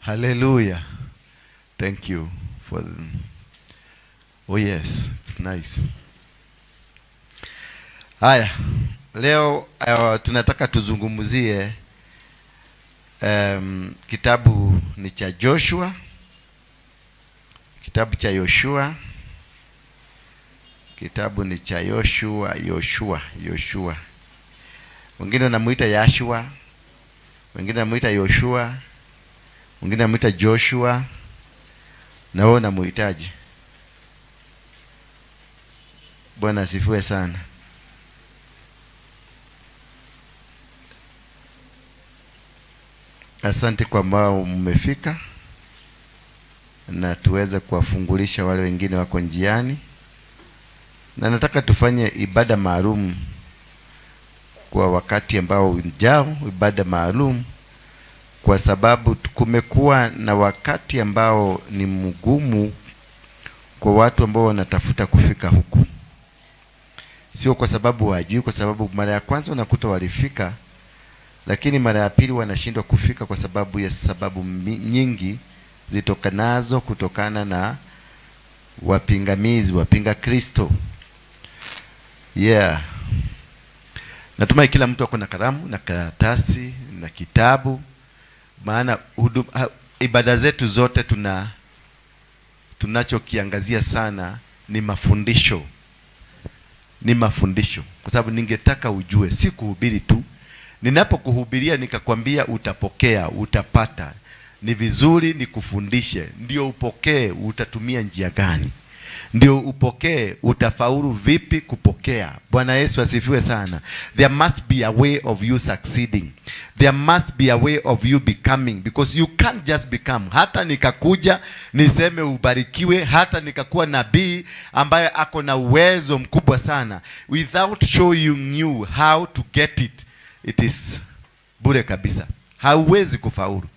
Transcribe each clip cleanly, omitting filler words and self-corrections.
Hallelujah. Thank you for. Oh yes, it's nice. Haya, leo tunataka tuzungumzie kitabu ni cha Joshua, kitabu cha Yoshua, kitabu ni cha Yoshua, Yoshua, Yoshua. Wengine wanamuita Yashua, wengine wanamuita Yoshua, wengine wanamuita Joshua, na wewe unamuitaje? Bwana asifiwe sana. Asante kwa ambao mmefika na tuweze kuwafungulisha wale wengine wako njiani, na nataka tufanye ibada maalum kwa wakati ambao ujao, ibada maalum kwa sababu kumekuwa na wakati ambao ni mgumu kwa watu ambao wanatafuta kufika huku, sio kwa sababu wajui, kwa sababu mara ya kwanza unakuta walifika, lakini mara ya pili wanashindwa kufika kwa sababu ya sababu nyingi zitokanazo kutokana na wapingamizi, wapinga Kristo. Yeah. Natumai kila mtu ako na kalamu na karatasi na kitabu, maana ibada zetu zote tunachokiangazia sana ni mafundisho, ni mafundisho, kwa sababu ningetaka ujue, si kuhubiri tu. Ninapokuhubiria nikakwambia utapokea, utapata, ni vizuri nikufundishe ndio upokee. Utatumia njia gani ndio upokee? Utafaulu vipi kupokea? Bwana Yesu asifiwe sana. There must be a way of you succeeding. There must be a way of you becoming, because you can't just become. Hata nikakuja niseme ubarikiwe, hata nikakuwa nabii ambaye ako na uwezo mkubwa sana, without showing you how to get it, it is bure kabisa, hauwezi kufaulu.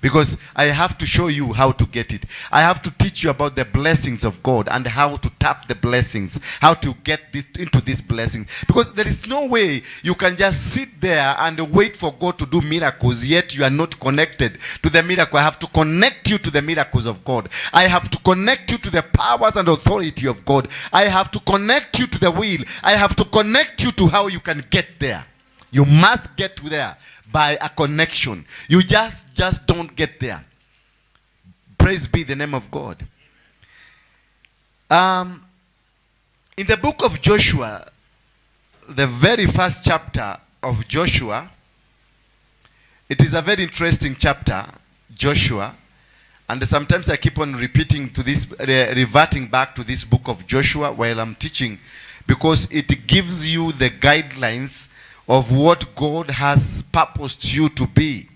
Because I have to show you how to get it. I have to teach you about the blessings of God and how to tap the blessings, how to get this into this blessing. Because there is no way you can just sit there and wait for God to do miracles, yet you are not connected to the miracle. I have to connect you to the miracles of God. I have to connect you to the powers and authority of God. I have to connect you to the will. I have to connect you to how you can get there. You must get there by a connection. You just don't get there. Praise be the name of God. In the book of Joshua, the very first chapter of Joshua, it is a very interesting chapter, Joshua. And sometimes I keep on repeating to this, reverting back to this book of Joshua while I'm teaching, because it gives you the guidelines of what God has purposed you to be.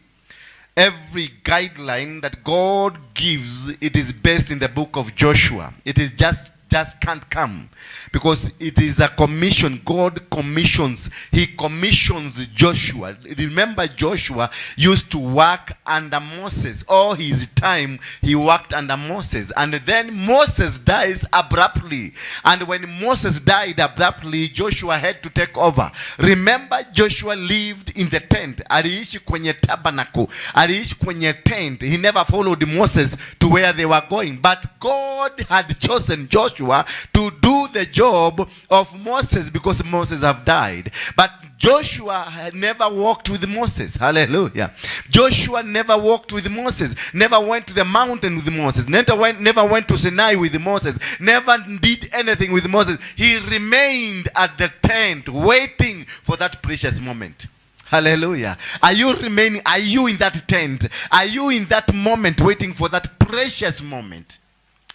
Every guideline that God gives, it is based in the book of Joshua. It is just can't come, because it is a commission. God commissions. He commissions Joshua. Remember, Joshua used to work under Moses. All his time he worked under Moses, and then Moses dies abruptly. And when Moses died abruptly, Joshua had to take over. Remember, Joshua lived in the tent. Aliishi kwenye tabernacle, aliishi kwenye tent. He never followed Moses to where they were going, but God had chosen Joshua to do the job of Moses because Moses have died. But Joshua had never walked with Moses. Hallelujah. Joshua never walked with Moses, never went to the mountain with Moses, never went to Sinai with Moses, never did anything with Moses. He remained at the tent waiting for that precious moment. Hallelujah. Are you remaining? Are you in that tent? Are you in that moment waiting for that precious moment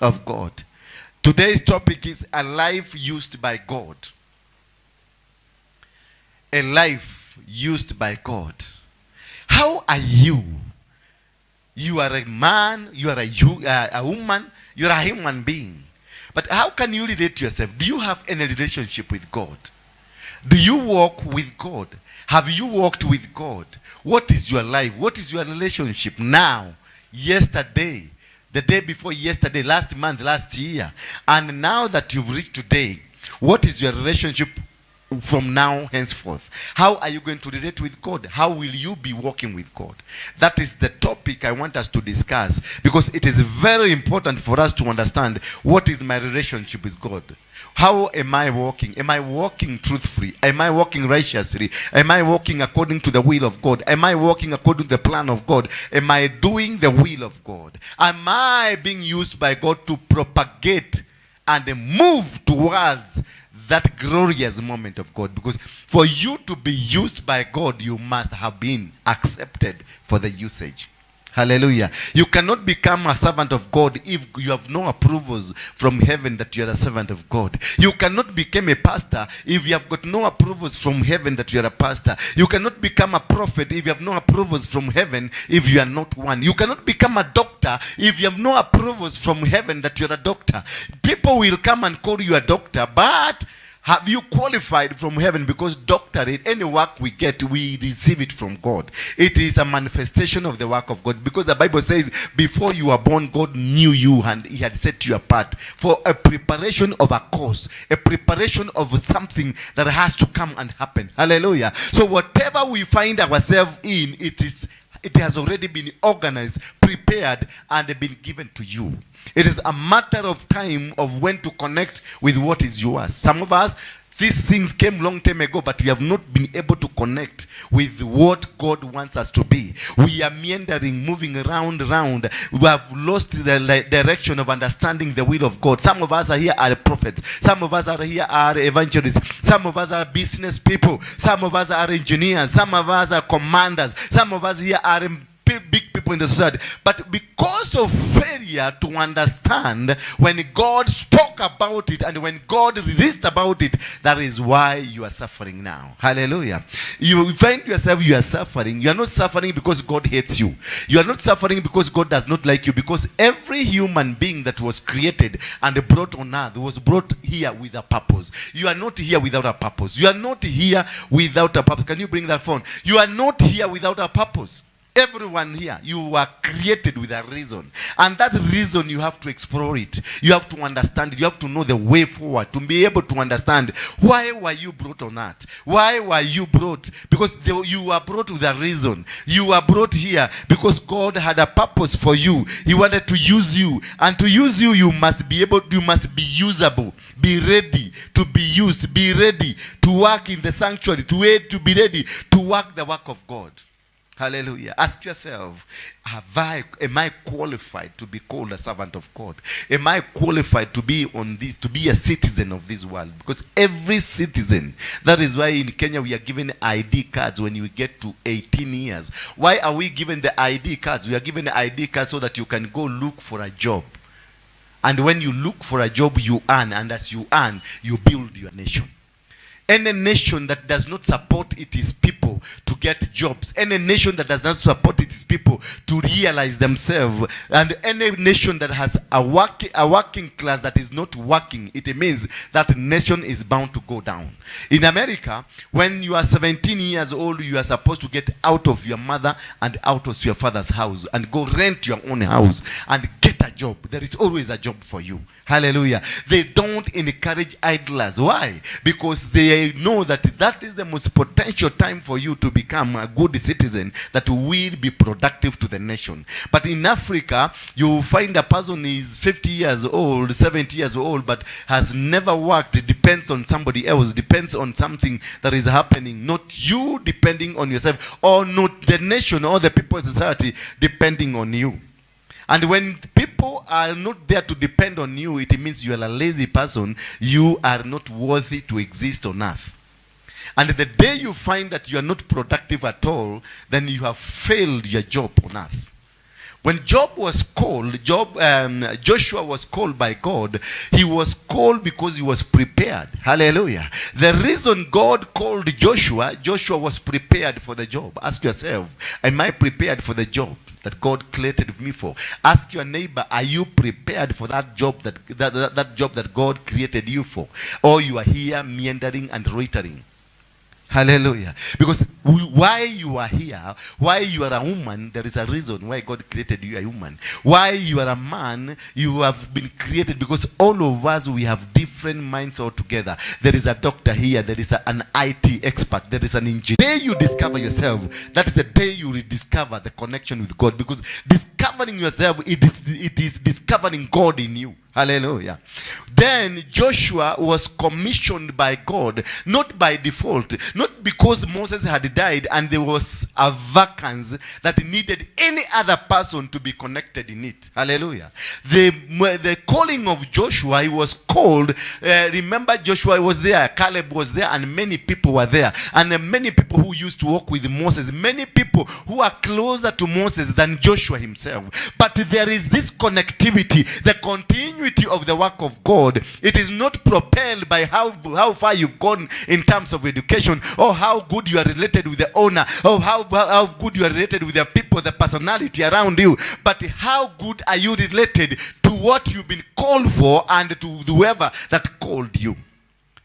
of God? Today's topic is a life used by God. A life used by God. How are you? You are a man, you are a woman, you are a human being. But how can you relate to yourself? Do you have any relationship with God? Do you walk with God? Have you walked with God? What is your life? What is your relationship now? Yesterday, the day before yesterday, last month, last year. And now that you've reached today, what is your relationship From now henceforth, how are you going to relate with God? How will you be walking with God? That is the topic I want us to discuss, because it is very important for us to understand, what is my relationship with God? How am I walking? Am I walking truthfully? Am I walking righteously? Am I walking according to the will of God? Am I walking according to the plan of God? Am I doing the will of God? Am I being used by God to propagate and move towards that glorious moment of God? Because for you to be used by God, you must have been accepted for the usage. Hallelujah. You cannot become a servant of God if you have no approvals from heaven that you are a servant of God. You cannot become a pastor if you have got no approvals from heaven that you are a pastor. You cannot become a prophet if you have no approvals from heaven if you are not one. You cannot become a doctor if you have no approvals from heaven that you are a doctor. People will come and call you a doctor, but have you qualified from heaven? Because doctorate, any work we get, we receive it from God. It is a manifestation of the work of God. Because the Bible says, before you were born, God knew you and he had set you apart for a preparation of a cause, a preparation of something that has to come and happen. Hallelujah. So whatever we find ourselves in, it has already been organized, prepared, and been given to you. It is a matter of time of when to connect with what is yours. Some of us, these things came long time ago, but we have not been able to connect with what God wants us to be. We are meandering, moving round, round. We have lost the direction of understanding the will of God. Some of us are here are prophets. Some of us are here are evangelists. Some of us are business people. Some of us are engineers. Some of us are commanders. Some of us here are big people in the society. But because of failure to understand when God spoke about it and when God released about it, that is why you are suffering now. Hallelujah. You find yourself, you are suffering. You are not suffering because God hates you. You are not suffering because God does not like you, because every human being that was created and brought on earth was brought here with a purpose. You are not here without a purpose. You are not here without a purpose. Can you bring that phone? You are not here without a purpose. Everyone here, you were created with a reason. And that reason, you have to explore it. You have to understand it. You have to know the way forward to be able to understand, why were you brought on earth? Why were you brought? Because you were brought with a reason. You were brought here because God had a purpose for you. He wanted to use you. And to use you, you must be able, you must be usable. Be ready to be used. Be ready to work in the sanctuary. To wait, to be ready to work the work of God. Hallelujah. Ask yourself, am I qualified to be called a servant of God? Am I qualified to be on this, to be a citizen of this world? Because every citizen, that is why in Kenya we are given ID cards when you get to 18 years. Why are we given the ID cards? We are given the ID cards so that you can go look for a job. And when you look for a job, you earn. And as you earn, you build your nation. Any nation that does not support its people to get jobs, any nation that does not support its people to realize themselves, and any nation that has a working class that is not working, it means that nation is bound to go down. In America, when you are 17 years old, you are supposed to get out of your mother and out of your father's house and go rent your own house and get a job. There is always a job for you. Hallelujah. They don't encourage idlers. Why? Because they know that that is the most potential time for you to become a good citizen that will be productive to the nation. But in Africa, you find a person is 50 years old, 70 years old, but has never worked, depends on somebody else, depends on something that is happening, not you depending on yourself, or not the nation or the people in society depending on you. And when people are not there to depend on you, it means you are a lazy person. You are not worthy to exist on earth. And the day you find that you are not productive at all, then you have failed your job on earth. When Job was called, Joshua was called by God. He was called because he was prepared. Hallelujah. The reason God called Joshua, Joshua was prepared for the job. Ask yourself, am I prepared for the job that God created me for? Ask your neighbor, are you prepared for that job that job that God created you for? Or you are here meandering and loitering? Hallelujah. Because why you are here, why you are a woman, there is a reason why God created you a woman. Why you are a man, you have been created because all of us, we have different minds altogether. There is a doctor here, there is an IT expert, there is an engineer. The day you discover yourself, that is the day you rediscover the connection with God. Because discovering yourself, it is discovering God in you. Hallelujah. Then Joshua was commissioned by God, not by default, not because Moses had died and there was a vacancy that needed any other person to be connected in it. Hallelujah. The calling of Joshua, he was called. Remember, Joshua was there, Caleb was there, and many people were there. And there are many people who used to walk with Moses, many people who are closer to Moses than Joshua himself. But there is this connectivity, the continuity of the work of God. It is not propelled by how far you've gone in terms of education, or how good you are related with the owner, or how good you are related with the people, the personality around you, but how good are you related to what you've been called for and to whoever that called you.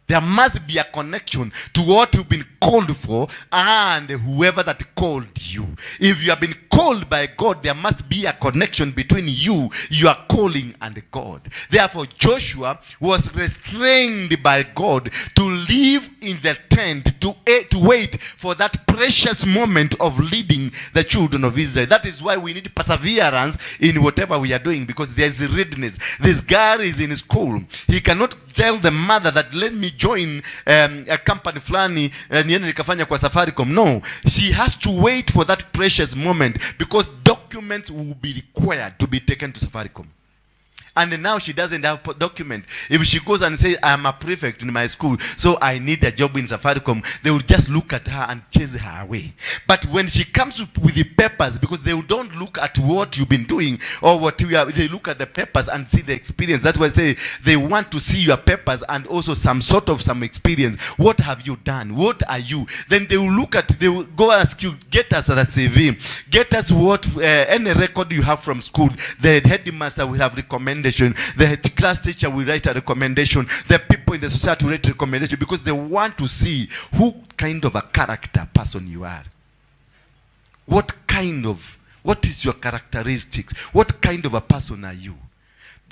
There must be a connection to what you've been called for and whoever that called you. If you have been called by God, there must be a connection between you, your calling, and God. Therefore, Joshua was restrained by God to live in the tent, to wait for that precious moment of leading the children of Israel. That is why we need perseverance in whatever we are doing, because there is readiness. This guy is in school. He cannot tell the mother that let me join a company fulani, niende nikafanya kwa Safaricom. No, she has to wait for that precious moment because documents will be required to be taken to Safaricom. And now she doesn't have document. If she goes and says, "I'm a prefect in my school, so I need a job in Safaricom," they will just look at her and chase her away. But when she comes with the papers, because they don't look at what you've been doing or what you are, they look at the papers and see the experience. That's why I say they want to see your papers and also some sort of some experience. What have you done? What are you? Then they will look at, they will go ask you, "Get us that CV, get us what any record you have from school." The headmaster will have recommendation. The class teacher will write a recommendation. The people in the society will write a recommendation because they want to see who kind of a character person you are. What is your characteristics? What kind of a person are you?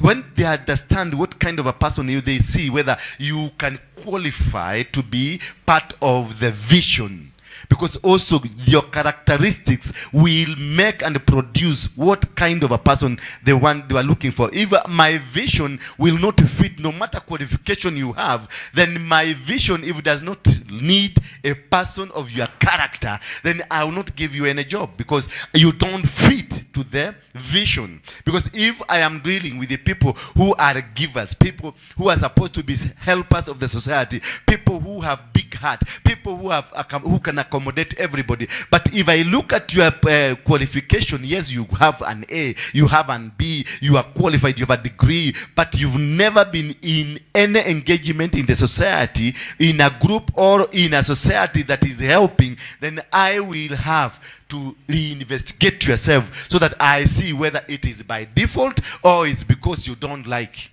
When they understand what kind of a person you, they see whether you can qualify to be part of the vision. Because also your characteristics will make and produce what kind of a person they want, they are looking for. If my vision will not fit, no matter qualification you have, then my vision, if it does not need a person of your character, then I will not give you any job because you don't fit to the vision. Because if I am dealing with the people who are givers, people who are supposed to be helpers of the society, people who have big heart, people who can accommodate everybody. But if I look at your qualification, yes, you have an A, you have an B, you are qualified, you have a degree, but you've never been in any engagement in the society, in a group or in a society that is helping, then I will have to reinvestigate yourself so that I see whether it is by default or it's because you don't like.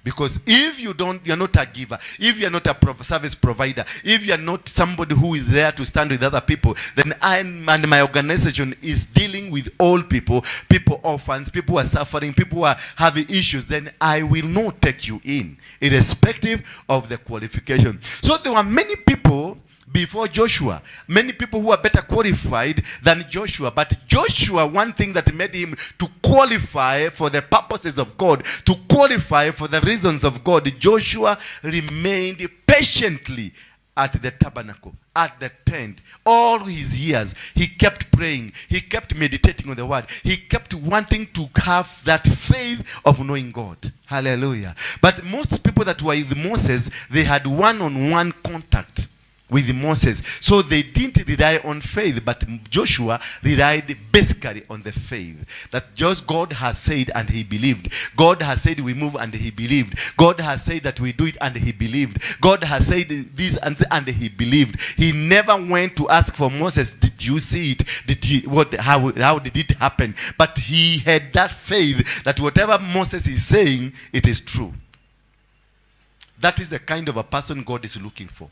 Because if you don't, you're not a giver, if you're not a service provider, if you're not somebody who is there to stand with other people, then I and my organization is dealing with all people, people orphans, people who are suffering, people who are having issues, then I will not take you in, irrespective of the qualification. So there were many people before Joshua, many people who are better qualified than Joshua. But Joshua, one thing that made him to qualify for the purposes of God, to qualify for the reasons of God, Joshua remained patiently at the tabernacle, at the tent. All his years, he kept praying. He kept meditating on the word. He kept wanting to have that faith of knowing God. Hallelujah. But most people that were with Moses, they had one-on-one contact with Moses. So they didn't rely on faith, but Joshua relied basically on the faith that just God has said and he believed. God has said we move and he believed. God has said that we do it and he believed. God has said this and he believed. He never went to ask for Moses, "Did you see it? How did it happen?" But he had that faith that whatever Moses is saying, it is true. That is the kind of a person God is looking for.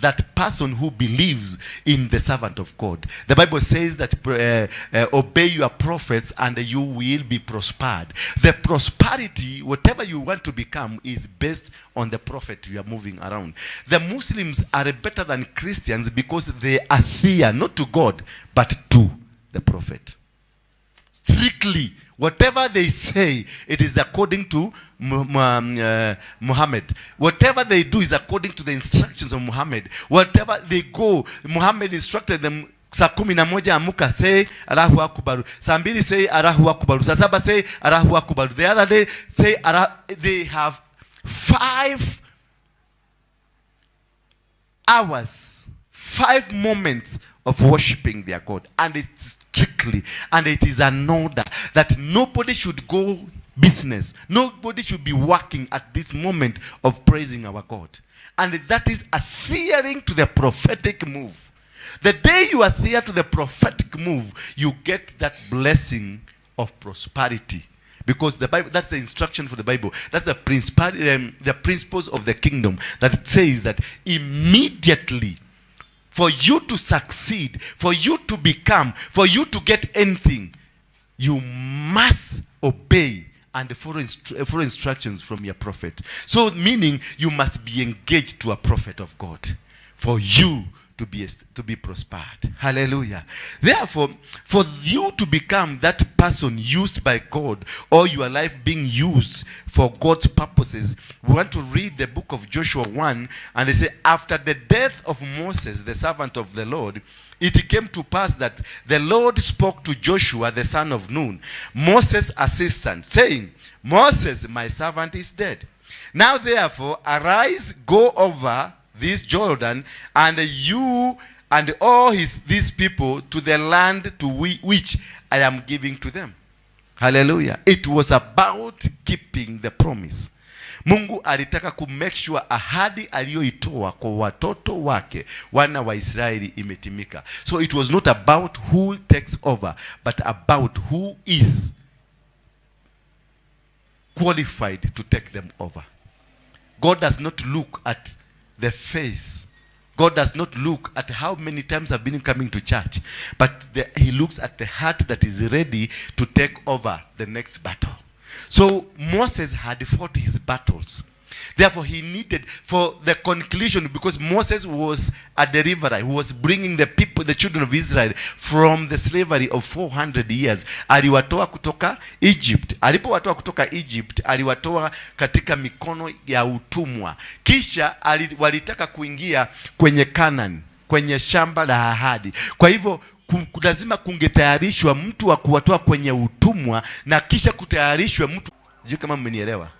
that person who believes in the servant of God. The Bible says that obey your prophets and you will be prospered. The prosperity, whatever you want to become, is based on the prophet you are moving around. The Muslims are better than Christians because they adhere not to God but to the prophet. Strictly, whatever they say, it is according to Muhammad. Whatever they do is according to the instructions of Muhammad. Whatever they go, Muhammad instructed them, saa 11 amuka, say Allahu Akbar. Saa 2 say Allahu Akbar. Saa 7 say Allahu Akbar. The other day say Allah. They have 5 hours, 5 moments of worshiping their God. And it's strictly, and it is an order that nobody should go business. Nobody should be working at this moment of praising our God. And that is adhering to the prophetic move. The day you adhere to the prophetic move, you get that blessing of prosperity. Because the Bible, that's the instruction for the Bible. That's the principles of the kingdom that it says that immediately for you to succeed, for you to become, for you to get anything, you must obey and follow instructions from your prophet. So, meaning you must be engaged to a prophet of God for you to be prospered. Hallelujah. Therefore, for you to become that person used by God or your life being used for God's purposes, we want to read the book of Joshua 1, and they say, "After the death of Moses, the servant of the Lord, it came to pass that the Lord spoke to Joshua, the son of Nun, Moses' assistant, saying, 'Moses, my servant, is dead. Now therefore, arise, go over this Jordan, and you and all his these people to the land to which I am giving to them.'" Hallelujah. It was about keeping the promise. Mungu alitaka ku make sure ahadi aliyoitoa kwa watoto wake wana wa Israeli imetimika. So it was not about who takes over, but about who is qualified to take them over. God does not look at the face. God does not look at how many times I've been coming to church, but He looks at the heart that is ready to take over the next battle. So Moses had fought his battles. Therefore, he needed for the conclusion, because Moses was a deliverer who was bringing the people, the children of Israel, from the slavery of 400 years. Aliwatoa kutoka Egypt. Alipowatoa kutoka Egypt, aliwatoa katika mikono ya utumwa. Kisha walitaka kuingia kwenye Canaan, kwenye shamba la ahadi. Kwa hivyo lazima kungetayarishwa mtu wa kuwatoa kwenye utumwa na kisha kutayarishwe mtu. Sijui kama mmenielewa.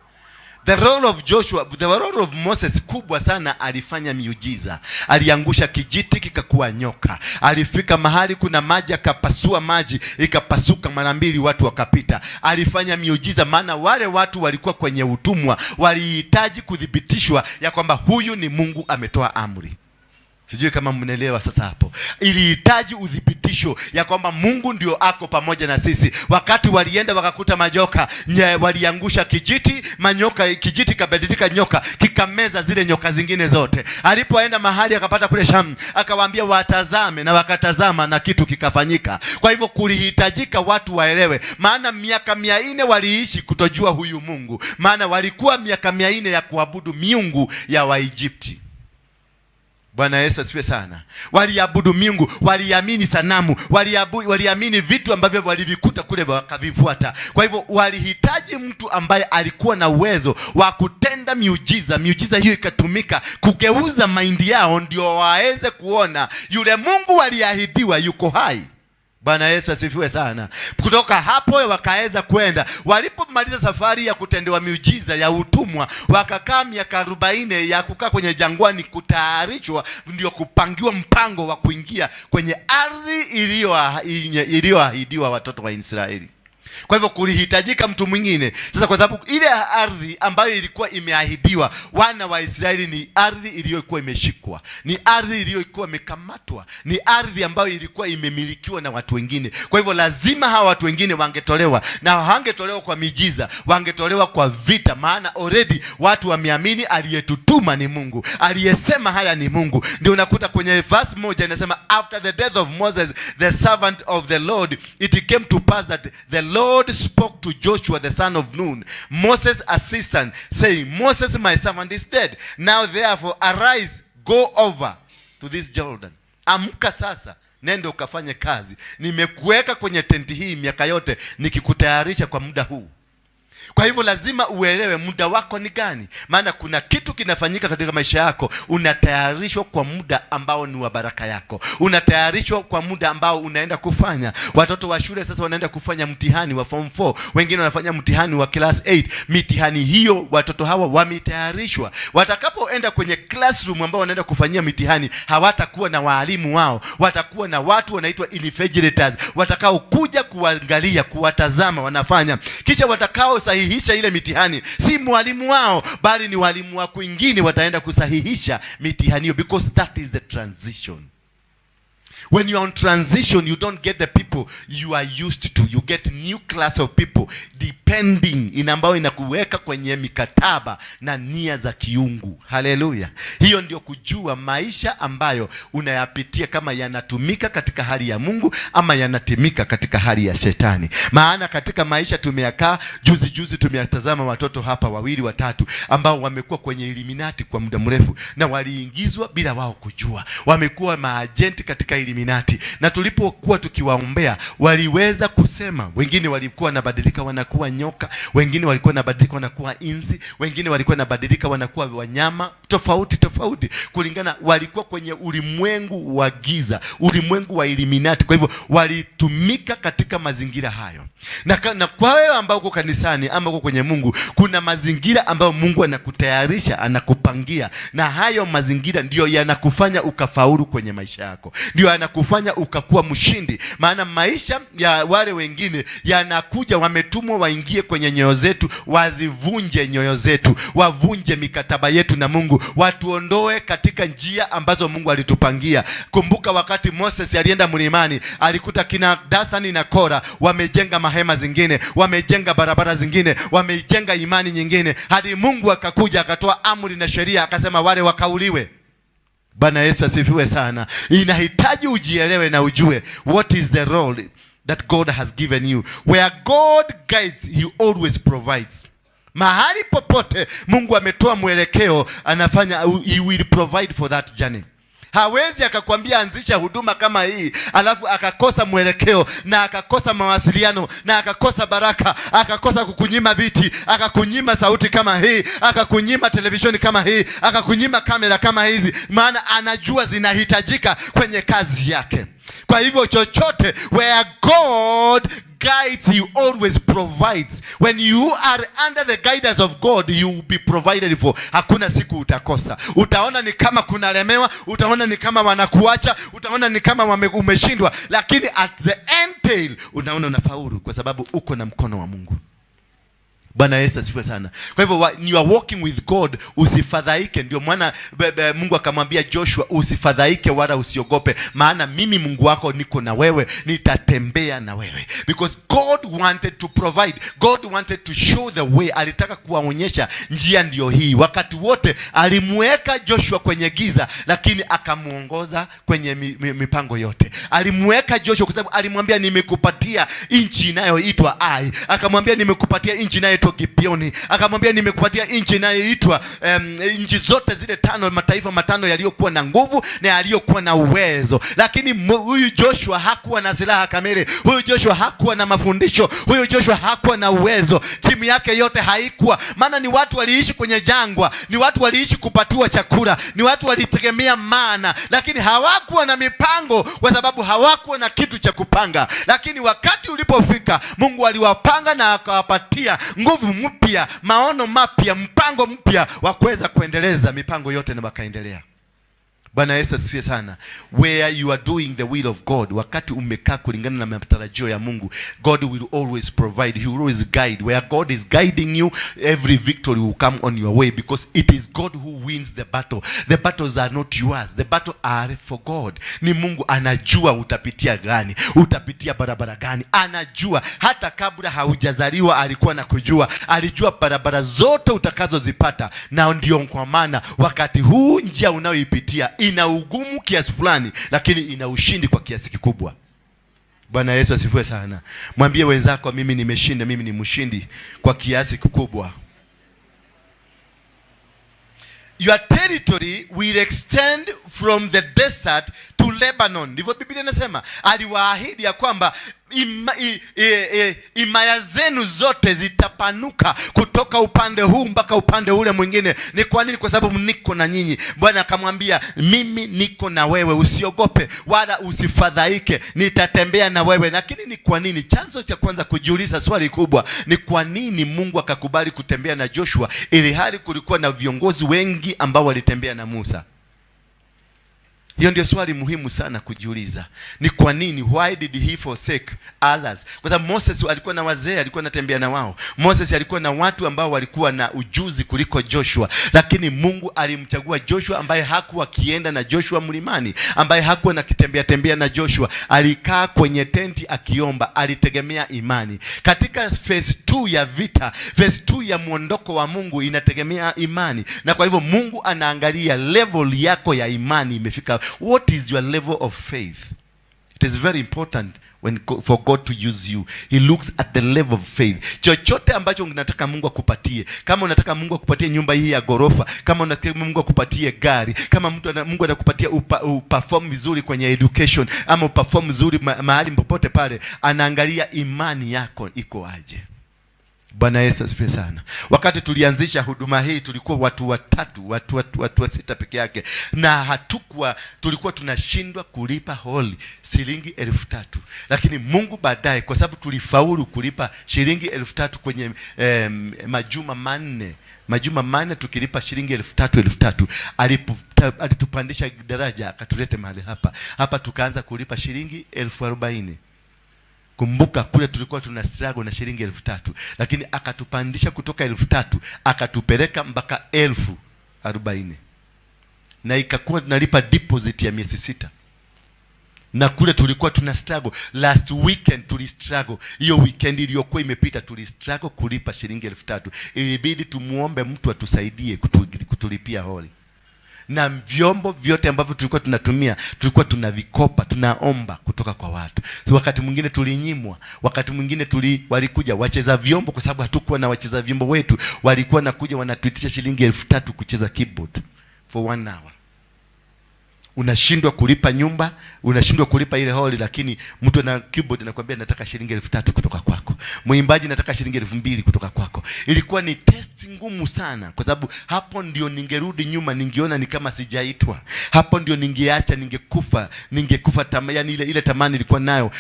The role of Joshua, the role of Moses kubwa sana, alifanya miujiza. Aliangusha kijiti kikakuwa nyoka. Alifika mahali kuna maji akapasua maji, ikapasuka mara mbili, watu wakapita. Alifanya miujiza maana wale watu walikuwa kwenye utumwa, walihitaji kuthibitishwa ya kwamba huyu ni Mungu ametoa amri. Sijui kama mnaelewa sasa hapo. Ilihitaji uthibitisho ya kwamba Mungu ndio ako pamoja na sisi. Wakati walienda wakakuta majoka, waliangusha kijiti, manyoka, kijiti kabadilika nyoka, kikameza zile nyoka zingine zote. Alipoenda mahali akapata kule Shamu, akawaambia watazame na wakatazama na kitu kikafanyika. Kwa hivyo kulihitajika watu waelewe, maana miaka 400 waliishi kutojua huyu Mungu, maana walikuwa miaka 400 ya kuabudu miungu ya Waegypti. Bwana Yesu asifiwe sana. Waliabudu miungu, waliamini sanamu, waliamini vitu ambavyo walivikuta kule wakavifuata. Kwa hivyo walihitaji mtu ambaye alikuwa na uwezo wa kutenda miujiza. Miujiza hiyo ikatumika kugeuza mind yao, ndio waweze kuona yule Mungu waliahidiwa yuko hai. Bwana Yesu asifiwe sana. Kutoka hapo wakaweza kwenda. Walipomaliza safari ya kutendewa miujiza ya utumwa, wakakaa miaka 40 ya kukaa kwenye jangwani kutayarishwa, ndio kupangiwa mpango wa kuingia kwenye ardhi iliyoahidiwa watoto wa Israeli. Kwa hivyo kulihitajika mtu mwingine. Sasa kwa sababu ile ardhi ambayo ilikuwa imeahidiwa wana wa Israeli ni ardhi iliyokuwa imeshikwa, ni ardhi iliyokuwa imekamatwa, ni ardhi ambayo ilikuwa imemilikiwa na watu wengine. Kwa hivyo lazima hawa watu wengine wangetolewa, na hawangetolewa kwa miujiza, wangetolewa kwa vita, maana already watu wameamini aliyetutuma ni Mungu, aliyesema haya ni Mungu. Ndio unakuta kwenye verse 1 inasema, "After the death of Moses the servant of the Lord, it came to pass that the Lord spoke to Joshua the son of Nun, Moses' assistant, saying, 'Moses my servant is dead. Now therefore arise, go over to this Jordan.'" Amka sasa, nenda ukafanye kazi. Nimekuweka kwenye tenti hii miaka yote nikikutayarisha kwa muda huu. Kwa hivyo lazima uelewe muda wako ni gani, maana kuna kitu kinafanyika katika maisha yako. Unatayarishwa kwa muda ambao ni wa baraka yako, unatayarishwa kwa muda ambao unaenda kufanya. Watoto wa shule sasa wanaenda kufanya mtihani wa form 4, wengine wanafanya mtihani wa class 8. Mitihani hiyo watoto hawa wametayarishwa, watakapoenda kwenye classroom ambao wanaenda kufanyia mitihani, hawatakuwa na waalimu wao, watakuwa na watu wanaitwa invigilators, watakaokuja kuangalia, kuwatazama wanafanya, kisha watakao sahihisha ile mitihani si mwalimu wao, bali ni walimu wa kwingine wataenda kusahihisha mitihani hiyo, because that is the transition. When you are on transition, you don't get the people you are used to. You get new class of people depending in ambayo inakuweka kwenye mikataba na nia za kiungu. Haleluya! Hiyo ndio kujua maisha ambayo unayapitia kama yanatumika katika hali ya Mungu ama yanatimika katika hali ya shetani. Maana katika maisha tumeyakaa juzi juzi, tumeyatazama watoto hapa wawili watatu ambao wamekuwa kwenye Illuminati kwa muda mrefu na waliingizwa bila wao kujua, wamekuwa maajenti katika Illuminati, na tulipokuwa tukiwaombea waliweza kusema, wengine walikuwa wanabadilika wanakuwa nyoka, wengine walikuwa wanabadilika wanakuwa inzi, wengine walikuwa wanabadilika wanakuwa wanyama tofauti tofauti, kulingana walikuwa kwenye ulimwengu wa giza, ulimwengu wa Illuminati. Kwa hivyo walitumika katika mazingira hayo, na kwa wewe ambao uko kanisani ama uko kwenye Mungu, kuna mazingira ambayo Mungu anakutayarisha, anakupangia, na hayo mazingira ndiyo yanakufanya ukafaulu kwenye maisha yako, ndio yanakufanya ukakuwa mshindi. Maana maisha ya wale wengine yanakuja, wametumwa waingie kwenye nyoyo zetu, wazivunje nyoyo zetu, wavunje mikataba yetu na Mungu, watuondoe katika njia ambazo Mungu alitupangia. Kumbuka wakati Moses alienda mlimani, alikuta kina Dathani na Kora wamejenga mahema zingine, wamejenga barabara zingine, wamejenga imani nyingine, hadi Mungu akakuja akatoa amri na sheria, akasema wale wakauliwe. Bwana Yesu asifiwe sana. Inahitaji ujielewe na ujue what is the role that God has given you. Where God guides, he always provides. Mahali popote Mungu ametoa mwelekeo, anafanya, he will provide for that journey. Hawezi akakwambia anzisha huduma kama hii alafu akakosa mwelekeo na akakosa mawasiliano na akakosa baraka, akakosa kukunyima viti, akakunyima sauti kama hii, akakunyima televisheni kama hii, akakunyima kamera kama hizi, maana anajua zinahitajika kwenye kazi yake. Kwa hivyo chochote, where God guides, he always provides. When you are under the guidance of God, you will be provided for. Hakuna siku utakosa. Utaona ni kama kunalemewa, utaona ni kama wanakuacha, utaona ni kama umeshindwa, lakini at the end tail unaona unafaulu kwa sababu uko na mkono wa Mungu. Bwana Yesu asifiwe sana. Kwa hivyo you are walking with God, usifadhaike. Ndio maana Mungu akamwambia Joshua, "Usifadhaike wala usiogope, maana mimi Mungu wako niko na wewe, nitatembea na wewe." Because God wanted to provide, God wanted to show the way. Alitaka kuwaonyesha njia ndiyo hii. Wakati wote alimweka Joshua kwenye giza, lakini akamuongoza kwenye mipango yote. Alimweka Joshua kwa sababu alimwambia, "Nimekupatia nchi inayoitwa Ai," akamwambia, "Nimekupatia nchi inayoitwa Gibeoni," akamwambia, "Nimekupatia nchi inayoitwa nchi zote zile tano, mataifa matano yaliyokuwa na nguvu na yaliyokuwa na uwezo." Lakini huyu Joshua hakuwa na silaha kamili, huyu Joshua hakuwa na mafundisho, huyu Joshua hakuwa na uwezo, timu yake yote haikuwa. Maana ni watu waliishi kwenye jangwa, ni watu waliishi kupatiwa chakula, ni watu walitegemea mana, lakini hawakuwa na mipango kwa sababu hawakuwa na kitu cha kupanga. Lakini wakati ulipofika, Mungu aliwapanga na akawapatia nguvu mpya, maono mapya, mpango mpya wa kuweza kuendeleza mipango yote na wakaendelea. Bwana Yesu asifiwe sana. Where you are doing the will of God, wakati umekaa kulingana na matarajio ya Mungu, God will always provide, he will always guide. Where God is guiding you, every victory will come on your way, because it is God who wins the battle. The battles are not yours, the battle are for God. Ni Mungu anajua utapitia gani, utapitia barabara gani, anajua hata kabla haujazaliwa alikuwa na kujua, alijua barabara zote utakazozipata, na ndio kwa maana wakati huu njia unayoipitia ina ugumu kiasi fulani, lakini ina ushindi kwa kiasi kikubwa. Bwana Yesu asifiwe sana. Mwambie wenzako, mimi nimeshinda, mimi ni mshindi kwa kiasi kikubwa. Your territory will extend from the desert to Lebanon. Ndivyo Biblia inasema. Aliwaahidi ya kwamba himaya zenu zote zitapanuka kutoka upande huu mpaka upande ule mwingine. Ni kwa nini? Kwa sababu niko na nyinyi. Bwana akamwambia, mimi niko na wewe, usiogope wala usifadhaike, nitatembea na wewe. Lakini ni kwa nini? Chanzo cha kwanza kujiuliza swali kubwa ni kwa nini Mungu akakubali kutembea na Joshua ili hali kulikuwa na viongozi wengi ambao walitembea na Musa? Hiyo ndio swali muhimu sana kujiuliza. Ni kwa nini? Why did he forsake others? Kwa sababu Moses alikuwa na wazee, alikuwa anatembea na wao. Moses alikuwa na watu ambao walikuwa na ujuzi kuliko Joshua, lakini Mungu alimchagua Joshua ambaye hakuwa akienda na Joshua mlimani, ambaye hakuwa na kitembea tembea na Joshua. Alikaa kwenye tenti akiomba, alitegemea imani. Katika phase 2 ya vita, phase 2 ya mwondoko wa Mungu inategemea imani, na kwa hivyo Mungu anaangalia level yako ya imani imefika. What is your level of faith? It is very important for God to use you. He looks at the level of faith. Chochote ambacho unataka Mungu akupatie, kama unataka Mungu akupatie nyumba hii ya ghorofa, kama unataka Mungu akupatie gari, kama Mungu anakupatia uperform vizuri kwenye education, ama uperform vizuri mahali popote pale, anaangalia imani yako iko aje. Bwana Yesu asifiwe sana. Wakati tulianzisha huduma hii tulikuwa watu watatu, watu wa sita peke yake, na tulikuwa tunashindwa kulipa holi shilingi 3,000. Lakini Mungu baadaye, kwa sababu tulifaulu kulipa shilingi 3,000 kwenye majuma manne tukilipa shilingi 3,000, 3,000, alitupandisha daraja akatulete mahali hapa. Hapa tukaanza kulipa shilingi 40,000. Kumbuka kule tulikuwa tuna struggle na shilingi 3,000, lakini akatupandisha kutoka 3,000 akatupeleka mpaka 40,000, na ikakuwa tunalipa deposit ya miezi 6. Na kule tulikuwa tuna struggle. Last weekend tuli struggle. Hiyo weekend iliyokuwa imepita tuli struggle kulipa shilingi 3,000. Ilibidi tumuombe mtu atusaidie kutulipia holi. Na vyombo vyote ambavyo tulikuwa tunatumia tulikuwa tunavikopa, tunaomba kutoka kwa watu. So wakati mwingine tulinyimwa, wakati mwingine walikuja wacheza vyombo, kwa sababu hatukuwa na wacheza vyombo wetu, walikuwa nakuja wanatuitisha shilingi 3,000 kucheza keyboard for 1 hour. Unashindwa kulipa nyumba, unashindwa kulipa ile holi, lakini mtu ana keyboard anakuambia nataka shilingi 3,000 kutoka kwako. Mwimbaji nataka shilingi 2,000 kutoka kwako. Ilikuwa ni test ngumu sana, kwa sababu hapo ndio ningerudi nyuma, ningeona ni kama sijaitwa. Hapo ndio ningeacha, ningekufa, ningekufa yani ile tamani nilikuwa nayo,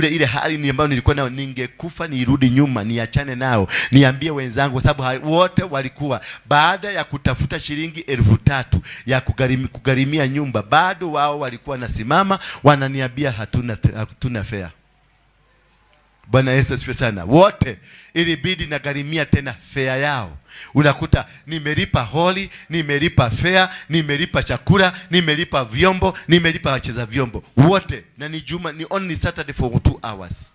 ile hali ni ambayo nilikuwa nayo, ningekufa nirudi nyuma, niachane nao, niambie wenzangu, kwa sababu wote walikuwa baada ya kutafuta shilingi 3,000 ya kugharimia nyumba, bado wao walikuwa nasimama wananiambia hatuna fare. Bwana Yesu asifiwe sana. Wote ilibidi nagharimia tena fare yao. Unakuta nimelipa holi, nimelipa fare, nimelipa chakula, nimelipa vyombo, nimelipa wacheza vyombo wote, na ni juma, ni only Saturday for 2 hours,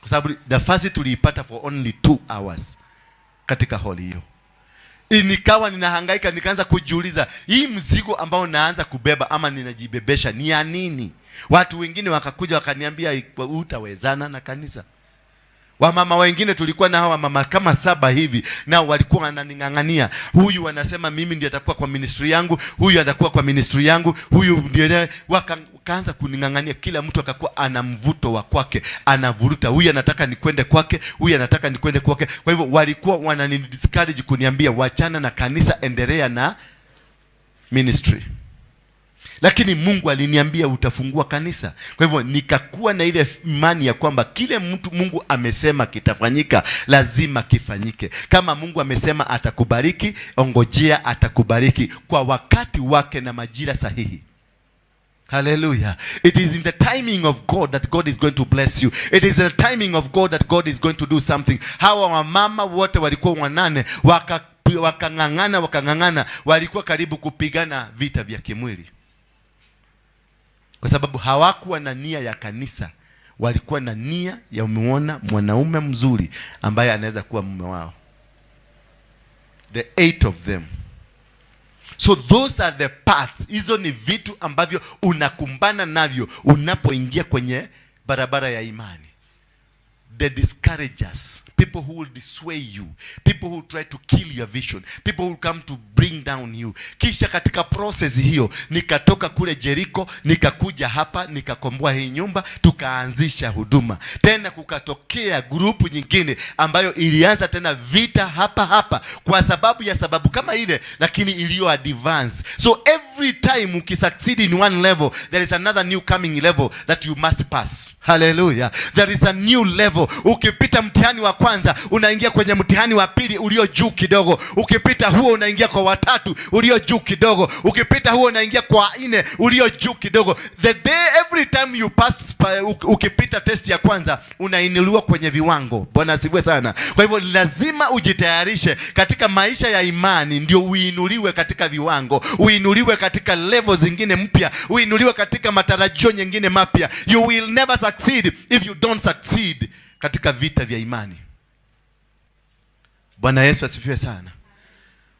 kwa sababu nafasi tuliipata for only 2 hours katika holi hiyo. Nikawa ninahangaika, nikaanza kujiuliza hii mzigo ambao naanza kubeba ama ninajibebesha ni ya nini? Watu wengine wakakuja wakaniambia utawezana na kanisa. Wamama wengine tulikuwa na hawa mama kama 7 hivi, nao walikuwa wananing'ang'ania. Huyu wanasema mimi ndiye atakuwa kwa ministry yangu, huyu atakuwa kwa ministry yangu, huyu ndiye wakaanza kuning'ang'ania. Kila mtu akakuwa ana mvuto wa kwake, anavuruta, huyu anataka nikwende kwake, huyu anataka nikwende kwake. Kwa hivyo walikuwa wanani discourage kuniambia wachana na kanisa, endelea na ministry. Lakini Mungu aliniambia utafungua kanisa. Kwa hivyo nikakuwa na ile imani ya kwamba kile mtu Mungu amesema kitafanyika, lazima kifanyike. Kama Mungu amesema atakubariki, ongojea atakubariki kwa wakati wake na majira sahihi. Hallelujah. It is in the timing of God that God is going to bless you. It is the timing of God that God is going to do something. Hawa wamama wote walikuwa wanane, wakang'ang'ana wakang'ang'ana, walikuwa karibu kupigana vita vya kimwili, kwa sababu hawakuwa na nia ya kanisa, walikuwa na nia ya muona mwanaume mzuri ambaye anaweza kuwa mume wao. The eight of them. So those are the parts. Hizo ni vitu ambavyo unakumbana navyo unapoingia kwenye barabara ya imani. The discouragers, people who will dissuade you, people who try to kill your vision, people who come to bring down you. Kisha katika process hiyo nikatoka kule Jericho, nikakuja hapa, nikakomboa hii nyumba, tukaanzisha huduma. Tena kukatokea group nyingine ambayo ilianza tena vita hapa hapa kwa sababu ya sababu kama ile, lakini iliyo advance. So every time ukisucceed in one level, there is another new coming level that you must pass. Hallelujah. There is a new level. Ukipita mtihani wa kwanza, unaingia kwenye mtihani wa pili ulio juu kidogo. Ukipita huo, unaingia kwa watatu ulio juu kidogo. Ukipita huo, unaingia kwa nne ulio juu kidogo. The day every time you pass, ukipita test ya kwanza, unainuliwa kwenye viwango. Bwana asifiwe sana. Kwa hivyo lazima ujitayarishe katika maisha ya imani, ndio uinuliwe katika viwango, uinuliwe katika level zingine mpya, uinuliwe katika matarajio nyingine mapya. You will never succeed if you don't succeed katika vita vya imani. Bwana Yesu asifiwe sana.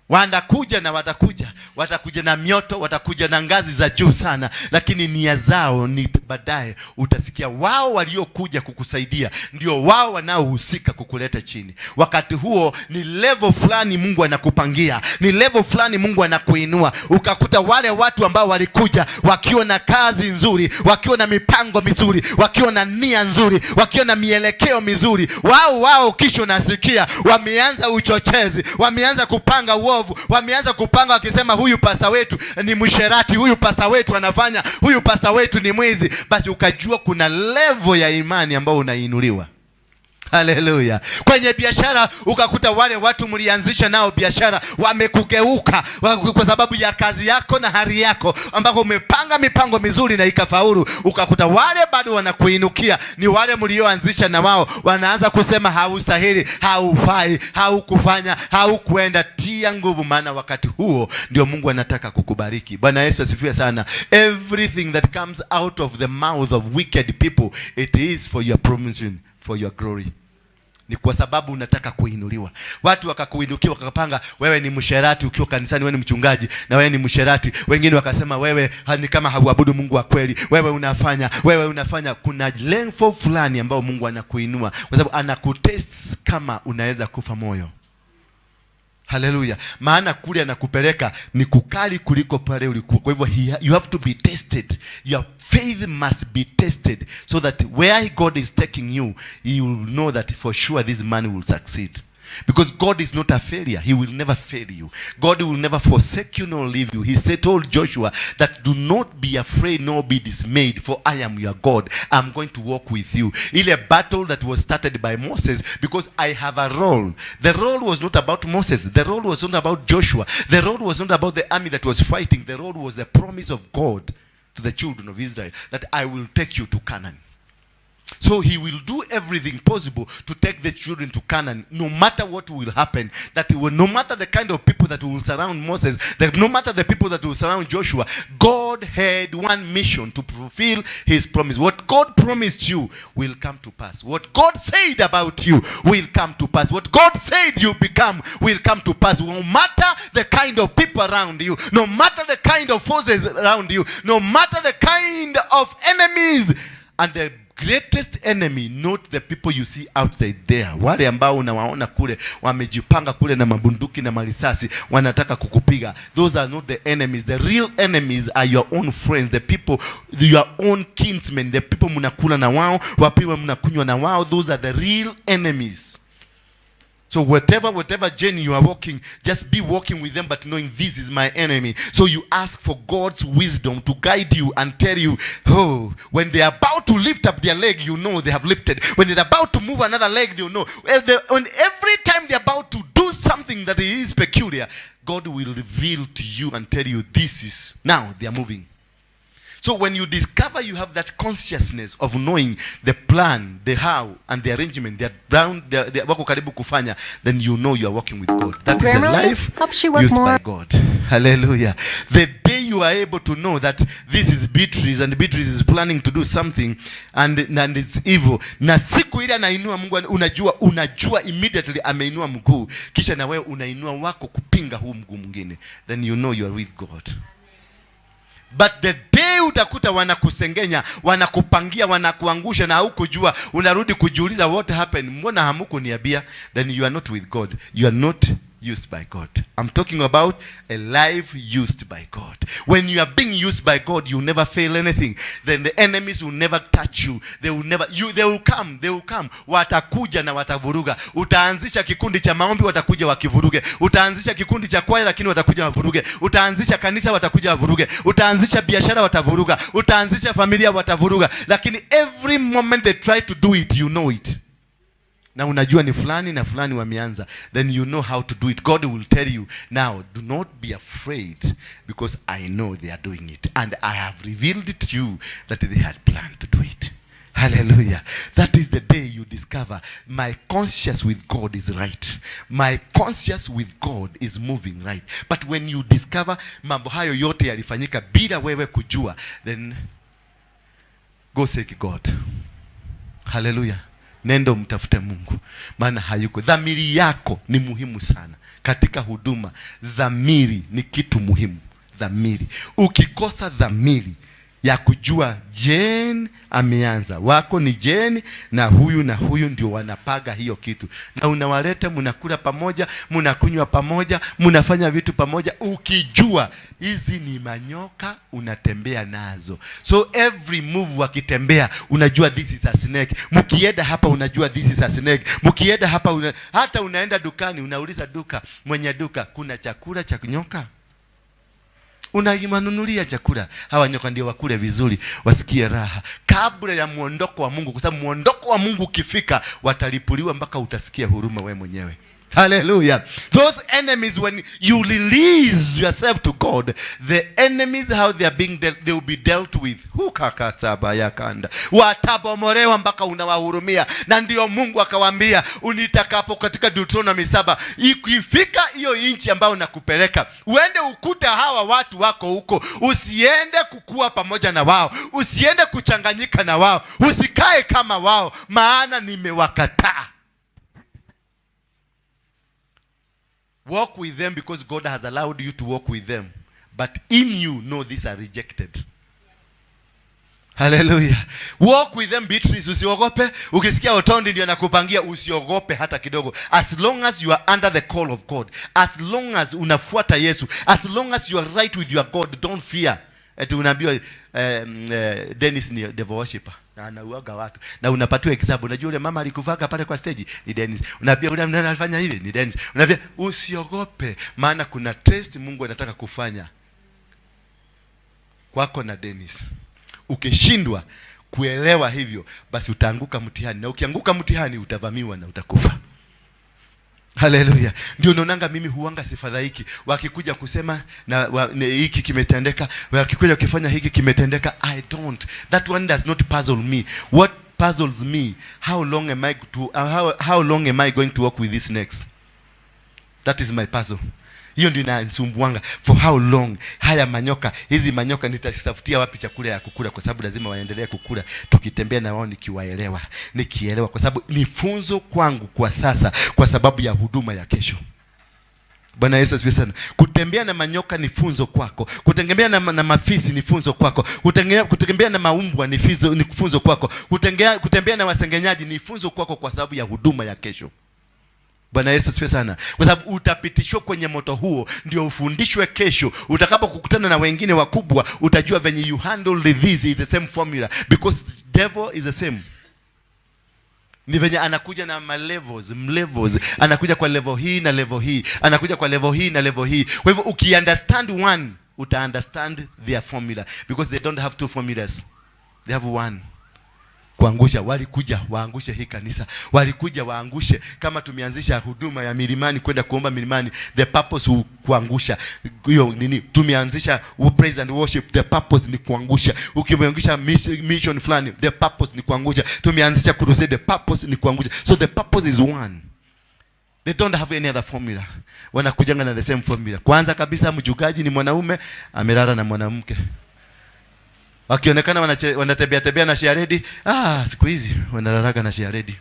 Wanakuja na watakuja, watakuja na mioto, watakuja na ngazi za juu sana, lakini nia zao ni baadaye utasikia wao waliokuja kukusaidia ndio wao wanaohusika kukuleta chini. Wakati huo ni level fulani Mungu anakupangia, ni level fulani Mungu anakuinua. Ukakuta wale watu ambao walikuja wakiwa na kazi nzuri, wakiwa na mipango mizuri, wakiwa na nia nzuri, wakiwa na mielekeo mizuri, wao wao, kisha unasikia wameanza uchochezi, wameanza kupanga uovu, wameanza kupanga wakisema, huyu pasta wetu ni msherati, huyu pasta wetu anafanya, huyu pasta wetu ni mwizi. Basi ukajua kuna level ya imani ambayo unainuliwa. Haleluya! Kwenye biashara ukakuta wale watu mlianzisha nao biashara wamekugeuka kwa sababu ya kazi yako na hali yako, ambako umepanga mipango mizuri na ikafaulu. Ukakuta wale bado wanakuinukia, ni wale mlioanzisha na wao, wanaanza kusema haustahili, haufai, haukufanya, haukuenda. Tia nguvu, maana wakati huo ndio Mungu anataka kukubariki. Bwana Yesu asifiwe sana. Everything that comes out of the mouth of wicked people, it is for your promotion, for your glory. Ni kwa sababu unataka kuinuliwa. Watu wakakuinukia wakapanga, wewe ni msherati ukiwa kanisani, wewe ni mchungaji na wewe ni msherati. Wengine wakasema wewe ni kama hauabudu Mungu wa kweli, wewe unafanya, wewe unafanya. Kuna level fulani ambao Mungu anakuinua kwa sababu anakutest kama unaweza kufa moyo. Haleluya! Maana kule anakupeleka ni kukali kuliko pale ulikuwa. Kwa hivyo you have to be tested. Your faith must be tested so that where God is taking you, you will know that for sure this man will succeed. Because God is not a failure. He will never fail you. God will never forsake you nor leave you. He said, told Joshua that do not be afraid nor be dismayed, for I am your God. I'm going to walk with you. Ile battle that was started by Moses, because I have a role. The role was not about Moses. The role was not about Joshua. The role was not about the army that was fighting. The role was the promise of God to the children of Israel that I will take you to Canaan. So he will do everything possible to take the children to Canaan, no matter what will happen. That will, no matter the kind of people that will surround Moses, that no matter the people that will surround Joshua, God had one mission to fulfill his promise. What God promised you will come to pass. What God said about you will come to pass. What God said you become will come to pass. No matter the kind of people around you, no matter the kind of forces around you, no matter the kind of enemies. And the greatest enemy, not the people you see outside there, wale ambao unawaona kule wamejipanga kule na mabunduki na marisasi wanataka kukupiga, those are not the enemies. The real enemies are your own friends, the people, your own kinsmen, the people mnakula na wao, wapiwa mnakunywa na wao. Those are the real enemies. So whatever journey you are walking, just be walking with them, but knowing this is my enemy. So you ask for God's wisdom to guide you and tell you, oh, when they are about to lift up their leg, you know they have lifted. When they're about to move another leg, you know. When every time they're about to do something that is peculiar, God will reveal to you and tell you, this is, now they are moving. So when you discover you have that consciousness of knowing the plan, the how, and the arrangement they are round, they wako karibu kufanya, then you know you are working with God. That is the Grammarly life helps you work used more. By God. Hallelujah. The day you are able to know that this is Beatrice and Beatrice is planning to do something and it's evil. Na siku ile anainua Mungu, unajua immediately ameinua mguu. Kisha na wewe unainua wako kupinga huu mguu mwingine. Then you know you are with God. But the day utakuta wanakusengenya, wanakupangia, wanakuangusha na haukujua, unarudi kujiuliza, "What happened? Mbona hamukuniambia?" Then you are not with God. You are not used by God. I'm talking about a life used by God. When you are being used by God, you never fail anything. Then the enemies will never touch you. They will never, you, they will come, they will come. Watakuja na watavuruga. Utaanzisha kikundi cha maombi, watakuja wakivuruge. Utaanzisha kikundi cha kwaya, lakini watakuja wavuruge. Utaanzisha kanisa, watakuja wavuruge. Utaanzisha biashara, watavuruga. Utaanzisha familia, watavuruga. Lakini every moment they try to do it, you know it, na unajua ni fulani na fulani wameanza, then you know how to do it. God will tell you, "Now do not be afraid, because I know they are doing it and I have revealed it to you that they had planned to do it." Hallelujah. That is the day you discover my conscience with God is right. My conscience with God is moving right. But when you discover mambo hayo yote yalifanyika bila wewe kujua, then go seek God. Haleluya. Nenda mtafute Mungu, maana hayuko. Dhamiri yako ni muhimu sana katika huduma. Dhamiri ni kitu muhimu. Dhamiri, ukikosa dhamiri ya kujua Jane ameanza, wako ni Jane na huyu ndio wanapaga hiyo kitu, na unawaleta, mnakula pamoja, mnakunywa pamoja, mnafanya vitu pamoja, ukijua hizi ni manyoka unatembea nazo. So every move wakitembea, unajua this is a snake. Mkienda hapa, unajua this is a snake. Mkienda hapa hata unaenda dukani, unauliza duka, mwenye duka, "Kuna chakula cha nyoka?" Unawanunulia chakula hawa nyoka ndio wakule vizuri, wasikie raha kabla ya muondoko wa Mungu, kwa sababu muondoko wa Mungu ukifika watalipuliwa mpaka utasikia huruma we mwenyewe. Hallelujah. Those enemies, when you release yourself to God, the enemies, how they are being dealt, they will be dealt with. Hukakatabayakanda. Watabomolewa mpaka unawahurumia. Na ndio Mungu akawaambia, unitakapo katika Deuteronomy 7, ikifika hiyo nchi ambayo nakupeleka, uende ukute hawa watu wako huko, usiende kukua pamoja na wao, usiende kuchanganyika na wao, usikae kama wao, maana nimewakataa. Walk with them because God has allowed you to walk with them. But in you, know these are rejected. Hallelujah. Walk with them, Beatrice, usiogope. Ukisikia Otondi ndio anakupangia, usiogope hata kidogo. As long as you are under the call of God, as long as unafuata Yesu, as long as you are right with your God, don't fear. Eti unaambiwa Dennis ni devil worshipper na anauaga watu na unapatiwa example. Unajua yule mama alikufaka pale kwa stage ni Dennis. Unaambia yule mwana alifanya hivi ni Dennis. Unaambia usiogope, maana kuna test Mungu anataka kufanya kwako na Dennis. Ukishindwa kuelewa hivyo, basi utaanguka mtihani, na ukianguka mtihani utavamiwa na utakufa. Haleluya! Ndio naonanga mimi huanga sifadhaiki wakikuja kusema hiki kimetendeka, wakikuja kufanya hiki kimetendeka. I don't. That one does not puzzle me. What puzzles me, how long am I going to work with this next? That is my puzzle. Hiyo ndio inanisumbuanga. For how long? Haya manyoka, hizi manyoka nitazitafutia wapi chakula ya kukula? Kwa sababu lazima waendelee kukula tukitembea na wao, nikiwaelewa, nikielewa, kwa sababu ni funzo kwangu kwa sasa, kwa sababu ya huduma ya kesho. Bwana Yesu asifiwe sana. Kutembea na manyoka ni funzo kwako. Kutembea na mafisi ni funzo kwako. Kutembea na maumbwa ni funzo kwako. Kutembea na wasengenyaji ni funzo kwako kwa sababu ya huduma ya kesho. Bwana Yesu asifiwe sana. Kwa sababu utapitishwa kwenye moto huo ndio ufundishwe kesho. Utakapokutana na wengine wakubwa utajua venye you handle this is the same formula, because the devil is the same. Ni venye anakuja na malevels, mlevels. Anakuja kwa level hii na level hii, anakuja kwa level hii na level hii. Kwa hivyo ukiunderstand one, uta understand their formula, because they don't have two formulas, they have one. Kuangusha. Walikuja waangushe hii kanisa, walikuja waangushe. Kama tumeanzisha huduma ya milimani, kwenda kuomba milimani, the purpose kuangusha hiyo nini. Tumeanzisha praise and worship, the purpose ni kuangusha. Ukimeangusha mission fulani, the purpose ni kuangusha. Tumeanzisha crusade, the purpose ni kuangusha. So the purpose is one. They don't have any other formula. Wanakujanga na the same formula. Kwanza kabisa, mchungaji ni mwanaume amelala na mwanamke. Wakionekana wanatembea tembea na chairlady, ah, siku hizi wanalalaga na chairlady.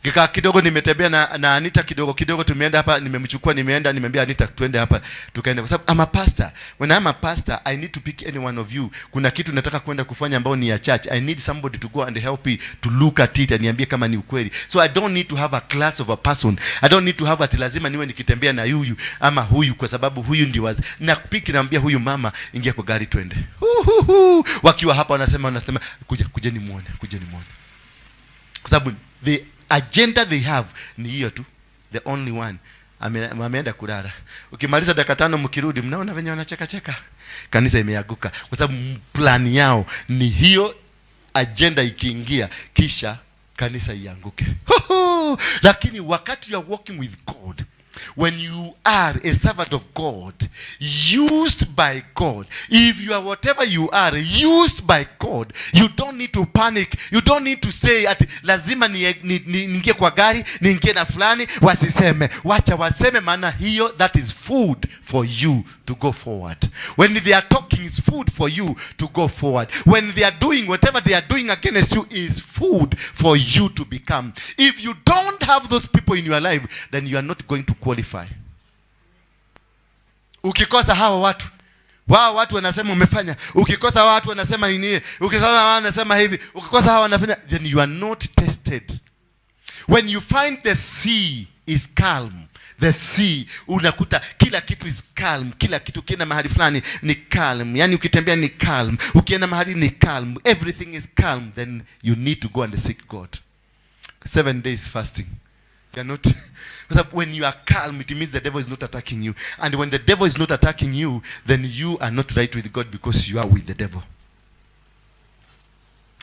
Kikaa kidogo, nimetembea na Anita kidogo kidogo, tumeenda hapa, nimemchukua, nimeenda, nimeambia Anita tuende hapa, tukaenda, kwa sababu I'm a pastor. When I'm a pastor, I need to pick any one of you. Kuna kitu nataka kwenda kufanya ambao ni ya church. I need somebody to go and help me to look at it and niambie kama ni ukweli. So I don't need to have a class of a person. I don't need to have ati lazima niwe nikitembea na huyu ama huyu kwa sababu huyu ndio wazi. Na pick, naambia huyu mama, "Ingia kwa gari, twende." Uhuhu. Wakiwa hapa wanasema, "Kuja, kuja nimuone, kuja nimuone." Kwa sababu the agenda they have ni hiyo tu, the only one. Ameenda kulala. Ukimaliza dakika 5, mkirudi, mnaona venye wanacheka cheka, kanisa imeanguka, kwa sababu plan yao ni hiyo agenda ikiingia, kisha kanisa ianguke. Huhu! Lakini wakati you are walking with God, when you are a servant of God, used by God, if you are whatever you are, used by God, you don't need to panic. You don't need to say ati lazima niingie kwa gari, niingie na fulani, wasiseme. Wacha waseme, maana hiyo, that is food for you to go forward. When they are talking, is food for you to go forward. When they are doing whatever they are doing against you, is food for you to become. If you don't have those people in your life, then you are not going to qualify. Ukikosa hawa watu, wao watu wanasema umefanya, ukikosa hawa watu wanasema nini, ukikosa hawa wanasema hivi, ukikosa hawa wanafanya, then you are not tested. When you find the sea is calm, the sea, unakuta kila kitu is calm, kila kitu, ukienda mahali fulani ni calm, yani ukitembea ni calm, ukienda mahali ni calm, everything is calm, then you need to go and seek God. 7 days fasting. You are not, because when you are calm, it means the devil is not attacking you. And when the devil is not attacking you, then you are not right with God, because you are with the devil.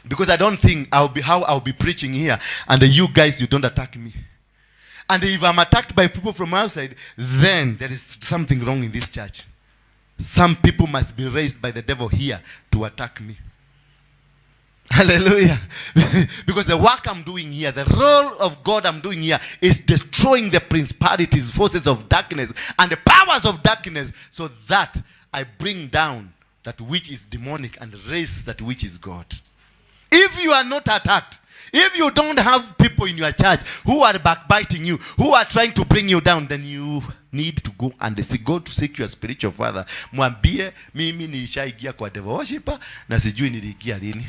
Because I don't think I'll be how I'll be preaching here, and you guys, you don't attack me. And if I'm attacked by people from outside, then there is something wrong in this church. Some people must be raised by the devil here to attack me. Hallelujah. Because the work I'm doing here, the role of God I'm doing here, is destroying the principalities, forces of darkness, and the powers of darkness, so that I bring down that which is demonic and raise that which is God. If you are not attacked, if you don't have people in your church who are backbiting you, who are trying to bring you down, then you need to go and see, go to seek your spiritual father. Mwambie, "Mimi nilishaingia kwa devil worshiper na sijui niliingia lini."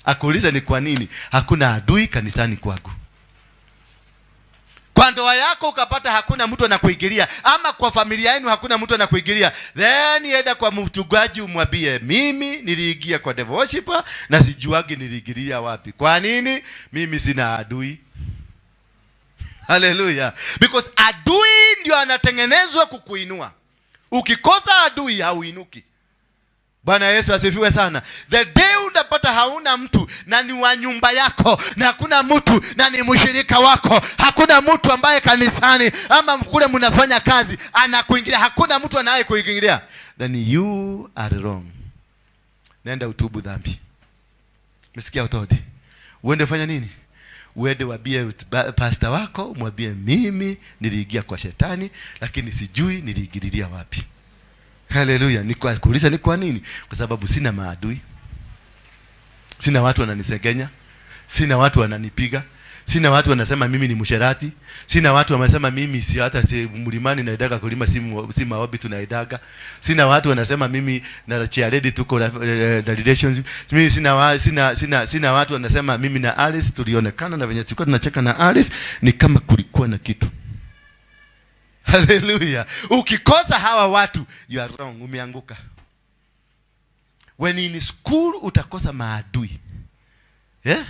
Akuulize ni kwa nini hakuna adui kanisani kwangu. Kwa ndoa yako ukapata hakuna mtu anakuingilia, ama kwa familia yenu hakuna mtu anakuingilia, then enda kwa mchungaji umwambie, "Mimi niliingia kwa devil worshiper na sijuagi niliingilia wapi. Kwa nini? Mimi sina adui." Haleluya! Because adui ndio anatengenezwa kukuinua. Ukikosa adui, hauinuki. Bwana Yesu asifiwe sana. The day unapata hauna mtu na ni wa nyumba yako na hakuna mtu na ni mshirika wako, hakuna mtu ambaye kanisani ama kule mnafanya kazi anakuingilia, hakuna mtu anayekuingilia, then you are wrong. Nenda utubu dhambi. Umesikia utodi? Uende fanya nini? Uende wambie pastor wako, mwambie, "Mimi niliingia kwa shetani lakini sijui niliingililia wapi." Haleluya. Ni kwa kuuliza ni kwa nini? Kwa sababu sina maadui. Sina watu wananisengenya. Sina watu wananipiga. Sina watu wanasema mimi ni msherati. Sina watu wanasema mimi si hata si mlimani naendaga kulima, si maombi tunaendaga. Sina watu wanasema mimi na chairlady tuko na relations. Mimi sina wa, sina, sina sina watu wanasema mimi na Alice tulionekana na venye tulikuwa tunacheka na Alice ni kama kulikuwa na kitu. Haleluya. Ukikosa hawa watu, you are wrong, umeanguka. When in school utakosa maadui. Yeah?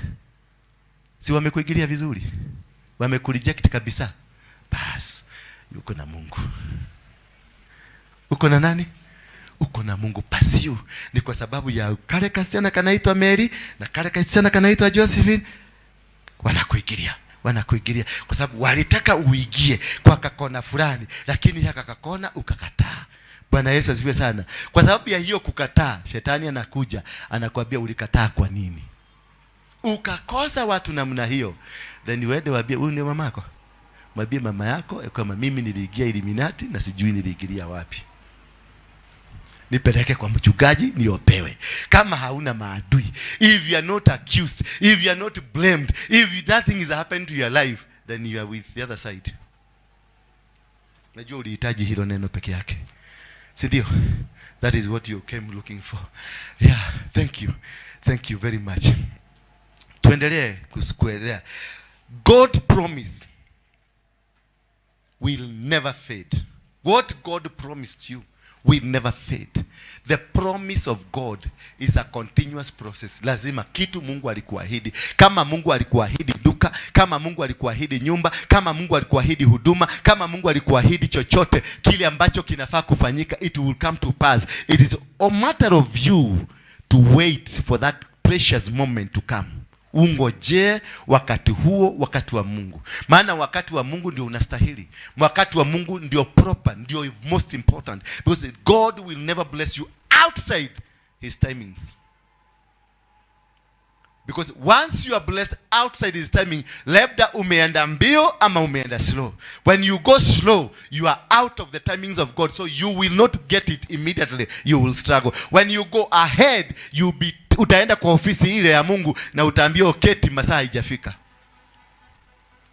Si wamekuingilia vizuri? Wamekureject kabisa. Bas, uko na Mungu. Uko na nani? Uko na Mungu. Pursue. Ni kwa sababu ya kale kasichana kanaitwa Mary na kale kasichana kanaitwa Josephine, wanakuingilia, wanakuingilia kwa sababu walitaka uingie kwa kakona fulani, lakini haka kakona ukakataa. Bwana Yesu asifiwe sana. Kwa sababu ya hiyo kukataa, shetani anakuja anakuambia, "Ulikataa kwa nini?" Ukakosa watu namna hiyo, then uende waambie, "Huyu ndio mamako." Mwambie mama yako kwamba mimi niliingia Illuminati na sijui niliingilia wapi, nipeleke kwa mchungaji niopewe. Kama hauna maadui, if you are not accused, if you are not blamed, if nothing is happening to your life, then you are with the other side. Najua ulihitaji hilo neno peke yake, si ndio? That is what you came looking for. Yeah, thank you, thank you very much. Tuendelee kuendelea. God promise will never fade. What God promised you will never fade. The promise of God is a continuous process. Lazima kitu Mungu alikuahidi, kama Mungu alikuahidi duka, kama Mungu alikuahidi nyumba, kama Mungu alikuahidi huduma, kama Mungu alikuahidi chochote kile ambacho kinafaa kufanyika, it will come to pass. It is a matter of you to wait for that precious moment to come. Ungojee wakati huo, wakati wa Mungu, maana wakati wa Mungu ndio unastahili. Wakati wa Mungu ndio proper, ndio most important, because God will never bless you outside his timings, because once you are blessed outside his timing, labda umeenda mbio ama umeenda slow. When you go slow, you are out of the timings of God, so you will not get it immediately. You will struggle. When you go ahead, you be utaenda kwa ofisi ile ya Mungu na utaambiwa uketi, masaa haijafika.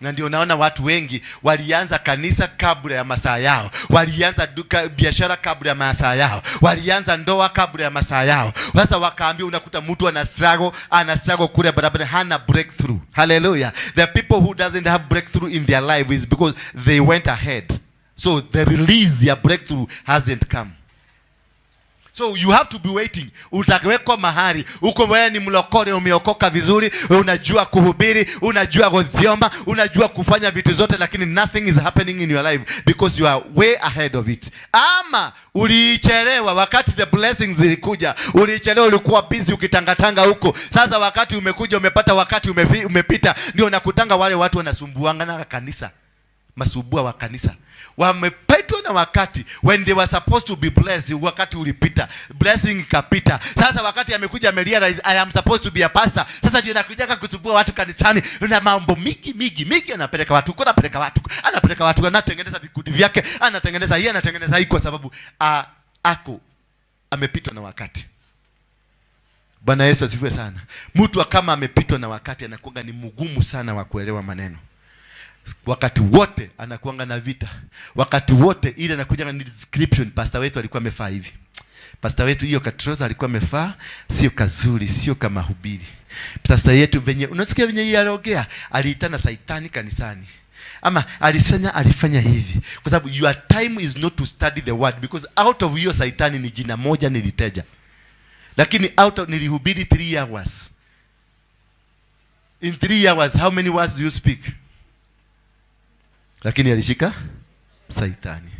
Na ndio naona watu wengi walianza kanisa kabla ya masaa yao, walianza duka biashara kabla ya masaa yao, walianza ndoa kabla ya masaa yao. Sasa wakaambia, unakuta mtu ana struggle, ana struggle kule barabara, hana breakthrough. Hallelujah! The people who doesn't have breakthrough in their life is because they went ahead, so the release ya breakthrough hasn't come. So you have to be waiting. Utawekwa mahali uko, wewe ni mlokole, umeokoka vizuri, wewe unajua kuhubiri, unajua kuthioma, unajua kufanya vitu zote, lakini nothing is happening in your life because you are way ahead of it. Ama uliichelewa wakati the blessings zilikuja, uliichelewa, ulikuwa busy ukitangatanga huko. Sasa wakati umekuja, umepata wakati umepita, ndio nakutanga wale watu wanasumbuanga na kanisa, masubua wa kanisa wamepitwa na wakati. When they were supposed to be blessed, wakati ulipita, blessing ikapita. Sasa wakati amekuja, amerealize, "I am supposed to be a pastor." Sasa ndio anakuja kusumbua watu kanisani na mambo mingi mingi mingi, anapeleka watu huko, anapeleka watu, anapeleka watu, anatengeneza vikundi vyake, anatengeneza hii, anatengeneza hii, kwa sababu ako amepitwa na wakati. Bwana Yesu asifiwe sana. Mtu kama amepitwa na wakati anakuwa ni mgumu sana wa kuelewa maneno. Wakati wote anakuanga na vita, wakati wote ile anakuja ni description: "Pastor wetu alikuwa amefaa hivi, pastor wetu hiyo katrouser alikuwa amefaa sio kazuri, sio kama hubiri, pastor yetu venye unasikia venye yeye aliongea, aliitana saitani kanisani, ama alisanya alifanya hivi," kwa sababu your time is not to study the word, because out of hiyo saitani ni jina moja niliteja, lakini out of nilihubiri 3 hours. In 3 hours, how many words do you speak? Lakini alishika saitani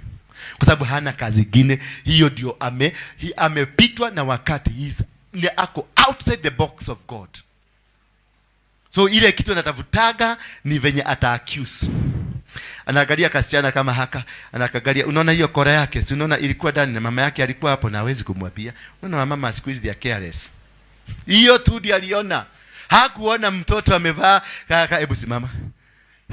kwa sababu hana kazi ingine. Hiyo ndio amepitwa na wakati. Ni ako outside the box of God. So ile kitu anatafutaga ni venye ata accuse. Anaangalia kasichana kama haka, anakaangalia, unaona hiyo kora yake, si unaona ilikuwa ndani na mama yake alikuwa hapo na hawezi kumwambia. Unaona mama siku hizi they are careless. Hiyo tu ndiyo aliona. Hakuona mtoto amevaa kaka, hebu simama.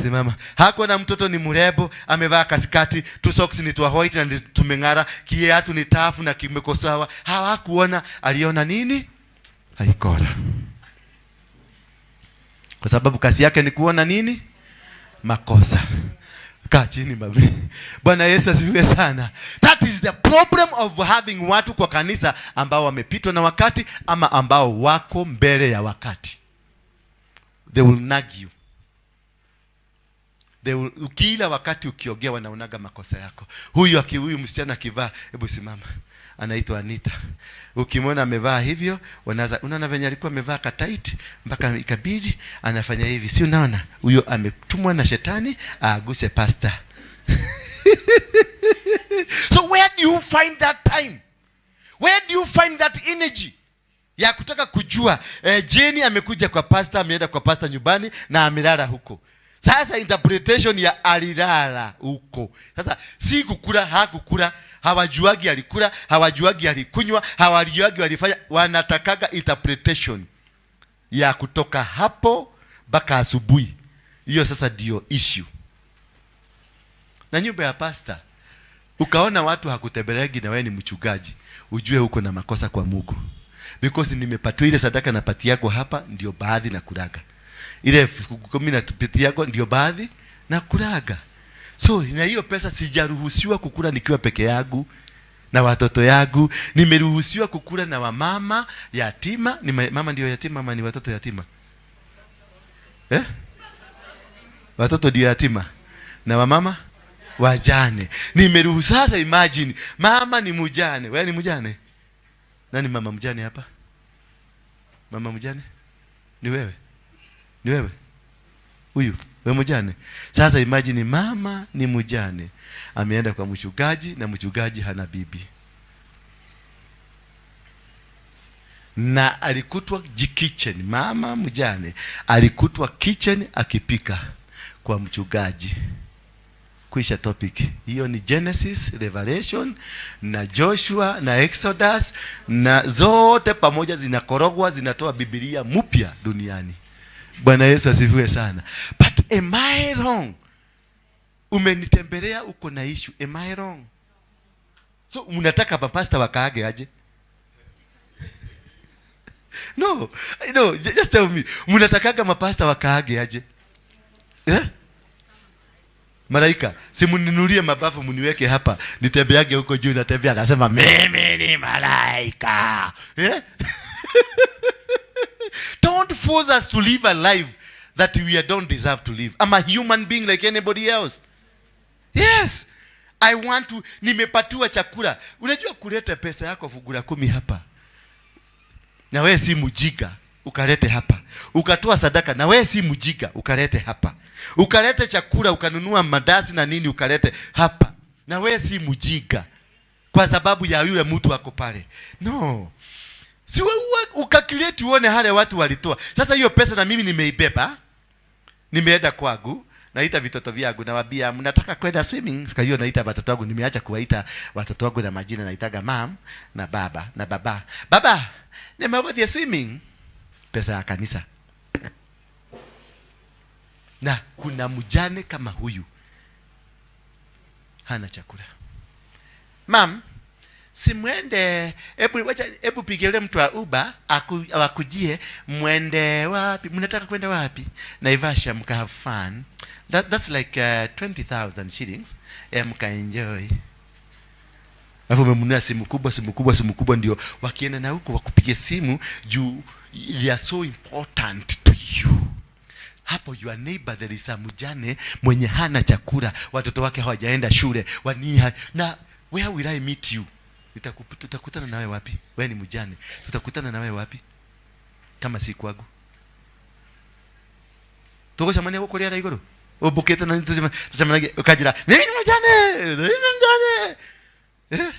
Simama. Hakuona mtoto ni mrembo, amevaa kaskati, tu socks ni twa white na tumeng'ara, kiatu ni tafu na kimekosawa. Hawakuona, aliona nini? Haikora. Kwa sababu kazi yake ni kuona nini? Makosa. Kaa chini, mami. Bwana Yesu asifiwe sana. That is the problem of having watu kwa kanisa ambao wamepitwa na wakati ama ambao wako mbele ya wakati. They will nag you. Kila wakati ukiongea wanaonaga makosa yako. Huyu msichana akivaa, hebu simama, anaitwa Anita. Ukimwona amevaa hivyo, wanaanza, unaona venye alikuwa amevaa katight mpaka ikabidi anafanya hivi. Si unaona? Huyo ametumwa na shetani aaguse pastor. So where do you find that time? Where do you find that energy ya kutaka kujua Jenny amekuja kwa pastor, ameenda kwa pastor nyumbani na amelala huko. Sasa interpretation ya alilala huko. Sasa si kukula, hakukula, hawajuagi alikula, hawajuagi alikunywa, hawajuagi walifanya, wanatakaga interpretation ya kutoka hapo mpaka asubuhi. Hiyo sasa ndio issue. Na nyumba ya pastor ukaona watu hakutembeleagi na wewe ni mchungaji, ujue uko na makosa kwa Mungu. Because nimepatiwa ile sadaka na yako hapa ndio baadhi na kulaga. Ile 10,000 na yako ndio baadhi na kulaga. So na hiyo pesa sijaruhusiwa kukula nikiwa peke yangu na watoto yangu, nimeruhusiwa kukula na wamama yatima. Ni mama ndio yatima ama ni watoto yatima? Eh? Watoto ndio yatima na wamama wajane. Nimeruhusu. Sasa imagine mama ni mjane, wewe ni mjane. Nani mama mjane hapa? Mama mjane ni wewe, ni wewe huyu, wewe mjane. Sasa imagine mama ni mjane, ameenda kwa mchungaji na mchungaji hana bibi, na alikutwa kitchen. Mama mjane alikutwa kitchen akipika kwa mchungaji. Kuisha topic hiyo. Ni Genesis, Revelation na Joshua na Exodus, na zote pamoja zinakorogwa, zinatoa Biblia mpya duniani. Bwana Yesu asifiwe sana. But am I wrong? Umenitembelea uko na issue. Am I wrong? So mnataka mapasta wakaage aje? No, no, just tell me. Mnatakaga mapasta wakaage aje? Eh? Malaika, si mninunulie mabafu mniweke hapa, nitembeage huko juu, natembea anasema mimi ni malaika. Eh? Don't force us to live a life that we don't deserve to live. I'm a human being like anybody else. Yes. I want to, nimepatiwa chakula. Unajua kuleta pesa yako fungu la 10 hapa, na wewe si mjinga, ukalete hapa. Ukatoa sadaka, na wewe si mjinga, ukalete hapa. Ukalete chakula, ukanunua mandasi na nini, ukalete hapa. Na wewe si mjinga, kwa sababu ya yule mtu ako pale. No. Si wewe ukacalculate uone wale watu walitoa. Sasa hiyo pesa na mimi nimeibeba. Nimeenda kwangu, naita vitoto vyangu, nawaambia mnataka kwenda swimming. Kwa hiyo naita watoto wangu, nimeacha kuwaita watoto wangu na majina, naitaga mam na baba na baba. Baba, nimewaambia swimming, pesa ya kanisa. Na kuna mjane kama huyu hana chakula. Mam, simwende, hebu wacha, hebu pigie yule mtu wa Uber awakujie, mwende wapi? Mnataka kwenda wapi? Naivasha, mka have fun. That's like 20,000 shillings. Mka enjoy. Alafu umemnunua simu kubwa, simu kubwa, simu kubwa, ndio wakienda na huko wakupigie simu juu they are so important to you. Hapo your neighbor there is a mjane mwenye hana chakula, watoto wake hawajaenda shule, wani na where will I meet you? Tutakutana nawe wapi? Wewe ni mjane. Tutakutana nawe wapi? Kama si kwangu. Tugucemania guku riera iguru. Umbukite na tucemanagie ukajira mimi ni mjane, mimi ni mjane.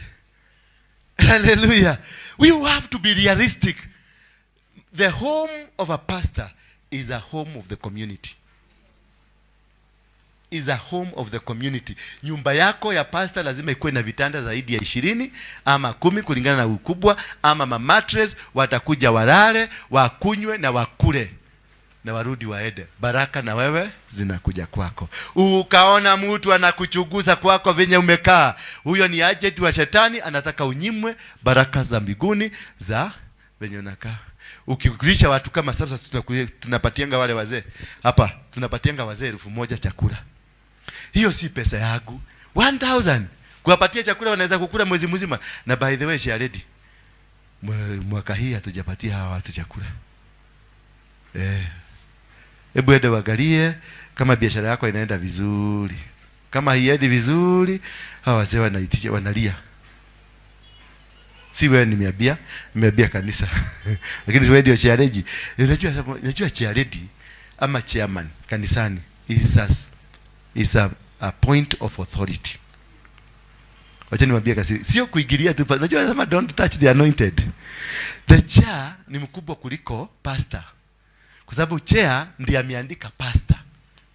Hallelujah. We have to be realistic. The home of a pastor is a home of the community. Is a home of the community. Nyumba yako ya pastor lazima ikuwe na vitanda zaidi ya 20 ama 10 kulingana na ukubwa, ama ma mattress, watakuja walale, wakunywe na wakule na warudi waende. Baraka na wewe zinakuja kwako. Ukaona mtu anakuchunguza kwako venye umekaa, huyo ni agent wa shetani, anataka unyimwe baraka za mbinguni za venye unakaa. Ukikulisha watu kama sasa, tunapatianga wale wazee hapa, tunapatianga wazee 1,000 chakula. Hiyo si pesa yangu. 1,000 kuwapatia chakula wanaweza kukula mwezi mzima. Na by the way, share ready, mwaka hii hatujapatia hawa watu chakula. Hebu ende waangalie Kama biashara yako inaenda vizuri, kama haiendi vizuri, hawa wazee wanaitisha, wanalia. Si wewe nimeambia, nimeambia kanisa. Lakini si wewe ndio chairlady. Unajua chairlady ama chairman kanisani is a point of authority. Wacha niwaambie kasi, sio kuingilia tu. Unajua nasema don't touch the anointed. The chair ni mkubwa kuliko pastor. Kwa sababu chair ndiye ameandika pastor.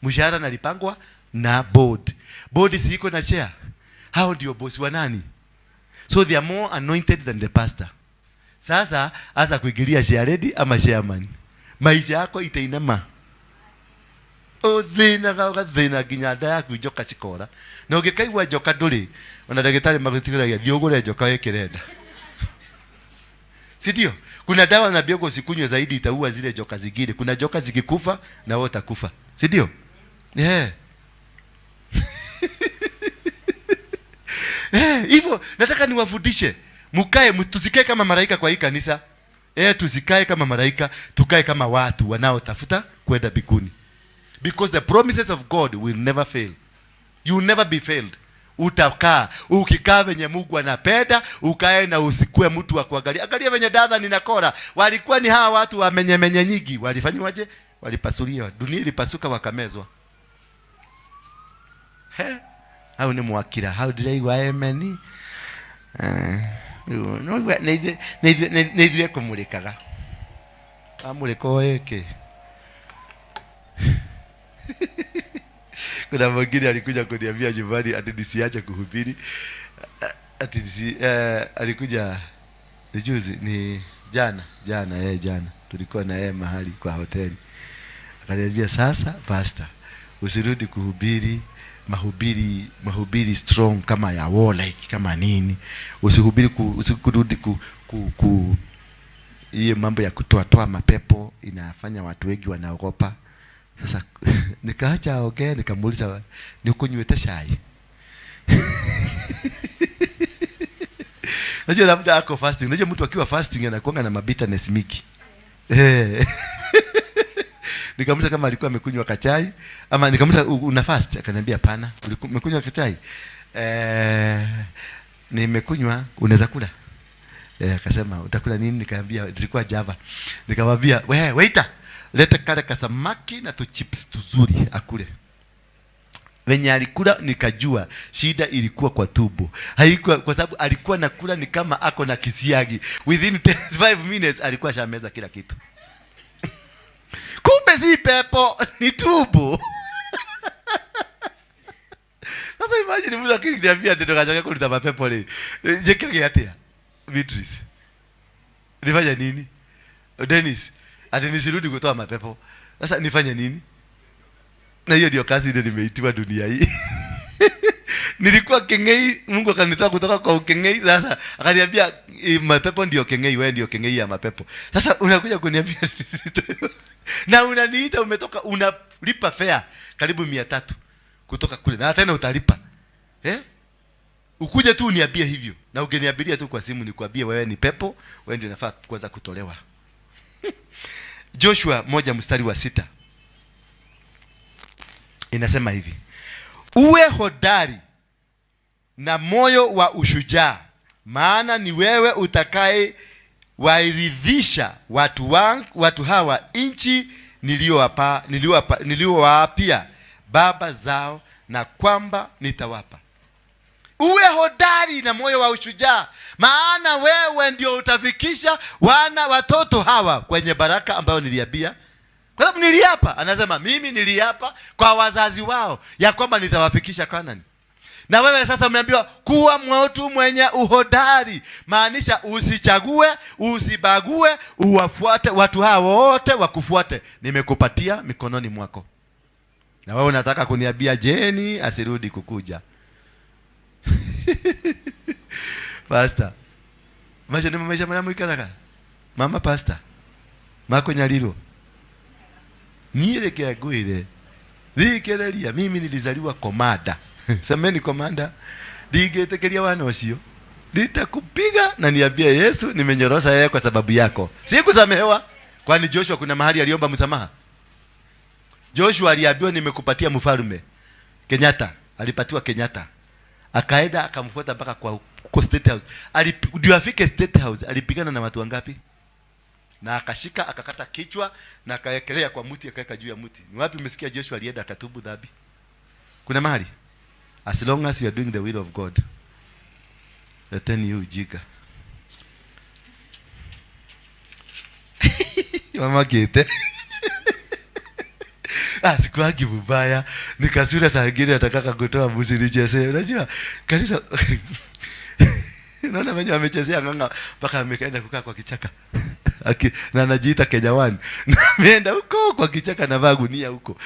Mshahara nalipangwa na board. Board si iko na chair. Hao ndio boss wa nani? So they are more anointed than the pastor. Sasa asa kuingilia chairlady ama chairman, maisha yako itainama. Uthinaga ugathina nginya nda yaku njoka cikora. Na ũngĩkaigua njoka ndũrĩ, ona ndagĩtarĩ magũtigĩragia thiĩ ũgũre njoka wĩkĩre nda. Si ndio? Kuna dawa na biogo usikunywe zaidi, itaua zile joka zingine. Kuna joka zikikufa na wewe utakufa. Si ndio? Yeah. Hivyo nataka niwafundishe. Mkae, tusikae kama malaika kwa hii kanisa. Tusikae kama malaika, tukae kama watu wanaotafuta kwenda mbinguni. Because the promises of God will never fail. You will never be failed. Utakaa, ukikaa venye Mungu anapenda, ukae na usikue mtu wa kuangalia. Angalia venye Dathan na Kora walikuwa ni hawa watu wa menye menye nyingi. Walifanywaje? Walipasuliwa. Dunia ilipasuka wakamezwa. He? Hau ni mwakira. Hau ndiraigua amen. No, nĩ ithuĩ kũmũrĩkaga. Amũrĩka ĩkĩ. Kuna mwingine alikuja kuniambia nyumbani ati nisiache kuhubiri. Ati nisi, alikuja ni juzi, ni jana, jana, yeye jana. Tulikuwa na yeye mahali kwa hoteli. Akaniambia sasa pastor, usirudi kuhubiri mahubiri strong kama ya war like kama nini. Usihubiri ku, usikurudi ku, ku, ku hiyo mambo ya kutoa toa mapepo inafanya watu wengi wanaogopa. Sasa nikaacha aongee, nikamuuliza ni ukunywete chai? Unajua labda ako fasting. Unajua mtu akiwa fasting anakuanga na mabitterness mingi. Nikamuuliza kama alikuwa amekunywa kachai ama nikamuuliza una fast? Akaniambia hapana. Umekunywa kachai? Nimekunywa, unaweza kula? Akasema utakula nini? Nikamwambia nilikuwa Java. Nikamwambia we waiter, leta kale kasamaki na tu chips tuzuri akule. Venye alikula nikajua shida ilikuwa kwa tumbo. Haikuwa kwa sababu alikuwa nakula ni kama ako na kisiagi. Within 5 minutes alikuwa shameza kila kitu. Kumbe si pepo, ni tumbo. Sasa imagine mtu akiniambia ndio kachoka kulita mapepo leo. Je, atia? Beatrice. Nifanye nini? Dennis, ati nisirudi kutoa mapepo. Sasa nifanye nini? Na hiyo ndio kazi ndio nimeitiwa dunia hii. Nilikuwa kengei, Mungu akanitoa kutoka kwa ukengei. Sasa akaniambia mapepo ndio kengei, wewe ndio kengei ya mapepo. Sasa unakuja kuniambia na unaniita umetoka, unalipa fare karibu 300 kutoka kule. Na tena utalipa. Ukuje tu uniambie hivyo. Na ungeniambilia tu kwa simu nikwambie wewe ni pepo, wewe ndio unafaa kuanza kutolewa. Joshua 1 mstari wa 6. Inasema hivi: uwe hodari na moyo wa ushujaa, maana ni wewe utakaye wairidhisha watu hawa nchi niliyowaapia baba zao, na kwamba nitawapa. Uwe hodari na moyo wa ushujaa, maana wewe ndio utafikisha watoto hawa kwenye baraka ambayo niliambia. Kwa sababu niliapa, anasema mimi niliapa kwa wazazi wao ya kwamba nitawafikisha Kanaani. Na wewe sasa umeambiwa kuwa mtu mwenye uhodari, maanisha usichague, usibague, uwafuate watu hawa wote wakufuate. Nimekupatia mikononi mwako. Na wewe unataka kuniambia Jeni asirudi kukuja. Pastor, maisha ni maisha mwana. Mama pastor, mako nyaliro. Nielekea gwire. Thikereria, mimi nilizaliwa komanda. Semeni komanda. Ndigetekeria wana ucio. Nitakupiga na niambie Yesu nimenyorosa yeye kwa sababu yako. Sikusamehewa. Kwani Joshua kuna mahali aliomba msamaha? Joshua aliambiwa nimekupatia mfalme. Kenyatta alipatiwa Kenyatta, akaenda akamfuata mpaka kwa huko State House. Ndio afike State House alipigana na watu wangapi? Na akashika akakata kichwa na akawekelea kwa mti, akaweka juu ya mti. Ni wapi umesikia Joshua alienda akatubu dhambi? Kuna mahali? As long as you are doing the will of God, leteni hiyo ujinga. Mama kete. Ah, sikuangi mubaya. Nikasura saa ingine atakaka kutoa mbuzi nichezee. Unajua kanisa unaona wenye wamechezea ng'ang'a mpaka ameenda kukaa kwa kichaka. Aki, na anajiita Kenya One. Na ameenda huko kwa kichaka na vaa gunia huko.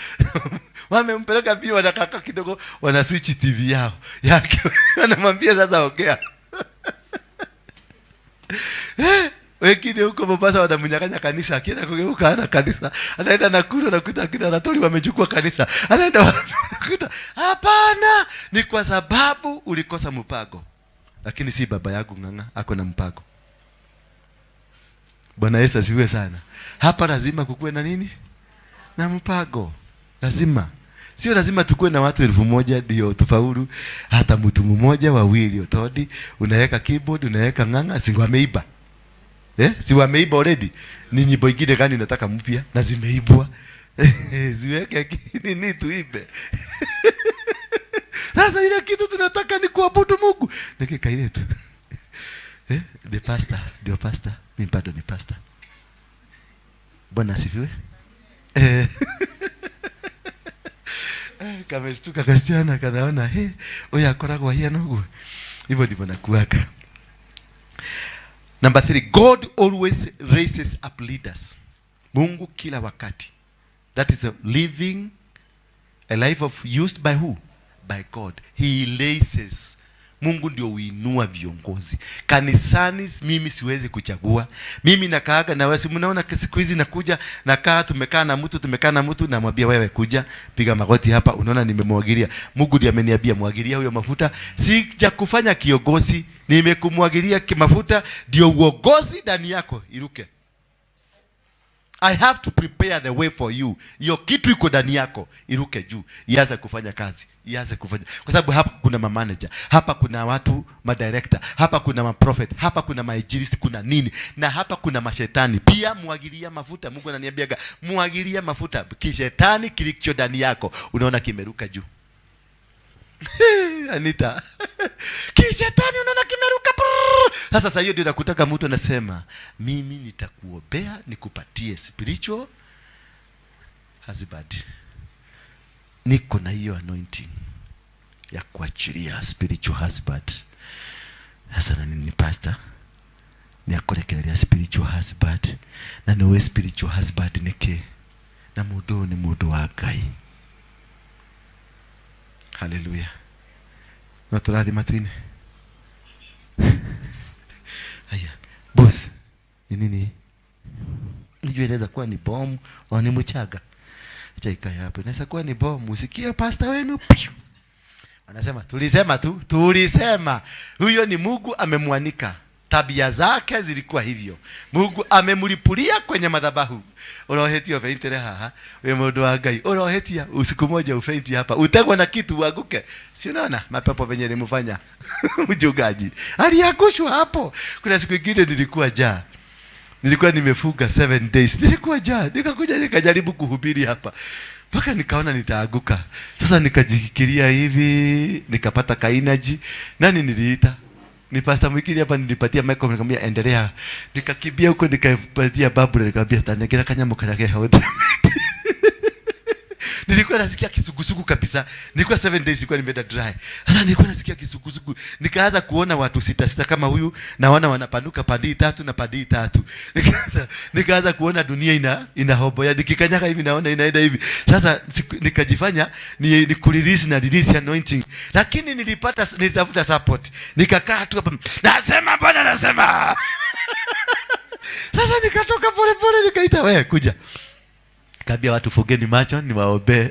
Wamempeleka pia, wanakaka kidogo, wana switch TV yao yake. Wanamwambia sasa ongea. Wengine huko Mombasa wanamnyang'anya kanisa, akienda kugeuka hana kanisa. Anaenda Nakuru anakuta akina Anatoli wamechukua kanisa. Anaenda wapi anakuta hapana, ni kwa sababu ulikosa mpango. Lakini si baba yangu Ng'ang'a ako na mpango. Bwana Yesu asifiwe sana. Hapa lazima kukuwe na nini? Na mpango. Lazima. Sio lazima tukue na watu 1000 ndio tufaulu. Hata mtu mmoja, wawili, otodi, unaweka keyboard, unaweka Ng'ang'a, si wameiba. Si wameiba already? Ni nyimbo ingine gani nataka mpya na zimeibwa? Ziweke nini tuibe? Sasa ile kitu tunataka ni kuabudu Mungu. Dakika ile tu. The pastor, ndio pastor, mimi bado ni pastor. Bwana asifiwe. Kamestuka kasichana kanaona, huyu akoragwo hiana uguo. Hivyo ndivyo nakuaga. Number 3, God always raises up leaders. Mungu kila wakati. That is a living a life of used by who? By God. He raises. Mungu ndio huinua viongozi. Kanisani mimi siwezi kuchagua. Mimi nakaaga na wewe, mnaona siku hizi nakuja nakaa, tumekaa na mtu, tumekaa na mtu, namwambia wewe kuja, piga magoti hapa, unaona nimemwagilia. Mungu ndiye ameniambia mwagilia huyo mafuta. Sijakufanya kiongozi, nimekumwagilia mafuta ndio uongozi ndani yako iruke. I have to prepare the way for you. Hiyo kitu iko ndani yako iruke juu, ianze kufanya kazi, ianze kufanya. Kwa sababu hapa kuna ma manager, hapa kuna watu ma director, hapa kuna ma prophet, hapa kuna mainjilisti, kuna nini, na hapa kuna mashetani pia. Mwagilia mafuta. Mungu ananiambiaga mwagilia mafuta kishetani kilicho ndani yako, unaona kimeruka juu. Anita. Kishetani unaona kimeruka. Sasa sasa hiyo ndio nakutaka mtu anasema mimi nitakuombea nikupatie spiritual husband. Niko na hiyo anointing ya kuachilia spiritual husband. Sasa na nini pastor? Ni akurekereria spiritual husband. Na niwe spiritual husband niki? Na mundu ni mundu wa Ngai. Hallelujah. No turathi matuine. Haya, boss, ni nini? Nijue inaweza kuwa ni bomu au ni mchanga. Acha ikae hapo. Inaweza kuwa ni bomu. Usikie pastor wenu. Piu. Anasema tulisema tu, tulisema. Huyo ni Mungu amemwanika. Tabia zake zilikuwa hivyo. Mungu amemlipulia kwenye madhabahu. Urohetia ufeintere haha. We mundu wa Ngai. Urohetia usiku moja ufeinti hapa. Utegwa na kitu uanguke. Si unaona mapepo venye nilimfanya mchungaji. Aliangushwa hapo. Kuna siku nyingine nilikuwa jaa. Nilikuwa nimefunga 7 days. Nilikuwa jaa. Nikakuja nikajaribu kuhubiri hapa. Mpaka nikaona nitaaguka. Sasa nikajifikiria hivi, nikapata ka energy. Nani niliita? Ni pastor mwingine hapa, nilipatia microphone nikamwambia endelea. Nikakimbia huko nikapatia babu na nikamwambia tanegera kanyamu karake hawote. Nilikuwa nasikia kisugusugu kabisa. Nilikuwa 7 days nilikuwa nimeenda dry. Sasa nilikuwa nasikia kisugusugu. Nikaanza kuona watu sita sita kama huyu, naona wanapanuka pandi tatu na pandi tatu. Nikaanza kuona dunia ina hobo. Ya nikikanyaga hivi naona inaenda hivi. Sasa nikajifanya ni kurelease na release anointing. Lakini nilitafuta support. Nikakaa tu hapa. Nasema Bwana nasema. Sasa nikatoka pole pole nikaita wewe kuja. Kaambia watu, "Fungeni macho niwaombee."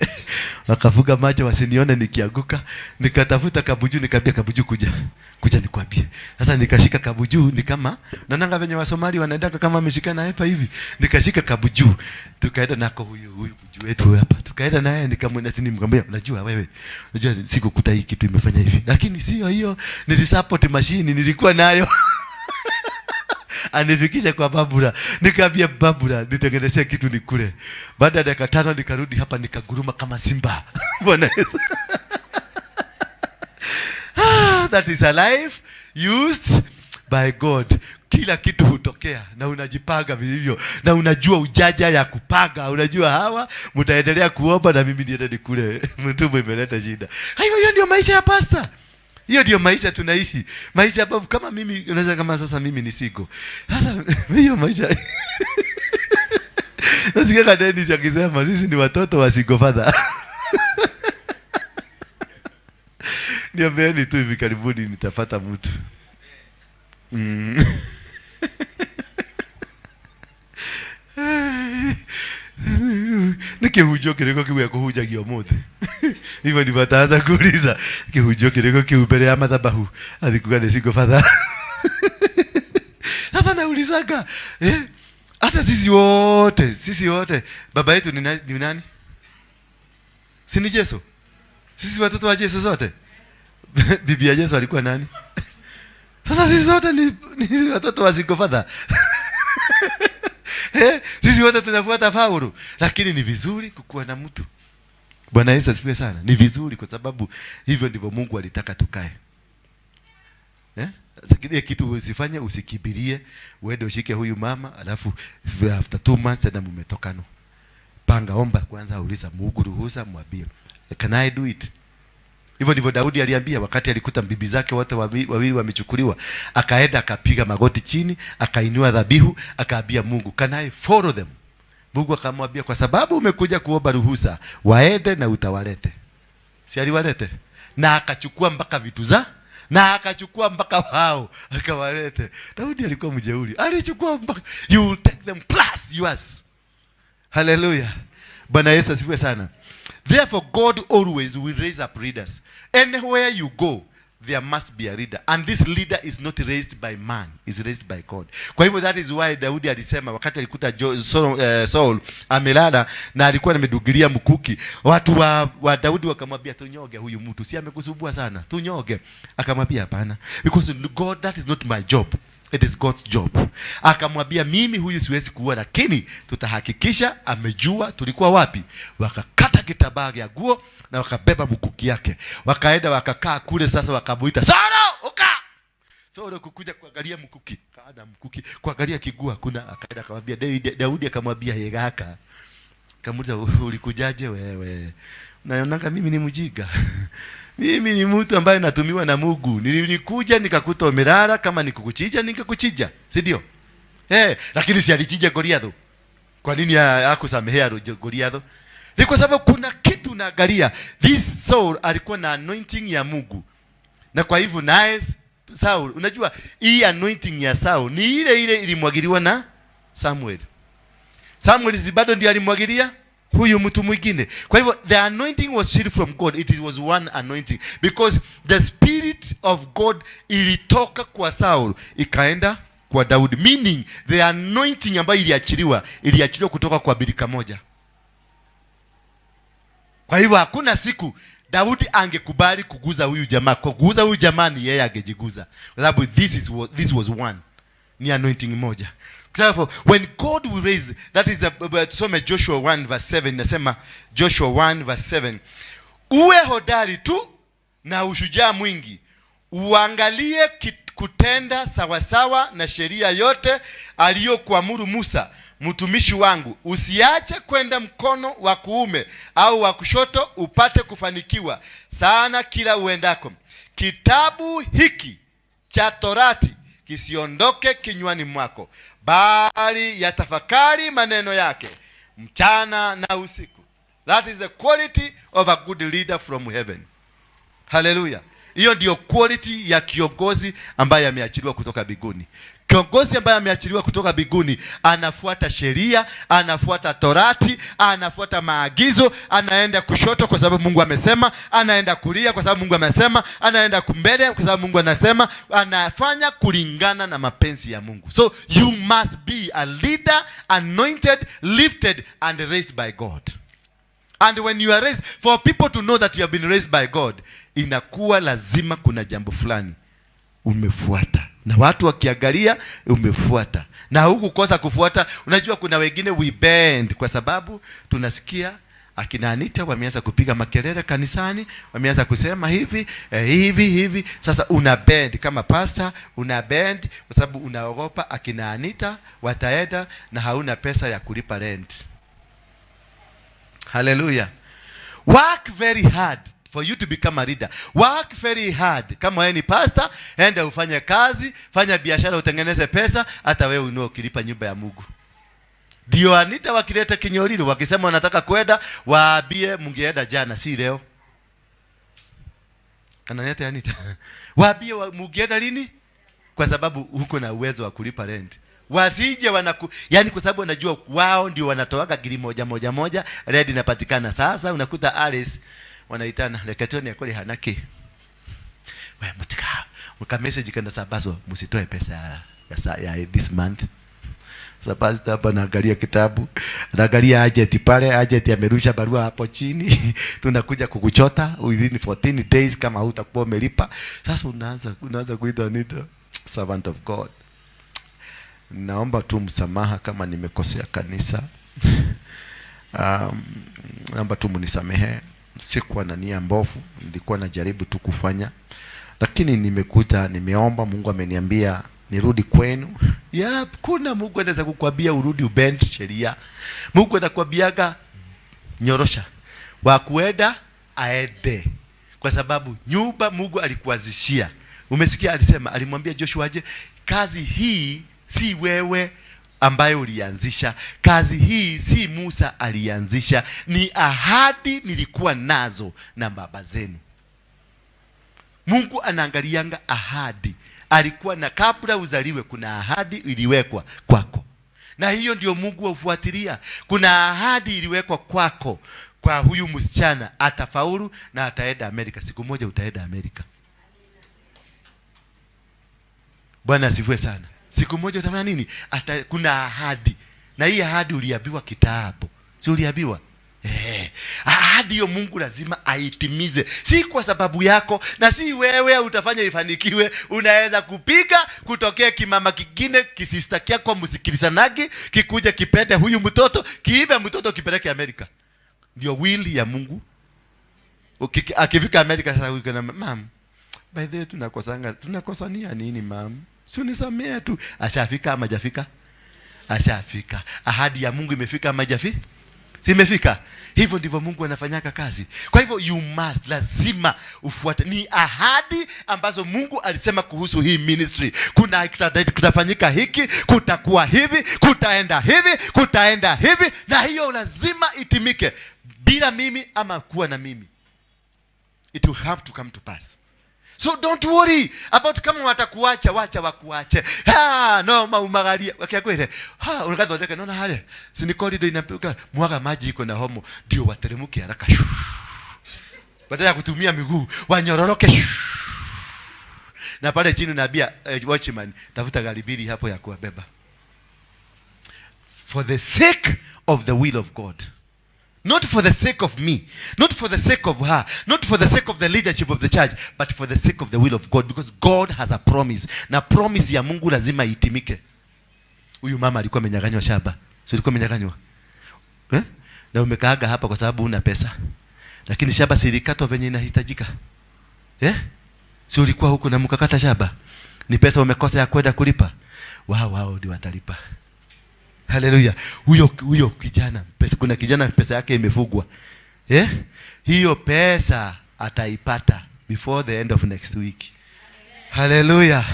Wakafunga macho wasinione nikianguka. Nikatafuta Kabuju, nikaambia Kabuju, "Kuja. Kuja nikwambie." Sasa nikashika Kabuju, ni kama naonanga venye wa Somali wanaendaka kama ameshikana hapa hivi. Nikashika Kabuju. Tukaenda nako huyu huyu Buju wetu hapa. Tukaenda naye, nikamwenda chini, nikamwambia, "Unajua wewe, unajua sikukuta hii kitu imefanya hivi. Lakini sio hiyo, nili-support machine nilikuwa nayo." Anifikishe kwa Babura. Nikaambia Babura, "Nitengenezee kitu nikule." Baada ya dakika 5 nikarudi hapa, nikaguruma kama simba. Bwana Yesu. Ah, that is a life used by God. Kila kitu hutokea na unajipanga vilivyo na unajua ujanja ya kupanga. Unajua hawa mtaendelea kuomba na mimi niende nikule. Mtumbo imeleta shida. Hayo, hiyo ndio maisha ya pasta. Hiyo ndio maisha tunaishi. Maisha ambapo kama mimi unaweza, kama sasa mimi ni single. Sasa hiyo maisha, nasikia Dennis akisema sisi ni watoto wa single father. Niambieni tu, hivi karibuni nitapata mtu. Nĩ kĩhunjio kĩrĩkũ kĩu ekũhunjagia ũmũthĩ? Hivyo ndivyo ataanza kuuliza, kĩhunjio kĩrĩkũ kĩu mbere ya madhabahu athikuga nĩ single father. Sasa naulizaga, eh, hata sisi wote baba yetu ni nani? Si ni Yesu? Sisi watoto wa Yesu zote. Bibi ya Yesu alikuwa nani? Sasa sisi zote ni watoto wa single father. Eh, sisi wote tunafuata faulu, lakini ni vizuri kukuwa na mtu. Bwana Yesu asifiwe sana. Ni vizuri kwa sababu hivyo ndivyo Mungu alitaka tukae. Eh? Kile kitu usifanye, usikibirie, uende ushike huyu mama, alafu after 2 months tena mumetokana. Panga, omba kwanza, uliza Mungu ruhusa, mwambie, "Can I do it?" Hivyo ndivyo Daudi aliambia wakati alikuta bibi zake wote wawili wamechukuliwa, akaenda akapiga magoti chini, akainua dhabihu, akaambia Mungu, "Can I follow them?" Mungu akamwambia, "Kwa sababu umekuja kuomba ruhusa, waende na utawalete." Si aliwalete? Na akachukua mpaka vitu za na akachukua mpaka wao akawalete. Daudi alikuwa mjeuri, alichukua mpaka, you will take them plus yours. Hallelujah. Bwana Yesu asifiwe sana. Therefore God always will raise up leaders. Anywhere you go, there must be a leader. And this leader is not raised by man, is raised by God. Kwa hivyo that is why Daudi alisema wakati alikuta Saul amelala na alikuwa amedugilia mkuki, watu wa Daudi wakamwambia, "Tunyoge huyu mtu, si amekusumbua sana, tunyoge." Akamwambia, "Hapana, because God, that is not my job. It is God's job." Akamwambia, "Mimi huyu siwezi kuua, lakini tutahakikisha amejua tulikuwa wapi." Wakakata kitambaa ya guo na wakabeba mkuki yake, wakaenda wakakaa kule. Sasa wakamuita, "Saulo, uka." Saulo kukuja kuangalia mkuki, kaana mkuki, kuangalia kiguu hakuna. Akaenda akamwambia Daudi, Daudi akamwambia, "Yegaka." Kamuuliza, "Ulikujaje wewe? Unaonanga mimi ni mjinga? Mimi ni mtu ambaye natumiwa na Mungu. Nilikuja nikakuta umelala, kama nikukuchinja nikakuchinja, si ndio?" Eh, lakini si alichinja Goliath? Kwa nini hakusamehea Goliath? Ni kwa sababu kuna kitu naangalia. This Saul alikuwa na anointing ya Mungu. Na kwa hivyo naye Saul, unajua hii anointing ya Saul ni ile ile ilimwagiliwa na Samuel. Samuel si bado ndio alimwagilia huyu mtu mwingine. Kwa hivyo the anointing was still from God. It was one anointing because the spirit of God ilitoka kwa Saul ikaenda kwa Daudi, meaning the anointing ambayo iliachiliwa, iliachiliwa kutoka kwa birika moja. Kwa hivyo hakuna siku Daudi angekubali kuguza huyu jamaa. Kwa kuguza huyu jamaa ni yeye angejiguza, kwa sababu this was one, ni anointing moja. Therefore, when God will raise, that is the, tusome Joshua 1 verse 7, nasema Joshua 1 verse 7. "Uwe hodari tu na ushujaa mwingi, uangalie kutenda sawasawa na sheria yote aliyokuamuru Musa mtumishi wangu, usiache kwenda mkono wa kuume au wa kushoto, upate kufanikiwa sana kila uendako. Kitabu hiki cha Torati kisiondoke kinywani mwako, bali yatafakari maneno yake mchana na usiku." That is the quality of a good leader from heaven. Haleluya. Hiyo ndiyo quality ya kiongozi ambaye ameachiliwa kutoka mbinguni. Kiongozi ambaye ameachiliwa kutoka mbinguni anafuata sheria, anafuata torati, anafuata maagizo, anaenda kushoto kwa sababu Mungu amesema, anaenda kulia kwa sababu Mungu amesema, anaenda mbele kwa sababu Mungu anasema, anafanya kulingana na mapenzi ya Mungu. So you must be a leader anointed, lifted and raised by God. And when you are raised, for people to know that you have been raised by God, inakuwa lazima kuna jambo fulani umefuata, na watu wakiangalia umefuata, na hukukosa kufuata. Unajua kuna wengine we bend kwa sababu tunasikia akina Anita wameanza kupiga makelele kanisani, wameanza kusema hivi, hivi hivi. Sasa una bend kama pastor, una bend kwa sababu unaogopa akina Anita wataenda na hauna pesa ya kulipa rent. Hallelujah. Work very hard for you to become a leader. Work very hard. Kama wewe ni pastor, enda ufanye kazi, fanya biashara, utengeneze pesa, hata wewe unao ukilipa nyumba ya Mungu. Ndio Anita wakileta kinyoriro, wakisema wanataka kwenda, waambie mungeenda jana, si leo. Kananiete Anita. Waambie mungeenda lini? Kwa sababu uko na uwezo wa kulipa rent. Wasije wanaku, yani kwa sababu wanajua wao ndio wanatoaga giri moja moja moja, rent inapatikana. Sasa unakuta Alice wanaitana leketoni ya kule hanaki. We mutika muka message kanda sabazwa, msitoe pesa ya this month. Sasa pastor hapa anaangalia kitabu, anaangalia agent pale, agent amerusha barua hapo chini. Tunakuja kukuchota within 14 days kama hutakuwa umelipa. Sasa unaanza kuita Anita, servant of God. Naomba tu msamaha kama nimekosea kanisa. Naomba tu mnisamehe. Sikuwa na nia mbovu, nilikuwa najaribu tu kufanya, lakini nimekuta, nimeomba, Mungu ameniambia nirudi kwenu. Ya, kuna Mungu anaweza kukwambia urudi ubend sheria. Mungu anakwambiaga nyorosha, wa kuenda aende, kwa sababu nyumba Mungu alikuanzishia. Umesikia, alisema, alimwambia Joshua aje, kazi hii si wewe ambaye ulianzisha, kazi hii si Musa alianzisha, ni ahadi nilikuwa nazo na baba zenu. Mungu anaangalianga ahadi alikuwa na kabla uzaliwe, kuna ahadi iliwekwa kwako, na hiyo ndio Mungu wafuatilia. Kuna ahadi iliwekwa kwako, kwa huyu msichana atafaulu na ataenda Amerika. Siku moja utaenda Amerika. Bwana asifiwe sana. Siku moja utafanya nini? Kuna ahadi, na hii ahadi uliambiwa kitabu, si uliambiwa? Ahadi hiyo Mungu lazima aitimize, si kwa sababu yako na si wewe utafanya ifanikiwe. Unaweza kupiga kutokea kimama kingine kisista kyako msikilizanagi kikuja kipende huyu mtoto, kiibe mtoto kipeleke Amerika. Ndio will ya Mungu. Akifika Amerika sasa huyu kana mam, by the way tunakosania nini mam? Si unisamee tu. Ashafika ama hajafika? Ashafika. Ahadi ya Mungu imefika ama haijafika? Si imefika? Hivyo ndivyo Mungu anafanyaka kazi. Kwa hivyo you must, lazima ufuate. Ni ahadi ambazo Mungu alisema kuhusu hii ministry. Kuna kutafanyika hiki, kutakuwa hivi, kutaenda hivi, kutaenda hivi, na hiyo lazima itimike bila mimi ama kuwa na mimi. It will have to come to pass. So don't worry about kama watakuacha, wacha wakuache. Ha, no maumagaria. Wakiakwire. Ha, unakathondeka naona hale. Si ni corridor inapiga mwaga maji iko na homo ndio wateremke haraka. Badala ya kutumia miguu wanyororoke. Na pale chini unaambia watchman, tafuta gari mbili hapo ya kuwabeba. For the sake of the will of God. Not for the sake of me, not for the sake of her, not for the sake of the leadership of the church, but for the sake of the will of God, because God has a promise. Na promise ya Mungu lazima itimike. Huyu mama alikuwa amenyang'anywa shamba. Si alikuwa amenyang'anywa? Eh? Na umekaaga hapa kwa sababu huna pesa. Lakini shamba si ilikatwa venye inahitajika? Eh? Si ulikuwa huku na mkakata shamba? Ni pesa umekosa ya kwenda kulipa? Wao wao ndio watalipa. Haleluya. Huyo kijana, pesa, kuna kijana pesa yake imefugwa. Eh? Hiyo pesa ataipata before the end of next week. Haleluya.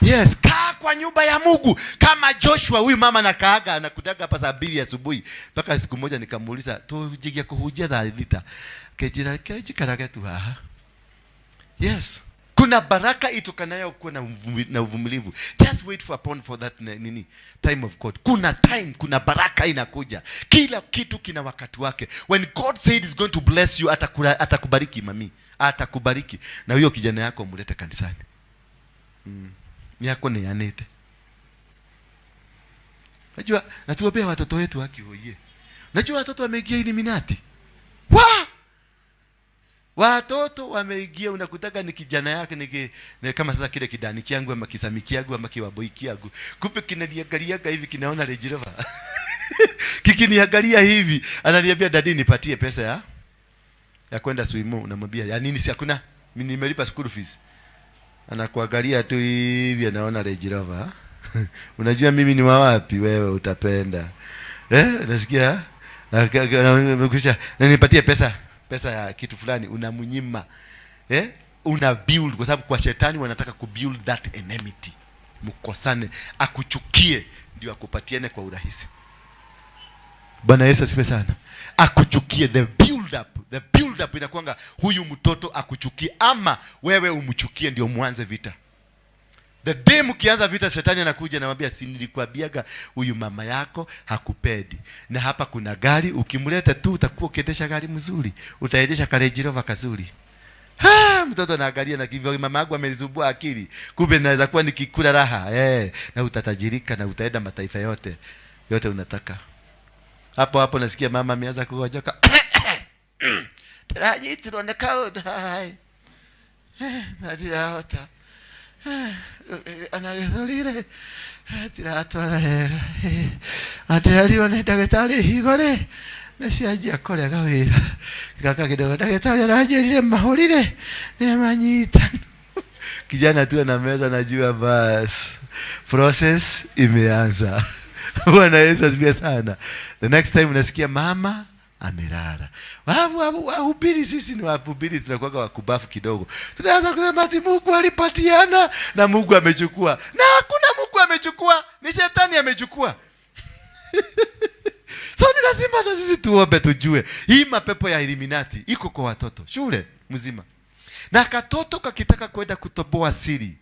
Yes, kaa kwa nyumba ya Mungu kama Joshua. Huyu mama anakaaga, anakudaga hapa saa 2 asubuhi. Mpaka siku moja nikamuuliza, tujigia kuhujia thaa thita. Kejira kejikarage tu haha. Yes. Kuna baraka itokanayo kuwa na uvumilivu. Just wait for upon for that nini, time of God. Kuna time, kuna baraka inakuja. Kila kitu kina wakati wake. When God said he's going to bless you, atakubariki mami, atakubariki. Na huyo kijana yako mlete kanisani. Yako ni yanete. Najua natuombea watoto wetu haki hoye. Najua watoto wameingia Illuminati. Wa! Watoto wameingia, unakutaka ni kijana yake ni kama sasa kile kidani kiangu ama kisami kiangu ama kiwaboi kiangu. Kumbe kinaniangaliaga hivi, kinaona Range Rover. Kikiniangalia hivi, ananiambia, "Daddy, nipatie pesa ya kwenda swimo." Unamwambia, "Ya nini? Si hakuna. Mimi nimelipa school fees." Anakuangalia tu hivi, anaona Range Rover. "Unajua mimi ni wa wapi? Wewe utapenda." Eh, unasikia? Kisha, "Na nipatie pesa ya kitu fulani," unamnyima. Eh? Una build, kwa sababu kwa shetani wanataka kubuild that enmity. Mkosane, akuchukie ndio akupatiane kwa urahisi. Bwana Yesu asifiwe sana. Akuchukie, the build up inakuanga huyu mtoto akuchukie ama wewe umchukie ndio muanze vita. The day mkianza vita, shetani anakuja, anamwambia, "Si nilikwambiaga huyu mama yako hakupendi? Na hapa kuna gari, ukimleta tu utakuwa ukiendesha gari mzuri, utaendesha ka Range Rover kazuri." Ha, mtoto anaangalia na kivyo, "Mama yangu amenisumbua akili. Kumbe naweza kuwa nikikula raha." Eh, na utatajirika na utaenda mataifa yote. Yote unataka. Hapo hapo nasikia mama ameanza kugonjoka. Ndĩranyitirwo nĩ kaũndũ haha. Na ndirahota. Ona gĩthũri-rĩ, ndiratwara wega. Na ndĩrerirwo nĩ ndagĩtarĩ higo-rĩ, nĩ cianjia kũrega wĩra. Gaka kidogo ndagĩtarĩ aranjĩrire mahũri-rĩ, nĩ manyitanu. Kijana tu ana meza, najua bas process imeanza. Bwana Yesu asifiwe sana. The next time unasikia mama amelala. Wahubiri, sisi ni wahubiri, tunakuwaga wakubafu kidogo. Tunaanza kusema ati Mungu alipatiana na Mungu amechukua. Na hakuna Mungu amechukua, ni shetani amechukua. So ni lazima na sisi tuombe tujue hii mapepo ya Illuminati iko kwa watoto shule mzima. Na katoto kakitaka kwenda kutoboa siri,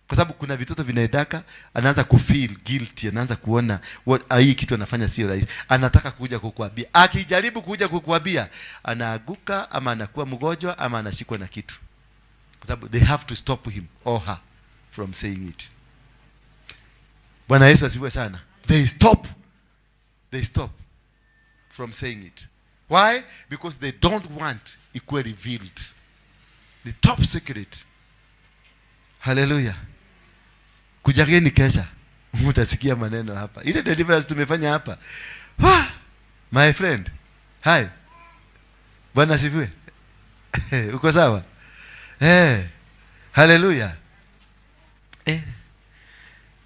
kwa sababu kuna vitoto vinaendaka, anaanza kufeel guilty, anaanza kuona what, hii kitu anafanya sio rahisi, anataka kuja kukuambia. Akijaribu kuja kukuambia, anaaguka ama anakuwa mgonjwa ama anashikwa na kitu, kwa sababu they have to stop him or her from saying it. Bwana Yesu asifiwe sana. They stop from saying it. Why? Because they don't want ikuwe revealed, the top secret. Haleluya. Kujageni kesha, mutasikia maneno hapa. Ile deliverance tumefanya hapa. Wah! My friend. Hi. Bwana asifiwe. Uko sawa? Eh. Haleluya. Eh.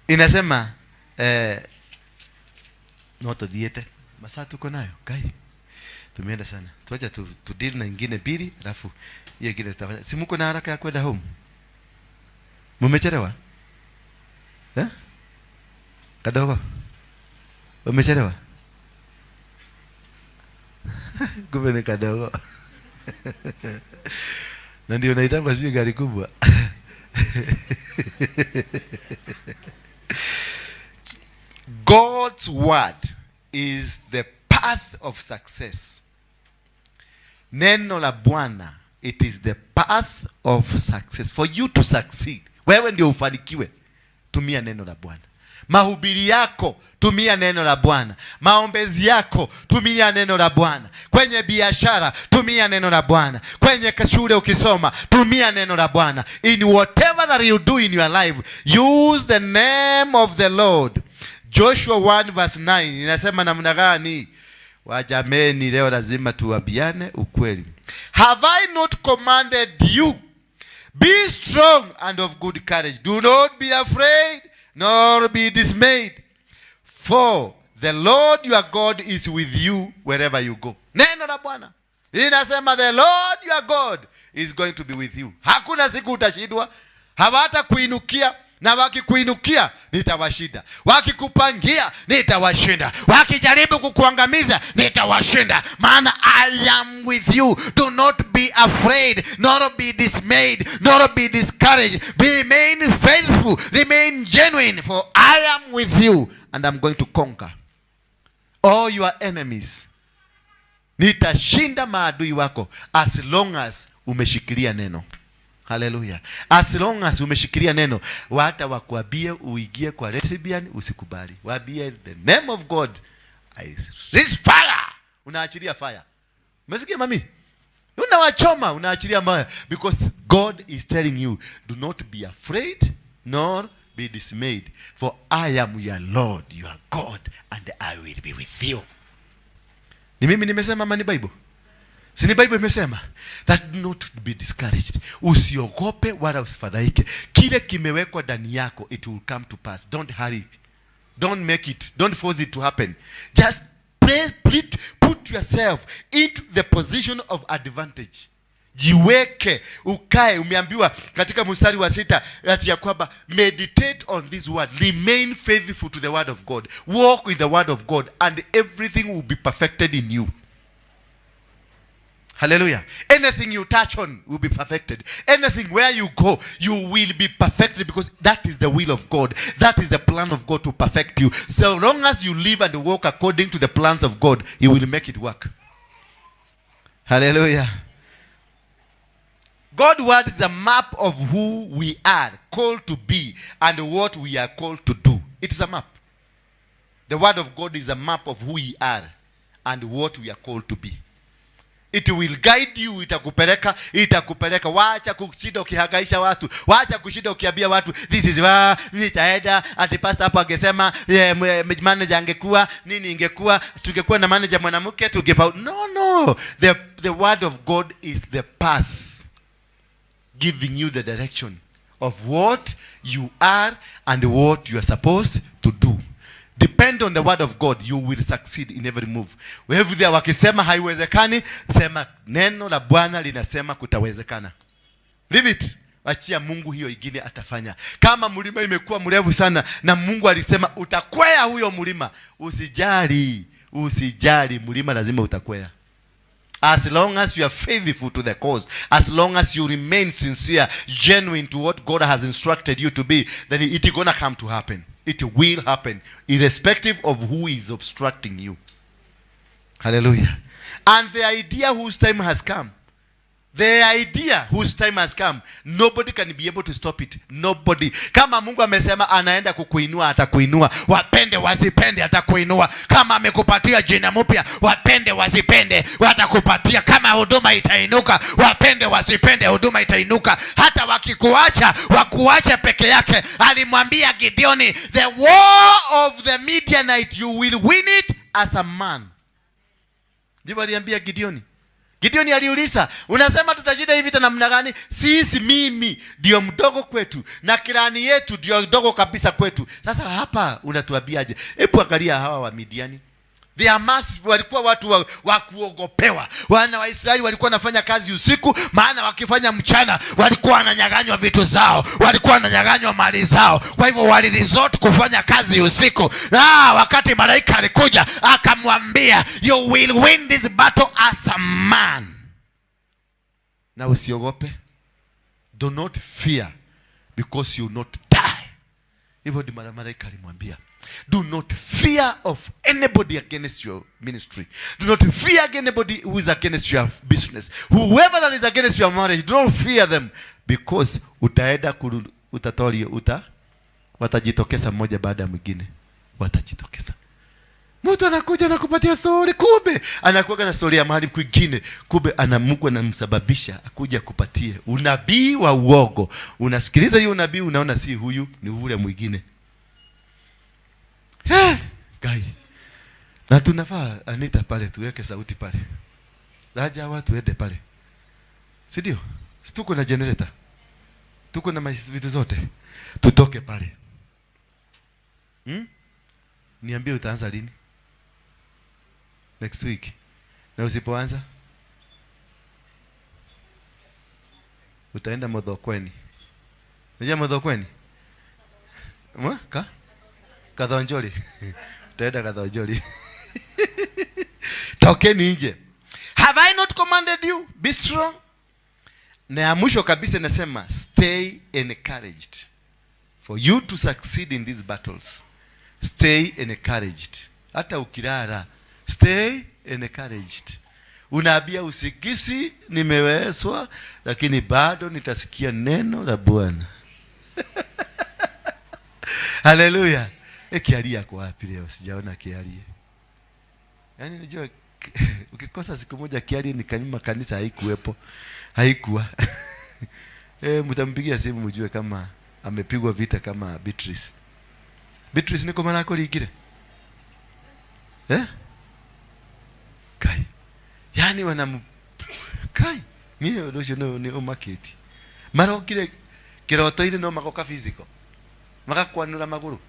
Inasema no tuthiete masaa tuko nayo kai tumeenda sana, tuacha tu deal na ingine mbili, alafu hiyo ingine tutafanya. Si mko na haraka ya kwenda home? Mumechelewa, eh? Kadogo, umechelewa? Kumbe ni kadogo na ndio naitangwa sijui gari kubwa. God's word is the path of success. Neno la Bwana, it is the path of success. For you to succeed, wewe ndio ufanikiwe, tumia neno la Bwana. Mahubiri yako, tumia neno la Bwana. Maombezi yako, tumia neno la Bwana. Kwenye biashara, tumia neno la Bwana. Kwenye shule ukisoma, tumia neno la Bwana. In whatever that you do in your life, use the name of the Lord. Joshua 1 verse 9 inasema namna gani? Wajameni, leo lazima tuambiane ukweli. "Have I not commanded you? Be strong and of good courage. Do not be afraid, nor be dismayed. For the Lord your God is with you wherever you go." Neno la Bwana linasema the Lord your God is going to be with you. Hakuna siku utashindwa, hawata kuinukia. Na wakikuinukia nitawashinda, wakikupangia nitawashinda, wakijaribu kukuangamiza nitawashinda, maana I am with you. Do not be afraid, nor be dismayed, nor be discouraged. Remain faithful, remain genuine, for I am with you and I'm going to conquer all your enemies. Nitashinda maadui wako as long as umeshikilia neno. Haleluya. As long as umeshikilia neno, hata wakuambie uingie kwa lesbian usikubali. Waambie, "The name of God, I release fire." Unaachilia fire. Umesikia, mami? Unawachoma, unaachilia mbaya because God is telling you, "Do not be afraid nor be dismayed, for I am your Lord, your God, and I will be with you." Ni mimi nimesema ama ni Bible? Si ni Bible imesema that not be discouraged. Usiogope wala usifadhaike. Kile kimewekwa ndani yako, it will come to pass. Don't hurry it. Don't make it. Don't force it to happen. Just pray, put yourself into the position of advantage. Jiweke ukae. Umeambiwa katika mstari wa 6 ati ya kwamba meditate on this word, remain faithful to the word of God, walk with the word of God, and everything will be perfected in you. Hallelujah. Anything you touch on will be perfected. Anything where you go, you will be perfected because that is the will of God. That is the plan of God to perfect you. So long as you live and walk according to the plans of God, He will make it work. Hallelujah. God's word is a map of who we are called to be and what we are called to do. It is a map. The word of God is a map of who we are and what we are called to be. It will guide you, itakupeleka, itakupeleka. Wacha kushinda ukihangaisha watu, wacha kushinda ukiambia watu this is where nitaenda. Ati pastor hapo angesema, manager angekuwa nini, ingekuwa tungekuwa na manager mwanamke tungefaulu. No, no, the word of God is the path giving you the direction of what you are and what you are supposed to do. Depend on the word of God, you will succeed in every move. Everything wakisema haiwezekani, sema neno la Bwana linasema kutawezekana. Leave it. Achia Mungu hiyo ingine atafanya. Kama mlima imekuwa mrefu sana na Mungu alisema utakwea huyo mlima, usijali, usijali, mlima lazima utakwea. As long as you are faithful to the cause, as long as you remain sincere, genuine to what God has instructed you to be, then it is gonna come to happen. It will happen, irrespective of who is obstructing you. Hallelujah. And the idea whose time has come, the idea whose time has come, nobody can be able to stop it. Nobody. Kama Mungu amesema anaenda kukuinua, atakuinua. Wapende wasipende, atakuinua. Kama amekupatia jina mpya, wapende wasipende, watakupatia. Kama huduma itainuka, wapende wasipende, huduma itainuka. Hata wakikuacha, wakuache peke yake. Alimwambia Gideoni, "The war of the Midianite, you will win it as a man." Ndivyo aliambia Gideoni. Gideoni aliuliza, "Unasema tutashinda hivi vita namna gani? Sisi mimi ndio mdogo kwetu na clan yetu ndio mdogo kabisa kwetu. Sasa hapa unatuambiaje?" Hebu angalia hawa wa Midiani. They are massive, walikuwa watu wa kuogopewa. Wana wa Israeli walikuwa wanafanya kazi usiku, maana wakifanya mchana walikuwa wananyang'anywa vitu zao, walikuwa wananyang'anywa mali zao. Kwa hivyo waliresort kufanya kazi usiku. Na wakati malaika alikuja akamwambia, "You will win this battle as a man." Na usiogope. Do not fear because you will not die. Hivyo ndivyo malaika alimwambia. Do not fear of anybody against your ministry. Do not fear anybody who is against your business. Whoever that is against your marriage, do not fear them because utaenda utatorio watajitokeza mmoja baada ya mwingine. Watajitokeza. Mtu anakuja na kupatia story, kumbe anakuwa na story ya mahali kwingine, kumbe ana Mungu anamsababisha akuja kupatie unabii wa uongo. Unasikiliza hiyo unabii, unaona si huyu, ni ule mwingine. Hey, guy. Na tunafaa Anita pale tuweke sauti pale. Raja watu ende pale. Si ndio? Si tuko na generator. Tuko na vitu zote. Tutoke pale. Niambie utaanza lini? Next week. Na usipoanza utaenda Muthokweni. Unajua Muthokweni? Mwa? Ka? Kathonjori. Utaenda Kathonjori. Tokeni nje. Have I not commanded you? Be strong. Na ya mwisho kabisa inasema stay encouraged. For you to succeed in these battles, stay encouraged. Hata ukilala, stay encouraged. Unaambia usikisi, nimewezwa, lakini bado nitasikia neno la Bwana. Haleluya. Kiaria kwa wapi leo? Sijaona Kiaria. Yaani unajua ukikosa siku moja Kiaria ni kama kanisa haikuwepo. Haikuwa. Mtampigia simu mjue kama amepigwa vita kama Beatrice. Beatrice niko marako lingire. Kai. Yaani wanam kai. Ni ucio ni umakiti. Marokire kiroto-ini no magoka physical. Magakwanura maguru.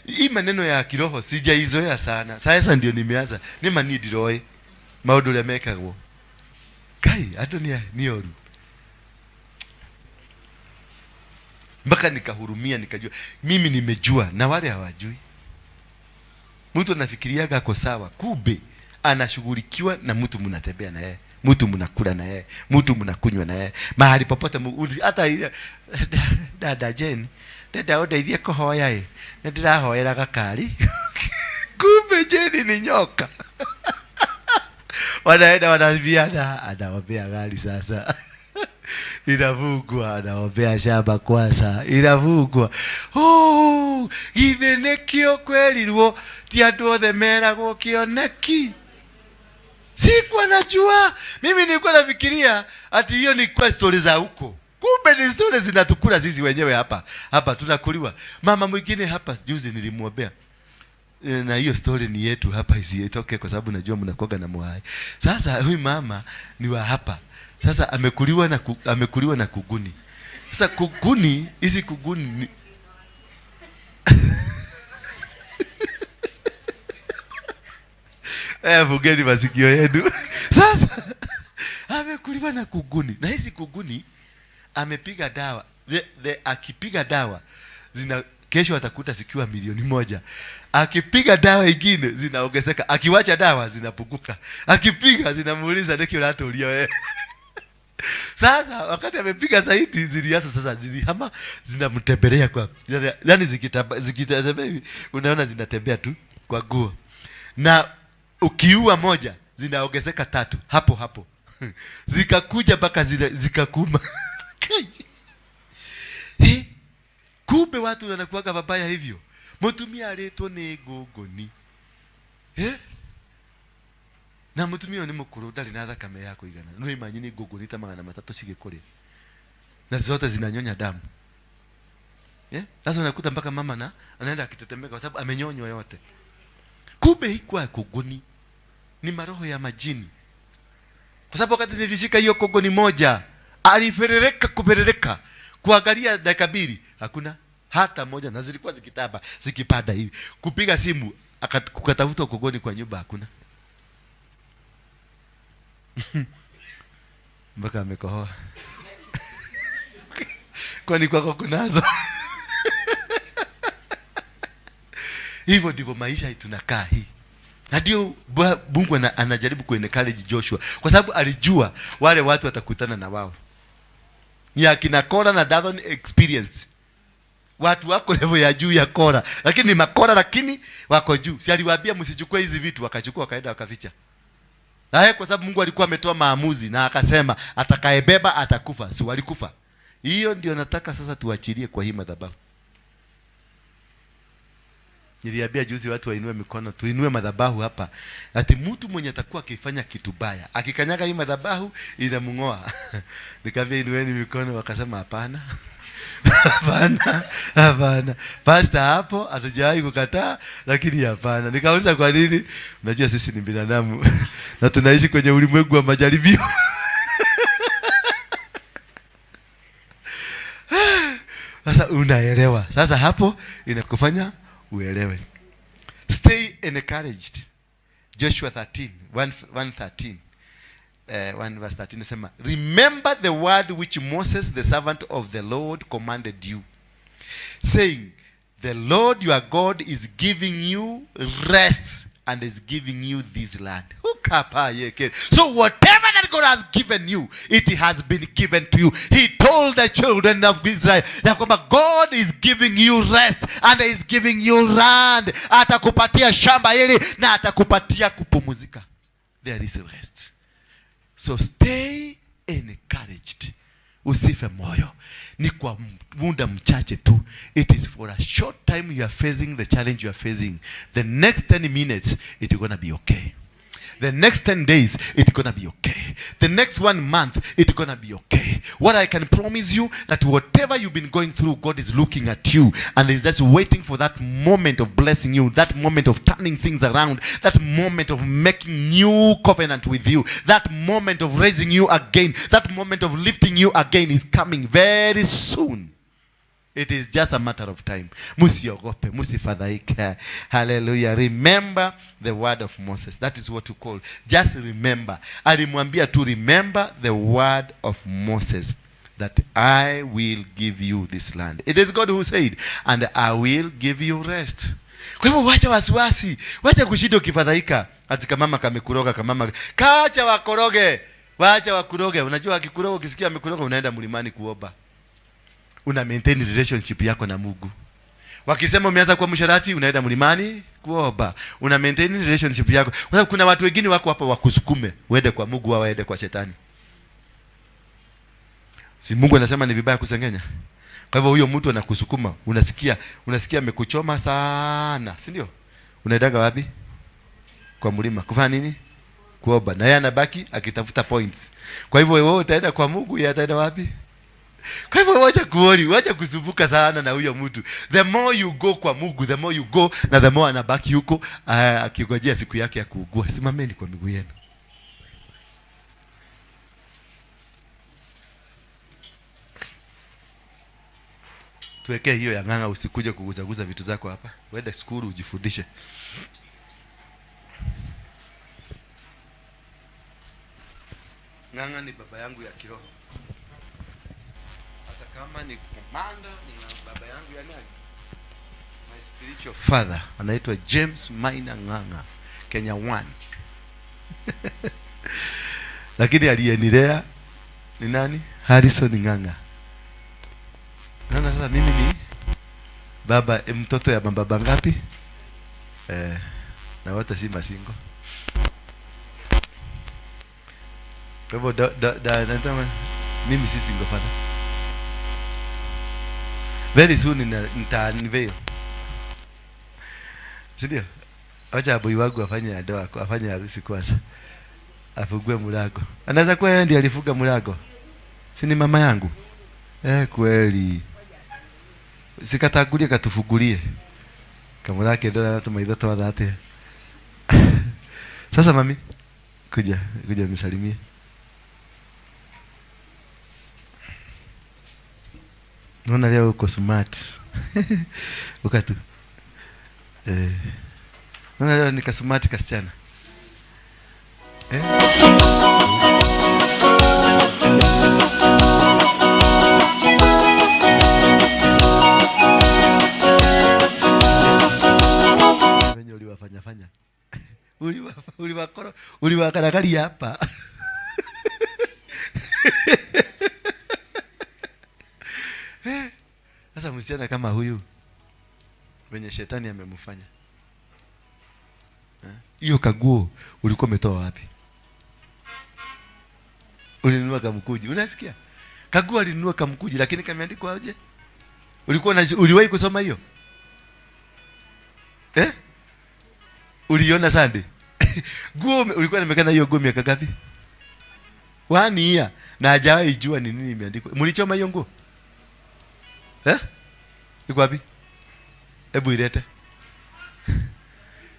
Hii maneno ya kiroho sijaizoea sana. Sasa ndio nimeanza. Ni mani ndiroe maundu uria mekagwo. Kai, andu ni oru. Mpaka nikahurumia, nikajua mimi nimejua na wale hawajui. Mtu anafikiriaga ako sawa, kumbe anashughulikiwa na mtu mnatembea na yeye, mtu mnakula na yeye, mtu mnakunywa na yeye mahali popote hata ile dada Jane, dada undeithie kuhoya ĩ, nĩ ndĩrahoera gakari. Kumbe Jane ni nyoka. Wanaenda wanaambiana, anaombea gari sasa. Inafungwa, anaombea shamba kwanza, inafungwa. Oh, githĩ nĩkĩo kwerirwo ti andũ othe meragwo kĩoneki. Sikuwa najua. Mimi nilikuwa nafikiria ati hiyo ni kwa story za huko. Kumbe ni story zinatukula sisi wenyewe hapa. Hapa tunakuliwa. Mama mwingine hapa juzi nilimwombea. Na hiyo story ni yetu hapa isitoke kwa sababu najua mnakuaga na muhai. Sasa huyu mama ni wa hapa. Sasa amekuliwa na kuguni. Sasa kuguni, hizi kuguni ni fungeni masikio yenu. Sasa amekuliwa na kuguni. Na hizi kuguni amepiga dawa. Akipiga dawa zina kesho atakuta zikiwa 1,000,000. Akipiga dawa ingine zinaongezeka. Akiwacha dawa zinapunguka. Akipiga zinamuuliza niki unatulia wewe. Sasa wakati amepiga zaidi zilianza sasa zilihama zinamtembelea kwa yani zikitembea hivi unaona zinatembea tu kwa guo. Na ukiua moja zinaongezeka 3 hapo hapo. Zikakuja mpaka zikakuma. He, kumbe watu wanakuwaga vabaya hivyo. Mutumia aretwo ni ngũngũni. Na mutumia ũyũ nĩ mũkũrũ, ndarĩ na thakame ya kũigana. No imagine ngũngũni ta 300 cigĩkũrĩa. Na zote zinanyonya damu. Sasa unakuta mpaka mama na anaenda akitetemeka kwa sababu amenyonywa yote. Kumbe hii kwa kuguni ni maroho ya majini. Kwa sababu wakati nilishika hiyo kuguni moja, alipeleleka kupeleleka kuangalia dakika 2 hakuna hata moja, na zilikuwa zikitaba zikipanda hivi. Kupiga simu kukatafuta kuguni kwa nyumba hakuna. Mpaka amekohoa. Kwani kwako kunazo? Hivyo ndivyo maisha tunakaa hii. Na ndio Mungu anajaribu kuencourage Joshua kwa sababu alijua wale watu watakutana na wao. Ni akina Kora na Dathan experienced. Watu wako level ya juu ya Kora, lakini ni makora lakini wako juu. Si aliwaambia msichukue hizi vitu, wakachukua wakaenda wakaficha. Na kwa sababu Mungu alikuwa ametoa maamuzi na akasema atakayebeba atakufa, si walikufa. Hiyo ndio nataka sasa tuachilie kwa hii madhabahu. Niliambia juzi watu wainue mikono, tuinue madhabahu hapa. Ati mtu mwenye atakuwa akifanya kitu baya, akikanyaga hii madhabahu inamngoa. Nikamwambia inueni mikono, wakasema hapana. Hapana, hapana. Pastor hapo hatujawahi kukataa, lakini hapana. Nikauliza kwa nini? Unajua sisi ni binadamu na tunaishi kwenye ulimwengu wa majaribio. Sasa unaelewa. Sasa hapo inakufanya uelewe. Stay encouraged. Joshua 13, 1:13. 1 verse 13 nasema, remember the word which Moses the servant of the Lord commanded you, saying, the Lord your God is giving you rest and is giving you this land. So whatever that God has given you, it has been given to you. He told the children of Israel ya kwamba God is giving you rest and is giving you land. Atakupatia shamba hili na atakupatia kupumzika. There is rest. So stay encouraged. Usife moyo. Ni kwa muda mchache tu. It is for a short time you are facing the challenge you are facing. The next 10 minutes, it is going to be okay. The next 10 days, it's going to be okay. The next 1 month, it's going to be okay. What I can promise you, that whatever you've been going through, God is looking at you and is just waiting for that moment of blessing you, that moment of turning things around, that moment of making new covenant with you, that moment of raising you again, that moment of lifting you again is coming very soon. It is just a matter of time. Musiogope, musifadhaike. Hallelujah. Remember the word of Moses. That is what you call. Just remember. Alimwambia tu, remember the word of Moses, that I will give you this land. It is God who said, and I will give you rest. Kwa hivyo wacha wasiwasi, wacha kushinda ukifadhaika. Ati kamama kamekuroga, kamama. Kacha wakoroge. Wacha wakuroge. Unajua akikuroga, ukisikia amekuroga, unaenda mlimani kuomba. Una maintain relationship yako na Mungu. Wakisema umeanza kuwa msherati, unaenda mlimani kuomba. Una maintain relationship yako. Kwa sababu kuna watu wengine wako hapa wakusukume uende kwa Mungu au waende kwa shetani. Si Mungu anasema ni vibaya kusengenya? Kwa hivyo huyo mtu anakusukuma, unasikia amekuchoma sana, si ndio? Unaendaga wapi? Kwa mlima. Kufanya nini? Kuomba. Na yeye anabaki akitafuta points. Kwa hivyo wewe utaenda kwa Mungu, yeye ataenda wapi? Kwa hivyo wacha kuori, wacha kusumbuka sana na huyo mtu. The more you go kwa Mungu, the more you go, na the more anabaki huko, akingojea siku yake ya kuugua. Simameni kwa miguu yenu. Tuwekee hiyo ya ng'ang'a, usikuje kuguzaguza vitu zako hapa. Uende shukuru ujifundishe. Ng'ang'a ni baba yangu ya kiroho. Hata kama ni commander, ni baba yangu ya nani? My spiritual father anaitwa James Maina Ng'ang'a, Kenya 1. Lakini aliyenilea ni nani? Harrison Ng'ang'a. Naona sasa mimi ni baba, mtoto ya baba ngapi? Na wote si masingo. Kwa hivyo mimi si single father. Very soon nita-unveil. Si ndio? Acha boy wangu afanye ndoa, afanye harusi kwanza. Afungue mlango. Anaweza kuwa yeye ndiye alifunga mlango. Si ni mama yangu? Kweli. Sikatagulie katufungulie. Kamurake ndio anatuma itho twathate. Sasa mami, kuja nisalimie. Naona leo uko smart. Ukatu. Naona leo nika smart kasichana. Wenye uliwafanya fanya. Uliwakoro, uliwakarakaria hapa. Sasa msichana kama huyu wenye shetani amemfanya. Hiyo kaguo ulikuwa umetoa wapi? Ulinunua kamkuji. Unasikia? Kaguo alinunua kamkuji lakini kameandikwa aje? Uliwahi kusoma hiyo? Uliona Sunday? Guo ulikuwa unamekana hiyo guo miaka ngapi? 1 year. Na hajawahi jua ni nini imeandikwa. Mlichoma hiyo nguo? Iko wapi? Hebu ilete.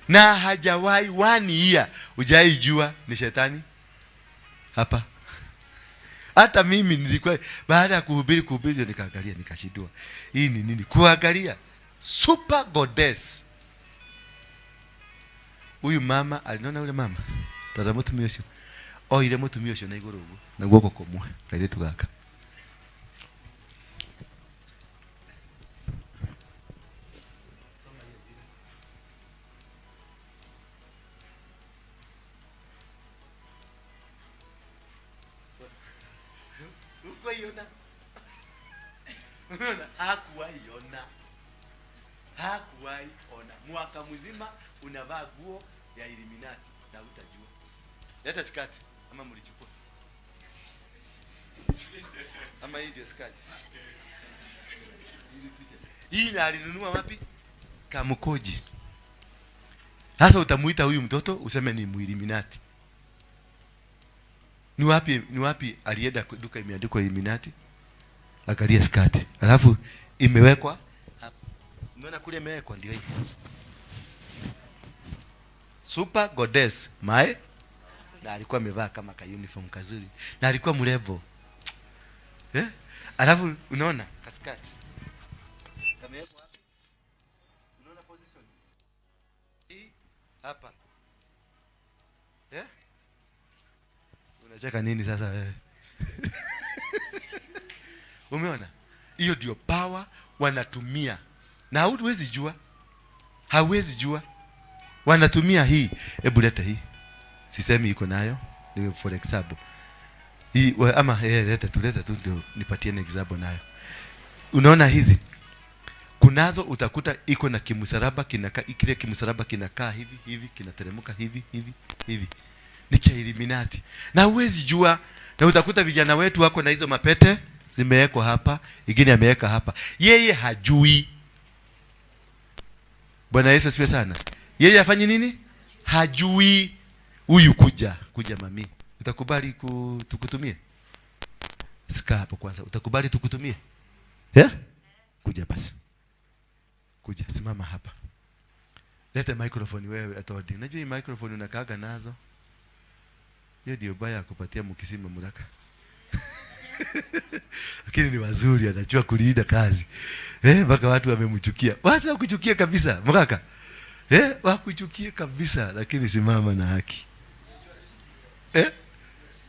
Na hajawahi 1 year hujawahi jua ni shetani hapa. Hata mimi nilikuwa baada ya kuhubiri ndio nikaangalia nikashindwa. Hii ni nini? Kuangalia super goddess. Huyu mama alinaona yule mama. Tazama mtu mmoja. Oire mũtumia ũcio na igũrũ ũguo na guoko kũmwe kairĩtu gaka. Hukuiona? Unaona? Hakuwaiona, hakuwahi ona. Mwaka mzima unavaa guo ya Illuminati na utajua. Leta skati ama mlichukua? Ama hii ndio skati? Hii na alinunua wapi? Kamukoji. Sasa utamuita huyu mtoto useme ni Muilluminati. Ni wapi, ni wapi alienda duka imeandikwa Illuminati? Angalia skati. Alafu imewekwa hapa. Umeona kule imewekwa ndio hii. Super goddess my, na alikuwa amevaa kama ka uniform kazuri na alikuwa mrembo. Eh? Alafu unaona kaskati. Kamewekwa wapi? Unaona position? Hii hapa. Eh? Unacheka nini sasa wewe? Umeona? Hiyo ndio power wanatumia. Na hauwezi jua. Hauwezi jua. Wanatumia hii. Hebu leta hii. Sisemi iko nayo. Ni for example. Hii ama leta tu, leta tu ndio nipatie example nayo. Unaona hizi? Kunazo utakuta iko na kimsalaba kinakaa, kile kimsalaba kinakaa hivi hivi, kinateremka hivi hivi hivi. Ni cha Illuminati. Na huwezi jua, na utakuta vijana wetu wako na hizo mapete zimewekwa hapa, ingine ameweka hapa. Yeye hajui. Bwana Yesu asifiwe sana. Yeye afanye nini? Hajui. Huyu kuja, kuja mami. Utakubali tukutumie? Sika hapo kwanza. Utakubali tukutumie? Yeah? Kuja basi. Kuja, simama hapa. Leta microphone wewe Atodi. Unajua hii microphone unakaaga nazo. Hiyo ndio baya ya kupatia mkisima muraka. Lakini ni wazuri, anajua kulinda kazi. Mpaka watu wamemchukia. Watu wakuchukia kabisa, mkaka. Wakuchukie kabisa, lakini simama na haki.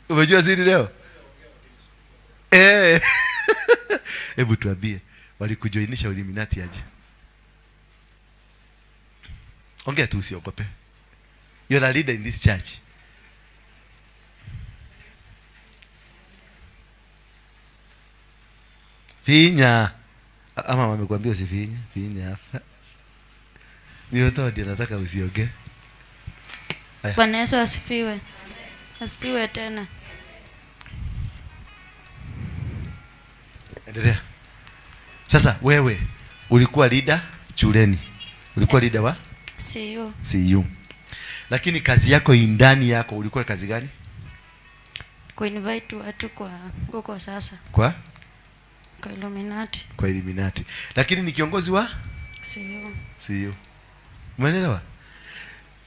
Umejua siri leo? Hebu tuambie, walikujoinisha Illuminati aje? Ongea tu, usiogope. You're a leader in this church. Finya. Ama wamekuambia usifinye? Finya hapa. Ni Otodi anataka usioge. Haya. Bwana Yesu asifiwe. Asifiwe tena. Endelea. Sasa wewe ulikuwa leader shuleni. Ulikuwa leader wa? CU. CU. Lakini kazi yako ndani yako ulikuwa kazi gani? Kuinvite watu kwa huko sasa. Kwa? Kwa Illuminati. Kwa Illuminati. Lakini ni kiongozi wa? CU. CU. Umeelewa?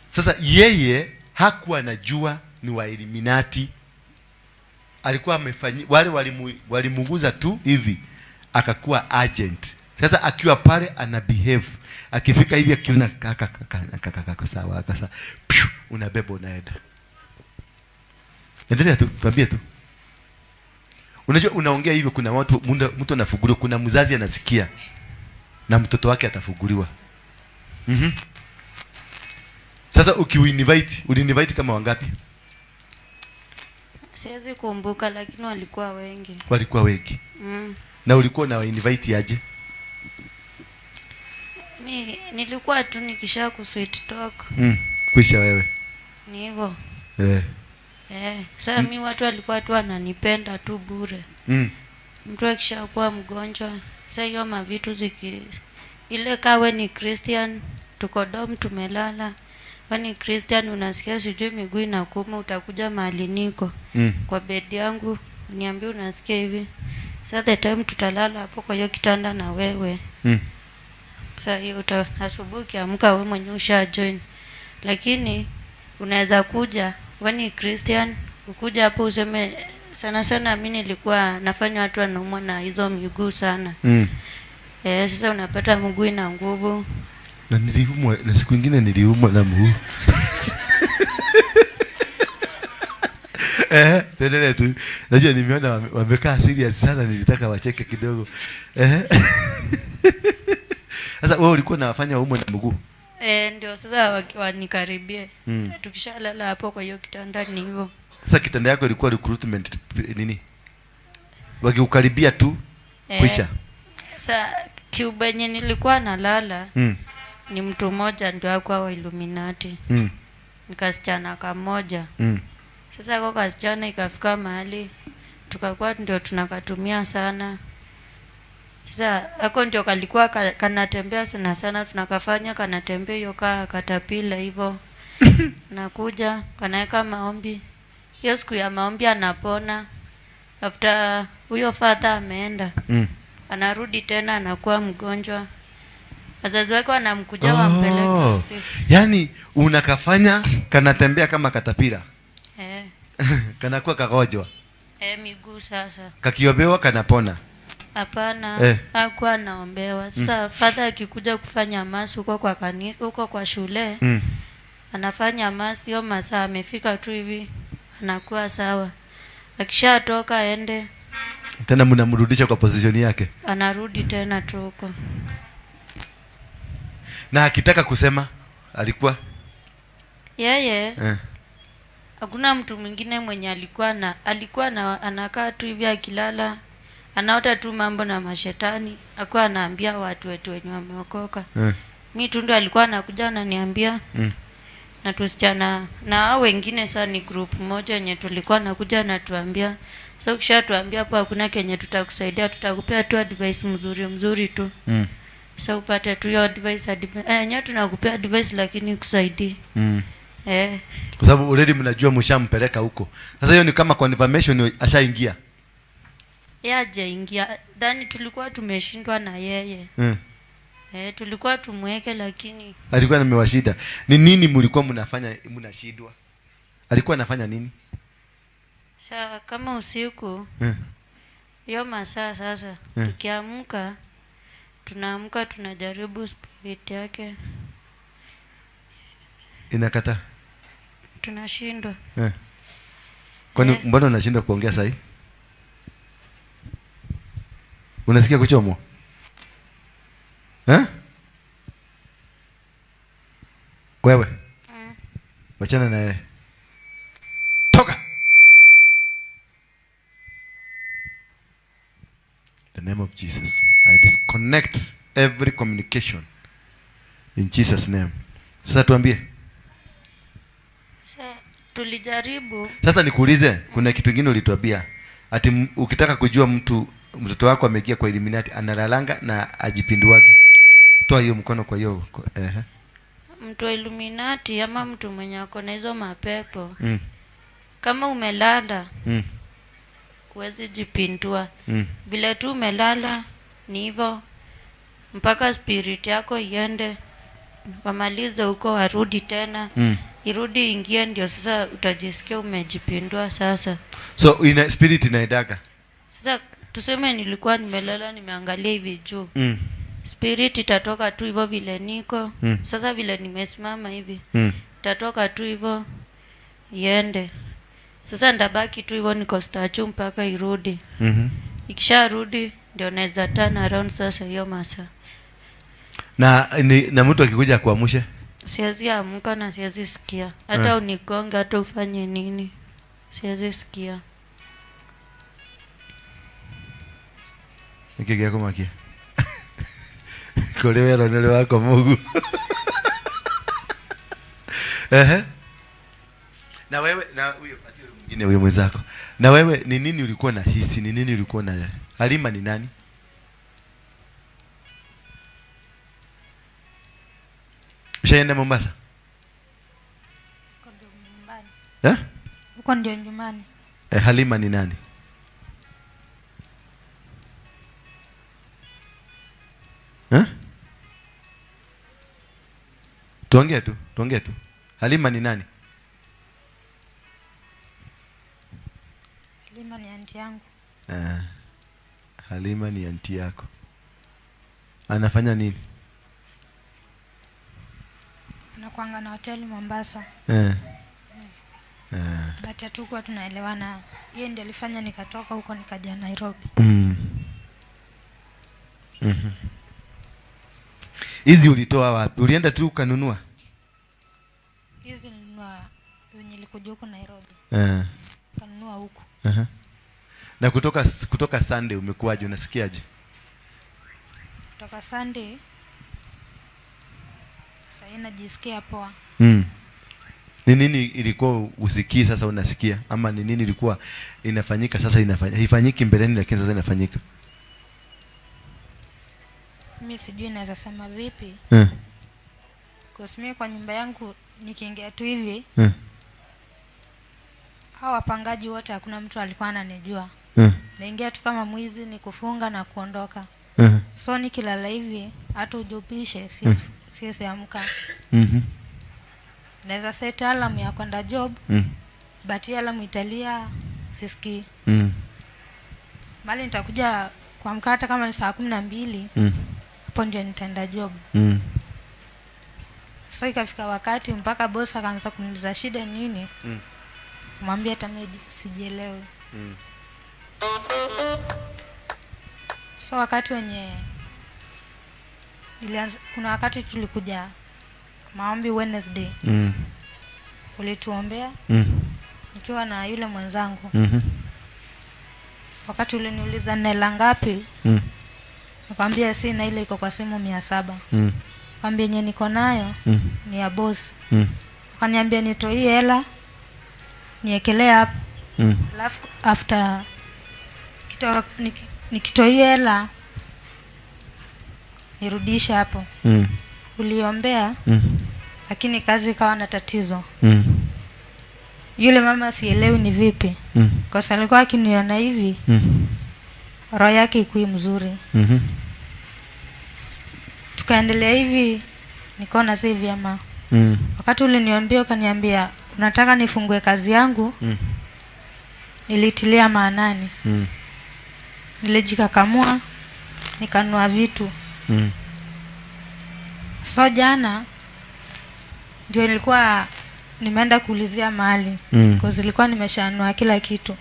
Sasa yeye hakuwa anajua ni wa Illuminati. Alikuwa amefanyi, wale walimuguza tu hivi akakuwa agent. Sasa akiwa pale ana behave. Akifika hivi akiona kaka kaka kaka kaka sawa kaka, piu, unabeba unaenda. Endelea tu, tuambie tu. Unajua unaongea hivyo kuna watu, mtu anafuguliwa, kuna mzazi anasikia na mtoto wake atafuguliwa. Sasa ukiinvite, uliinvite kama wangapi? Siwezi kumbuka lakini walikuwa wengi. Walikuwa wengi. Na ulikuwa una invite aje? Mi nilikuwa tu nikisha ku sweet talk. Kuisha wewe. Ni hivyo. Sasa mi watu walikuwa tu wananipenda tu bure. Mtu akishakuwa mgonjwa, sasa hiyo mavitu ziki ile kawe ni Christian, tuko dom tumelala. Wewe ni Christian unasikia sijui miguu inakuuma, utakuja mahali niko. Kwa bed yangu uniambie unasikia hivi. Sasa the time tutalala hapo kwa hiyo kitanda na wewe. Sasa hiyo asubuhi ukiamka wewe mwenyewe usha join. Lakini unaweza kuja, wewe ni Christian, ukuja hapo useme sana sana mimi nilikuwa nafanya watu wanaumwa na hizo miguu sana. Sasa unapata mguu ina nguvu. Na niliumwa, na siku nyingine niliumwa na mguu. Eh, tuendelee tu. Najua nimeona wamekaa serious sana, nilitaka wacheke kidogo. Eh. Sasa wewe ulikuwa unawafanya umwe na mguu? Eh, ndio sasa wanikaribie. Tukishalala hapo kwa hiyo kitanda ni hivyo. Sasa kitanda yako ilikuwa recruitment nini? Wakiukaribia tu, kwisha. Sasa kiubenye nilikuwa nalala ni mtu mmoja ndio akuwa wa Illuminati. Ni kasichana kamoja. Sasa kwa kasichana ikafika mahali tukakuwa ndio tunakatumia sana. Sasa ako ndio kalikuwa kanatembea sana sana, tunakafanya kanatembea hiyo kaa katapila hivyo. Nakuja kanaweka maombi. Hiyo siku ya maombi anapona. After huyo father ameenda, anarudi tena anakuwa mgonjwa. Wazazi wake wanamkuja wampeleke usiku. Yaani unakafanya kanatembea kama katapira. Eh. Kanakuwa kagonjwa. Eh, miguu sasa. Kakiombewa kanapona. Hapana, hakuwa anaombewa. Sasa father akikuja kufanya mass huko kwa kanisa, huko kwa shule, anafanya mass hiyo masaa amefika tu hivi anakuwa sawa. Akishatoka aende tena mnamrudisha kwa position yake. Anarudi tena tu huko. Na akitaka kusema alikuwa yeye hakuna mtu mwingine mwenye alikuwa na anakaa tu hivi akilala anaota tu mambo na mashetani, akuwa anaambia watu wetu wenye wameokoka. Mi tu ndo alikuwa anakuja ananiambia na tusichana na hao wengine sasa ni group moja yenye tulikuwa nakuja anatuambia. So ukishatuambia hapo hakuna kenye tutakusaidia, tutakupea tu advice mzuri mzuri tu. So upate tu hiyo advice, yenyewe tunakupea advice lakini ikusaidii. Kwa sababu already mnajua mshampeleka huko. Sasa hiyo ni kama confirmation ashaingia. Yeye hajaingia. Dhani tulikuwa tumeshindwa na yeye. Tulikuwa tumweke lakini alikuwa amewashida. Ni nini mlikuwa mnafanya mnashindwa? Alikuwa anafanya nini? Sa kama usiku hiyo masaa sasa tukiamka tunaamka tunajaribu spirit yake. Inakataa. Tunashindwa. Kwani mbona unashindwa kuongea sasa hivi? Unasikia kuchomwa? Eh? Wewe. Wachana na yeye. Toka. The name of Jesus. I disconnect every communication in Jesus name. Sasa tuambie. Sasa tulijaribu. Sasa nikuulize, kuna kitu kingine ulituambia. Ati ukitaka kujua mtoto wako ameingia kwa Illuminati analalanga na ajipinduage. Toa hiyo mkono kwa hiyo, kwa. Mtu wa Illuminati ama mtu mwenye ako na hizo mapepo. Kama umelala, huwezi jipindua. Vile tu umelala ni hivyo mpaka spirit yako iende wamalize huko warudi tena. Irudi ingie ndio sasa utajisikia umejipindua sasa. So ina spirit inaendaga. Sasa tuseme nilikuwa nimelala nimeangalia hivi juu. Spirit itatoka tu hivyo vile niko. Sasa vile nimesimama hivi. Itatoka tu hivyo iende. Sasa ndabaki tu hivyo niko statue mpaka irudi. Ikisharudi ndio naweza turn around sasa hiyo masaa. Na mtu akikuja kuamsha? Siwezi amka na siwezi sikia. Hata unigonge hata ufanye nini. Siwezi sikia. Niki gya kumakia? Kuri wero nuri wako Mungu. Ehe. Na wewe na huyo patie huyo mwingine huyo mwenzako. Na wewe ni nini ulikuwa na hisi? Ni nini ulikuwa na Halima ni nani? Ushaenda Mombasa? Huko ndio nyumbani. Eh? Huko ndio nyumbani. Halima ni nani? Eh? Tuongee tu, tuongee tu. Halima ni nani? Halima ni aunti yangu. Halima ni aunti yako. Anafanya nini? Anakuanga na hoteli Mombasa. But hatukuwa tunaelewana. Yeye ndiye alifanya nikatoka huko nikaja Nairobi. Hizi ulitoa wapi? Ulienda tu ukanunua? Hizi nilinunua wenye nilikuja huko Nairobi. Kanunua huku. Na kutoka Sunday umekuwaje? Unasikiaje? Kutoka Sunday sasa najisikia poa. Ni nini ilikuwa usikii sasa unasikia? Ama ni nini ilikuwa inafanyika sasa inafanyika? Haifanyiki mbeleni lakini sasa inafanyika. Mimi sijui naweza sema vipi. Kwa mimi kwa nyumba yangu nikiingia tu hivi, hao wapangaji wote hakuna mtu alikuwa ananijua. Naingia tu kama mwizi, ni kufunga na kuondoka. So nikilala hivi hata ujupishe siwezi amka. Naweza set alarm ya kwenda job, but hiyo alarm italia sisikii. Mali nitakuja kuamka hata kama ni saa 12, hapo ndio nitaenda job. So ikafika wakati mpaka boss akaanza kuniuliza shida nini. Kumwambia hata mimi sijielewi. So wakati wenye nilianza, kuna wakati tulikuja maombi Wednesday. Ulituombea nikiwa na yule mwenzangu. Wakati uliniuliza nina hela ngapi? Nikamwambia sina, ile iko kwa simu 700. Nikamwambia yenye niko nayo ni ya boss. Akaniambia nitoe hii hela niekelee hapo. Alafu after nikitoa hii hela nirudishe hapo. Uliombea, lakini kazi ikawa na tatizo. Yule mama sielewi ni vipi. Kwa sababu alikuwa akiniona hivi, roho yake ikui mzuri. Tukaendelea hivi, nikaona si vyema. Wakati uliniambia ukaniambia unataka nifungue kazi yangu, nilitilia maanani. Nilijikakamua, nikanunua vitu. So jana ndio nilikuwa nimeenda kuulizia mahali. Cause nilikuwa nimeshanunua kila kitu.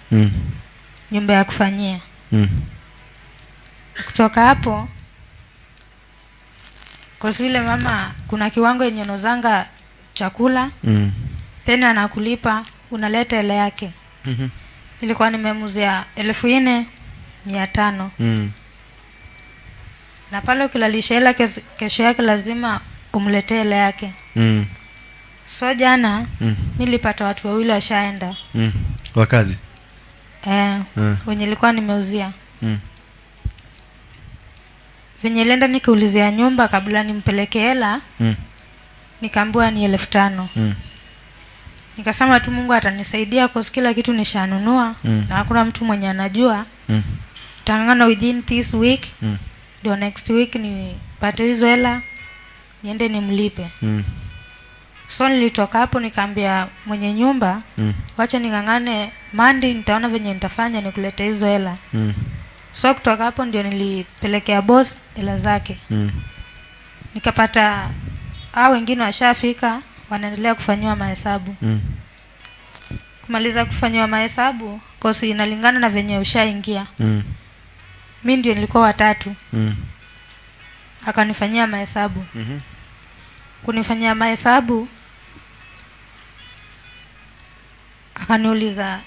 Nyumba ya kufanyia. Kutoka hapo, cause yule mama kuna kiwango yenye unozanga chakula, tena anakulipa, unaleta hela yake. Nilikuwa nimemuzia 4,500. Na pale ukilalisha hela kesho yake lazima umletee hela yake. So jana, nilipata watu wawili washaenda. Wakazi? Wenye nilikuwa nimeuzia. Venye nilienda nikiulizia nyumba kabla nimpeleke hela, nikaambiwa ni 5,000. Nikasema tu Mungu atanisaidia kwa kila kitu nishanunua, na hakuna mtu mwenye anajua. Tangana within this week, ndio next week nipate hizo hela niende nimlipe. So nilitoka hapo nikaambia mwenye nyumba, wacha ning'ang'ane Monday, nitaona venye nitafanya nikulete hizo hela. So kutoka hapo ndio nilipelekea boss hela zake. Nikapata hao wengine washafika, wanaendelea kufanyiwa mahesabu. Kumaliza kufanyiwa mahesabu, kosi inalingana na venye ushaingia. Mimi ndio nilikuwa watatu. Akanifanyia mahesabu. Kunifanyia mahesabu, akaniuliza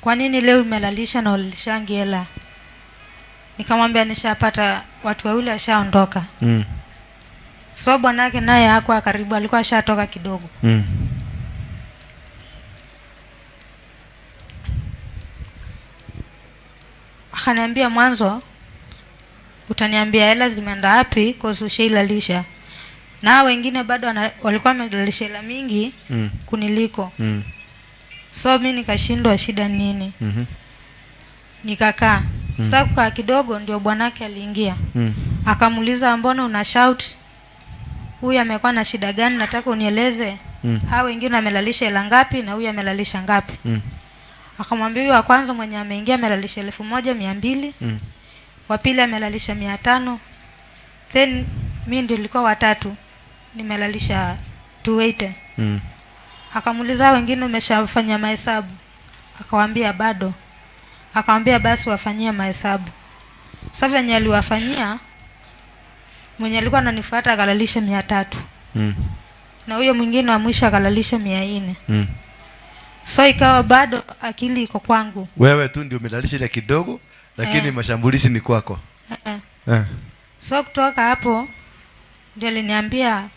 kwa nini leo umelalisha na ulalishangi hela? Nikamwambia nishapata watu wawili washaondoka. So bwanake naye hakuwa karibu, alikuwa ashatoka kidogo. Akaniambia mwanzo utaniambia hela zimeenda wapi kwa ushailalisha. Na wengine bado walikuwa wamelalisha hela mingi kuniliko. So mimi nikashindwa shida nini. Nikakaa. Sasa kukaa kidogo ndio bwanake aliingia. Akamuuliza mbona una shout? Huyu amekuwa na shida gani? Nataka unieleze. Hao wengine amelalisha hela ngapi na huyu amelalisha ngapi? Akamwambia huyu wa kwanza mwenye ameingia amelalisha 1,200. Wa pili amelalisha 500. Then mimi ndio nilikuwa watatu nimelalisha 280. Akamuuliza wengine umeshafanya mahesabu? Akawaambia bado. Akamwambia basi wafanyie mahesabu. Sasa venye aliwafanyia, mwenye alikuwa ananifuata akalalisha 300. Na huyo mwingine wa mwisho akalalisha 400. So ikawa bado akili iko kwangu. Wewe tu ndio umelalisha ile kidogo, lakini mashambulizi ni kwako. So kutoka hapo ndio aliniambia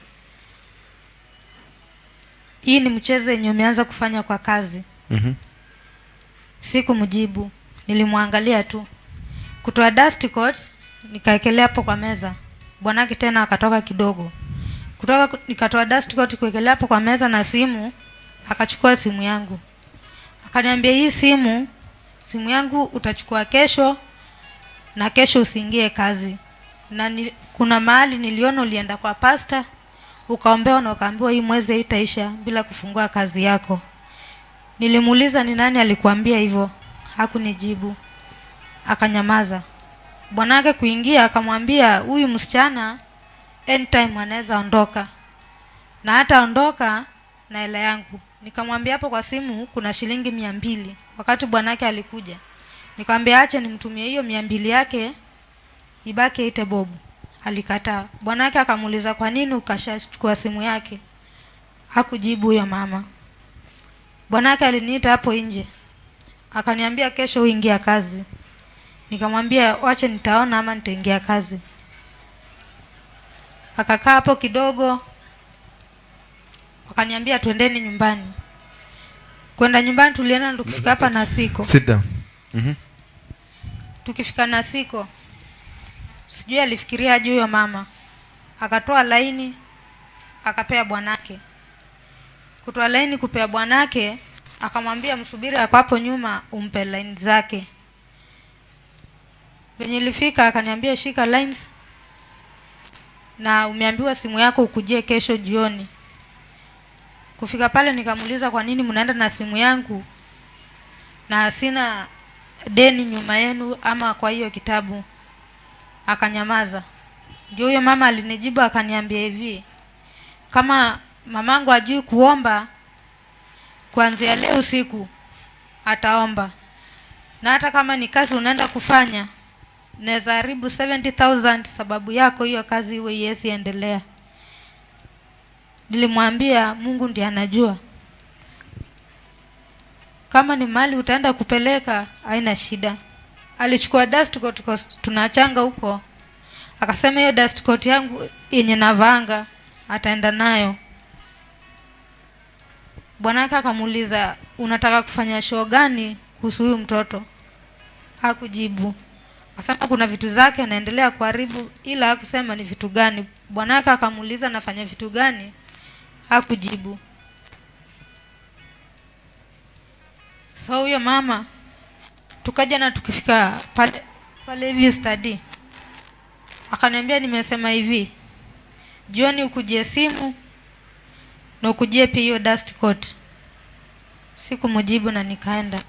hii ni mchezo yenye umeanza kufanya kwa kazi. Sikumjibu, nilimwangalia tu. Kutoa dust coat nikaekelea hapo kwa meza. Bwanake tena akatoka kidogo. Kutoka nikatoa dust coat kuekelea hapo kwa meza na simu, akachukua simu yangu. Akaniambia hii simu yangu utachukua kesho na kesho usiingie kazi. Na kuna mahali niliona ulienda kwa pastor ukaombewa na ukaambiwa hii mwezi haitaisha bila kufungua kazi yako. Nilimuuliza ni nani alikuambia hivyo? Hakunijibu. Akanyamaza. Bwanake kuingia akamwambia huyu msichana anytime anaweza ondoka. Na hata ondoka na hela yangu. Nikamwambia hapo kwa simu kuna shilingi 200 wakati bwanake alikuja. Nikamwambia ache nimtumie hiyo 200 yake ibaki ite bob. Alikataa. Bwanake akamuuliza kwa nini ukashachukua simu yake? Hakujibu huyo mama. Bwanake aliniita hapo nje. Akaniambia kesho uingia kazi. Nikamwambia wache nitaona ama nitaingia kazi. Akakaa hapo kidogo. Wakaniambia twendeni nyumbani. Kwenda nyumbani tulienda tukifika hapa Nasiko. Sit down. Tukifika Nasiko, sijui alifikiria juu huyo mama. Akatoa laini akapea bwanake. Kutoa laini kupea bwanake, akamwambia msubiri ako hapo nyuma umpe line zake. Venye ilifika akaniambia shika lines na umeambiwa simu yako ukujie kesho jioni. Kufika pale nikamuuliza kwa nini mnaenda na simu yangu na sina deni nyuma yenu ama kwa hiyo kitabu. Akanyamaza. Ndio huyo mama alinijibu akaniambia hivi, kama mamangu hajui kuomba kuanzia leo usiku ataomba. Na hata kama ni kazi unaenda kufanya naweza haribu 70,000 sababu yako hiyo kazi iwe iwezi endelea. Nilimwambia Mungu ndiye anajua. Kama ni mali utaenda kupeleka haina shida. Alichukua dust coat kwa tunachanga huko. Akasema hiyo dust coat yangu yenye navanga ataenda nayo. Bwanake akamuuliza unataka kufanya show gani kuhusu huyu mtoto? Hakujibu. Akasema kuna vitu zake anaendelea kuharibu ila hakusema ni vitu gani. Bwanake akamuuliza nafanya vitu gani? Hakujibu. So huyo mama tukaja na tukifika pale hivi study. Akaniambia nimesema hivi, jioni ukujie simu na ukujie pia hiyo dust coat. Sikumjibu na nikaenda.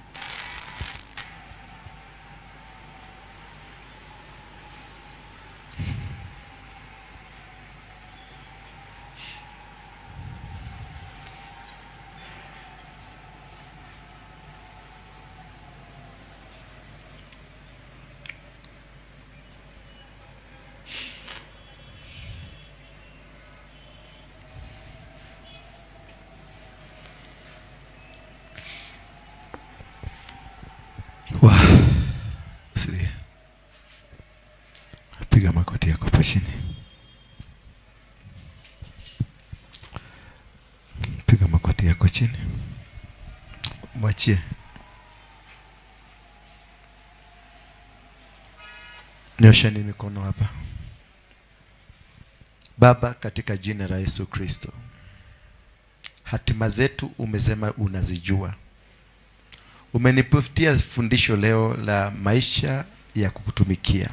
Wow. Usilie. Piga makoti yako hapo chini. Piga makoti yako chini. Mwachie. Nyosheni mikono hapa. Baba, katika jina la Yesu Kristo, hatima zetu umesema unazijua. Umenipatia fundisho leo la maisha ya kukutumikia.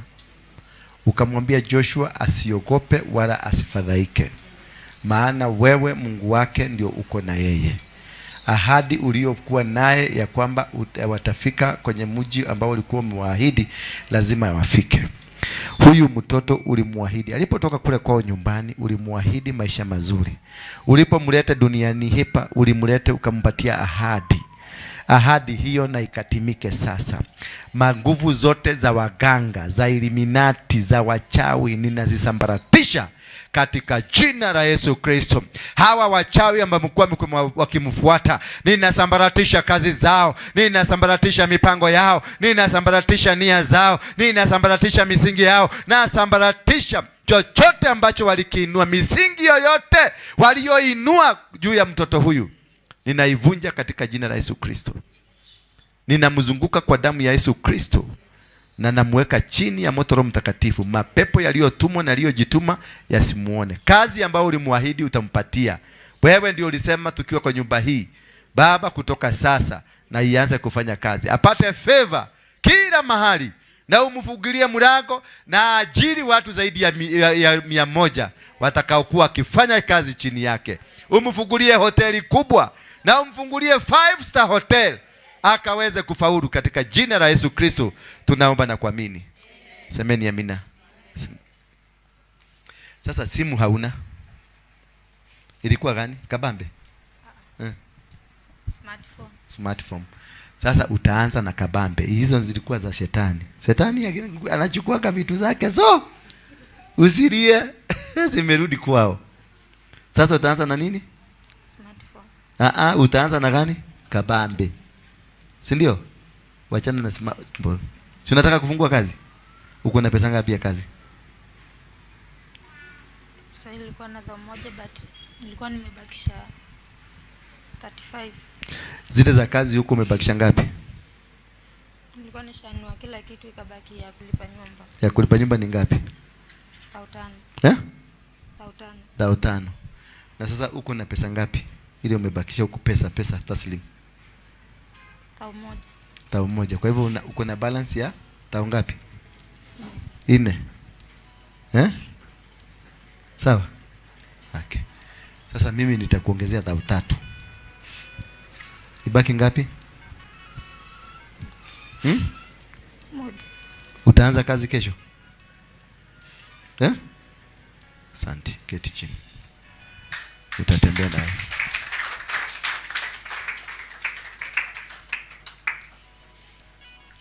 Ukamwambia Joshua asiogope wala asifadhaike, maana wewe Mungu wake ndio uko na yeye. Ahadi uliyokuwa naye ya kwamba watafika kwenye mji ambao ulikuwa umewaahidi lazima wafike. Huyu mtoto ulimwahidi alipotoka kule kwao nyumbani, ulimwahidi maisha mazuri. Ulipomleta duniani hapa, ulimleta ukampatia ahadi. Ahadi hiyo na ikatimike sasa. Manguvu zote za waganga, za Illuminati, za wachawi ninazisambaratisha katika jina la Yesu Kristo. Hawa wachawi ambao mlikuwa wakimfuata, ninasambaratisha kazi zao, ninasambaratisha mipango yao, ninasambaratisha nia zao, ninasambaratisha misingi yao, nasambaratisha chochote ambacho walikiinua, misingi yoyote walioinua juu ya mtoto huyu, ninaivunja katika jina la Yesu Kristo. Ninamzunguka kwa damu ya Yesu Kristo na namweka chini ya moto Roho Mtakatifu. Mapepo yaliyotumwa na yaliyojituma yasimuone. Kazi ambayo ulimwahidi utampatia. Wewe ndio ulisema tukiwa kwa nyumba hii, Baba, kutoka sasa na ianze kufanya kazi, apate favor kila mahali, na umfungulie mlango na ajiri watu zaidi ya 100 watakaokuwa wakifanya kazi chini yake. Umfungulie hoteli kubwa na umfungulie 5-star hotel, akaweze kufaulu katika jina la Yesu Kristo tunaomba na kuamini. Semeni amina. Sasa simu hauna? Ilikuwa gani? Kabambe? Smartphone. Smartphone. Sasa utaanza na kabambe. Hizo zilikuwa za shetani. Shetani anachukua vitu zake, so usilie. Zimerudi kwao. Sasa utaanza na nini? Smartphone. Utaanza na gani? Kabambe. Si ndio? Wachana na smartphone. Si unataka kufungua kazi? Uko na pesa ngapi ya kazi? Sasa nilikuwa na 1,000 but nilikuwa nimebakisha 35. Zile za kazi huko umebakisha ngapi? Nilikuwa nishanunua kila kitu, ikabaki ya kulipa nyumba. Ya kulipa nyumba ni ngapi? 5,000. Eh? 5,000. 5,000. Na sasa uko na pesa ngapi? Ile umebakisha huko pesa taslim. 1,000. 1,000. Kwa hivyo uko na balance ya 1,000 ngapi? 4. Eh? Sawa? Okay. Sasa mimi nitakuongezea 3,000. Ibaki ngapi? 1. Utaanza kazi kesho? Eh? Asante. Keti chini. Utatembea naye.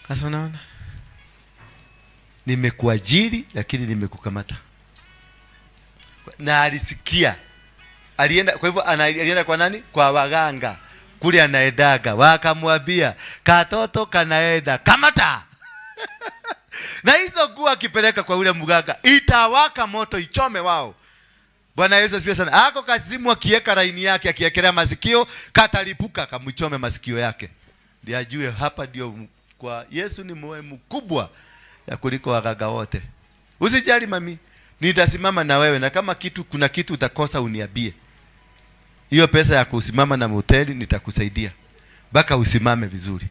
Sasa unaona? Nimekuajiri lakini nimekukamata. Na alisikia. Alienda, kwa hivyo alienda kwa nani? Kwa waganga. Kule anaedaga. Wakamwambia, katoto kanaenda. Kamata. Na hizo nguo akipeleka kwa ule mganga, itawaka moto ichome wao. Bwana Yesu asifiwe sana. Ako kazimu akiweka laini yake, akiekelea masikio, katalipuka kamchome masikio yake. Ndiye ajue hapa ndio kwa Yesu ni moyo mkubwa ya kuliko waganga wote. Usijali mami, nitasimama na wewe, na kama kitu kuna kitu utakosa uniambie. Hiyo pesa ya kusimama na hoteli nitakusaidia mpaka usimame vizuri.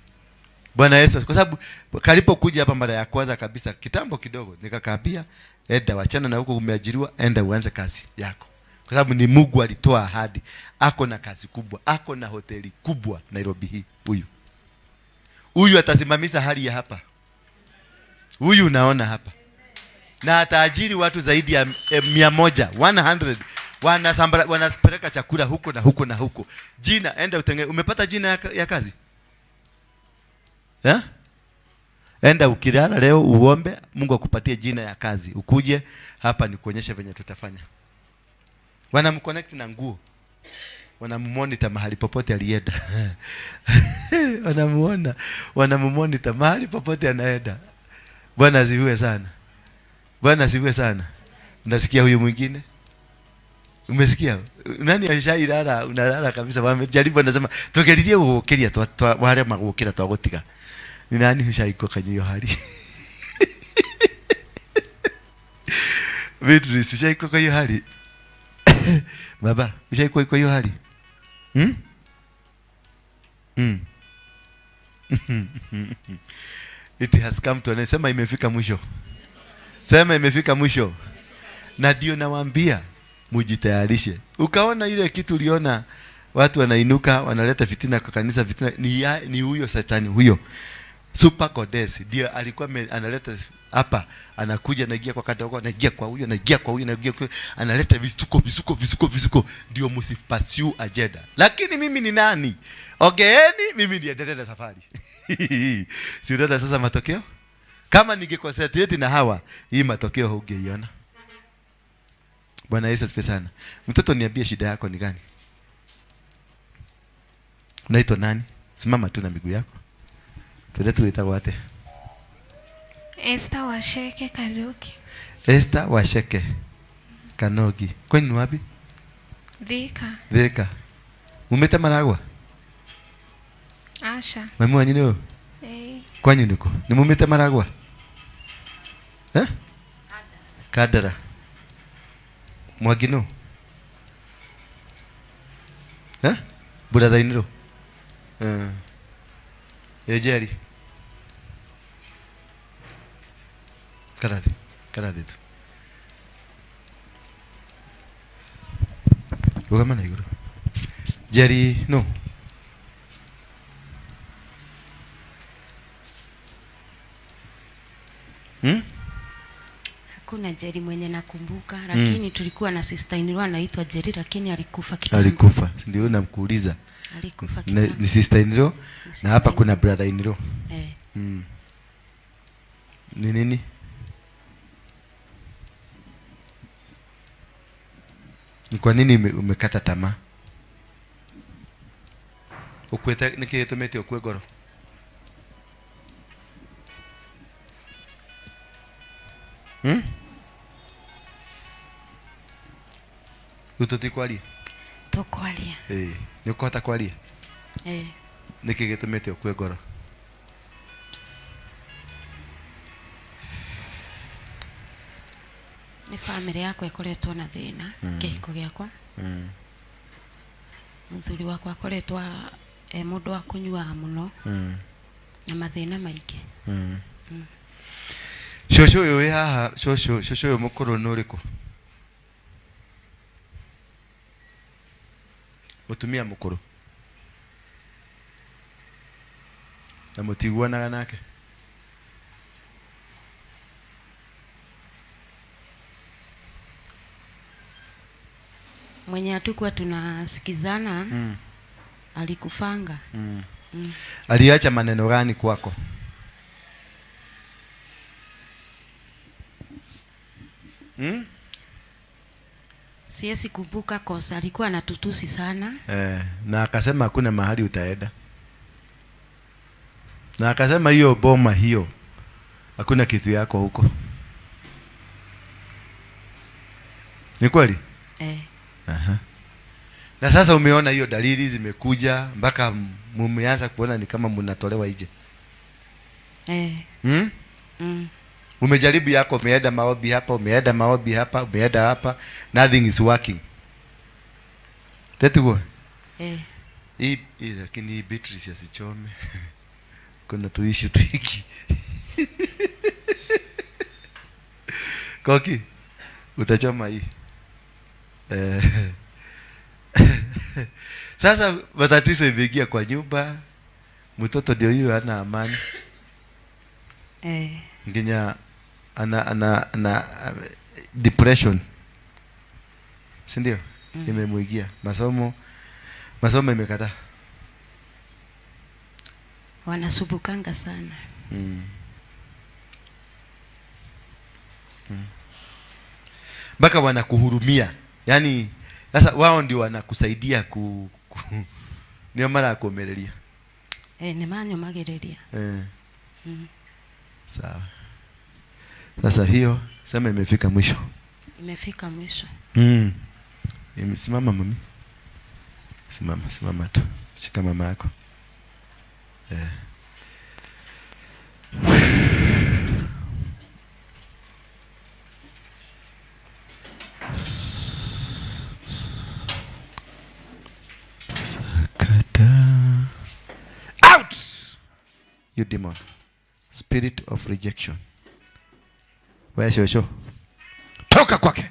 Bwana Yesu, kwa sababu kalipokuja hapa mara ya kwanza kabisa kitambo kidogo nikakaambia, enda wachana na huko umeajiriwa, enda uanze kazi yako. Kwa sababu ni Mungu alitoa ahadi. Ako na kazi kubwa, ako na hoteli kubwa Nairobi hii. Huyu atasimamisha hali ya hapa. Huyu unaona hapa. Na ataajiri watu zaidi ya 100, 100. Wanapeleka chakula huko na huko na huko. Jina, enda utenge. Umepata jina ya kazi? Eh? Enda ukilala leo uombe Mungu akupatie jina ya kazi. Ukuje hapa nikuonyeshe venye tutafanya. Wanamconnect na nguo. Wanamonitor mahali popote alienda. Wanamuona, wanamonitor mahali popote anaenda. Bwana asifiwe sana. Bwana asifiwe sana. Unasikia huyu mwingine? Umesikia? Nani alishailala? Unalala kabisa. Wamejaribu anasema tugeririe gugukiria wale magukira twagutiga. Ni nani ushaiko kanyo hali? Beatrice, ushaiko kwa hiyo hali? Baba, ushaiko kwa hiyo hali? It has come to an end. Sema imefika mwisho. Sema imefika mwisho. Na ndio nawaambia mujitayarishe. Ukaona ile kitu uliona watu wanainuka wanaleta fitina kwa kanisa, fitina ni huyo shetani huyo. Super Goddess ndio alikuwa analeta hapa, anakuja anaingia kwa kadogo, anaingia kwa huyo, anaingia kwa huyo, anaingia kwa huyo, analeta visuko visuko visuko visuko, ndio msipursue agenda. Lakini mimi ni nani? Ogeeni, mimi niendelee na safari. Si unaona sasa matokeo? Kama ningeconcentrate na hawa, hii matokeo hungeiona. Bwana Yesu asifiwe sana. Mtoto, niambie shida yako ni gani? Unaitwa nani? Simama tu na miguu yako. Tuende tuitagwo atia? Esther Washeke Kariuki. Esther Washeke Kanogi. Kwani ni wapi? Thika. Thika. Mumĩte Maragwa? Asha. Mami wanyu nĩ ũyũ? Eh. Kwanyu nĩkũ? Nĩ mumĩte Maragwa? Eh? Kandara. Mwangi nũ? Eh? Buratha-inĩ rũ? Eh. Ĩ Njeri. Karathi. Karathi tu. Rũgama na igũrũ. Njeri nũ? Hakuna Jerry mwenye nakumbuka, lakini tulikuwa na sister in law anaitwa Jerry, lakini alikufa kitambo. Alikufa. Si ndio namkuuliza. Alikufa kitambo. Ni sister in law Ni na hapa sister in kuna brother in law. Eh. Ni nini? Ni kwa nini umekata tamaa? Ukwete niki gĩtũmĩte ũkue ngoro? Rĩu tũtikwaria? Tũkwaria. Ĩĩ, nĩ ũkũhota kwaria? Ĩĩ. Nĩkĩ gĩtũmĩte ũkue ngoro? Nĩ bamĩrĩ yakwa ĩkoretwo na thĩna, kĩhiko gĩakwa. Mũthuri wakwa akoretwo e mũndũ wa kũnyuaga mũno. Na mathĩna maingĩ. Cũcũ ũyũ wĩ haha, cũcũ ũyũ mũkũrũ nĩ ũrĩkũ? Mũtumia mũkũrũ. Na mũtiguanaga nake? Mwenye hatukuwa tunasikizana, alikufanga. Aliacha maneno gani kwako? Siwezi kumbuka kosa, alikuwa anatutusi sana. Na akasema hakuna mahali utaenda. Na akasema hiyo boma hiyo hakuna kitu yako huko. Ni kweli? Na sasa umeona hiyo dalili zimekuja mpaka mumeanza kuona ni kama mnatolewa nje. Umejaribu yako, umeenda maombi hapa, umeenda maombi hapa, umeenda hapa, nothing is working. Tetugo. Hii, hii, lakini hii Beatrice asichome. Kuna tuishi tuiki. Koki, utachoma hii. Sasa matatizo imeingia kwa nyumba, mtoto ndio huyu hana amani. Nginya ana depression. Si ndio? Imemuingia. Masomo imekataa. Wanasubukanga sana. Mpaka wanakuhurumia. Yaani sasa wao ndio wanakusaidia ndio mara kuomereria. Ni manyomagereria. Sawa. Sasa hiyo sema imefika mwisho. Imefika mwisho. Imesimama mami. Simama, simama tu. Shika mama yako. Sakata. Out! You demon. Spirit of rejection. Wewe shosho. Toka kwake.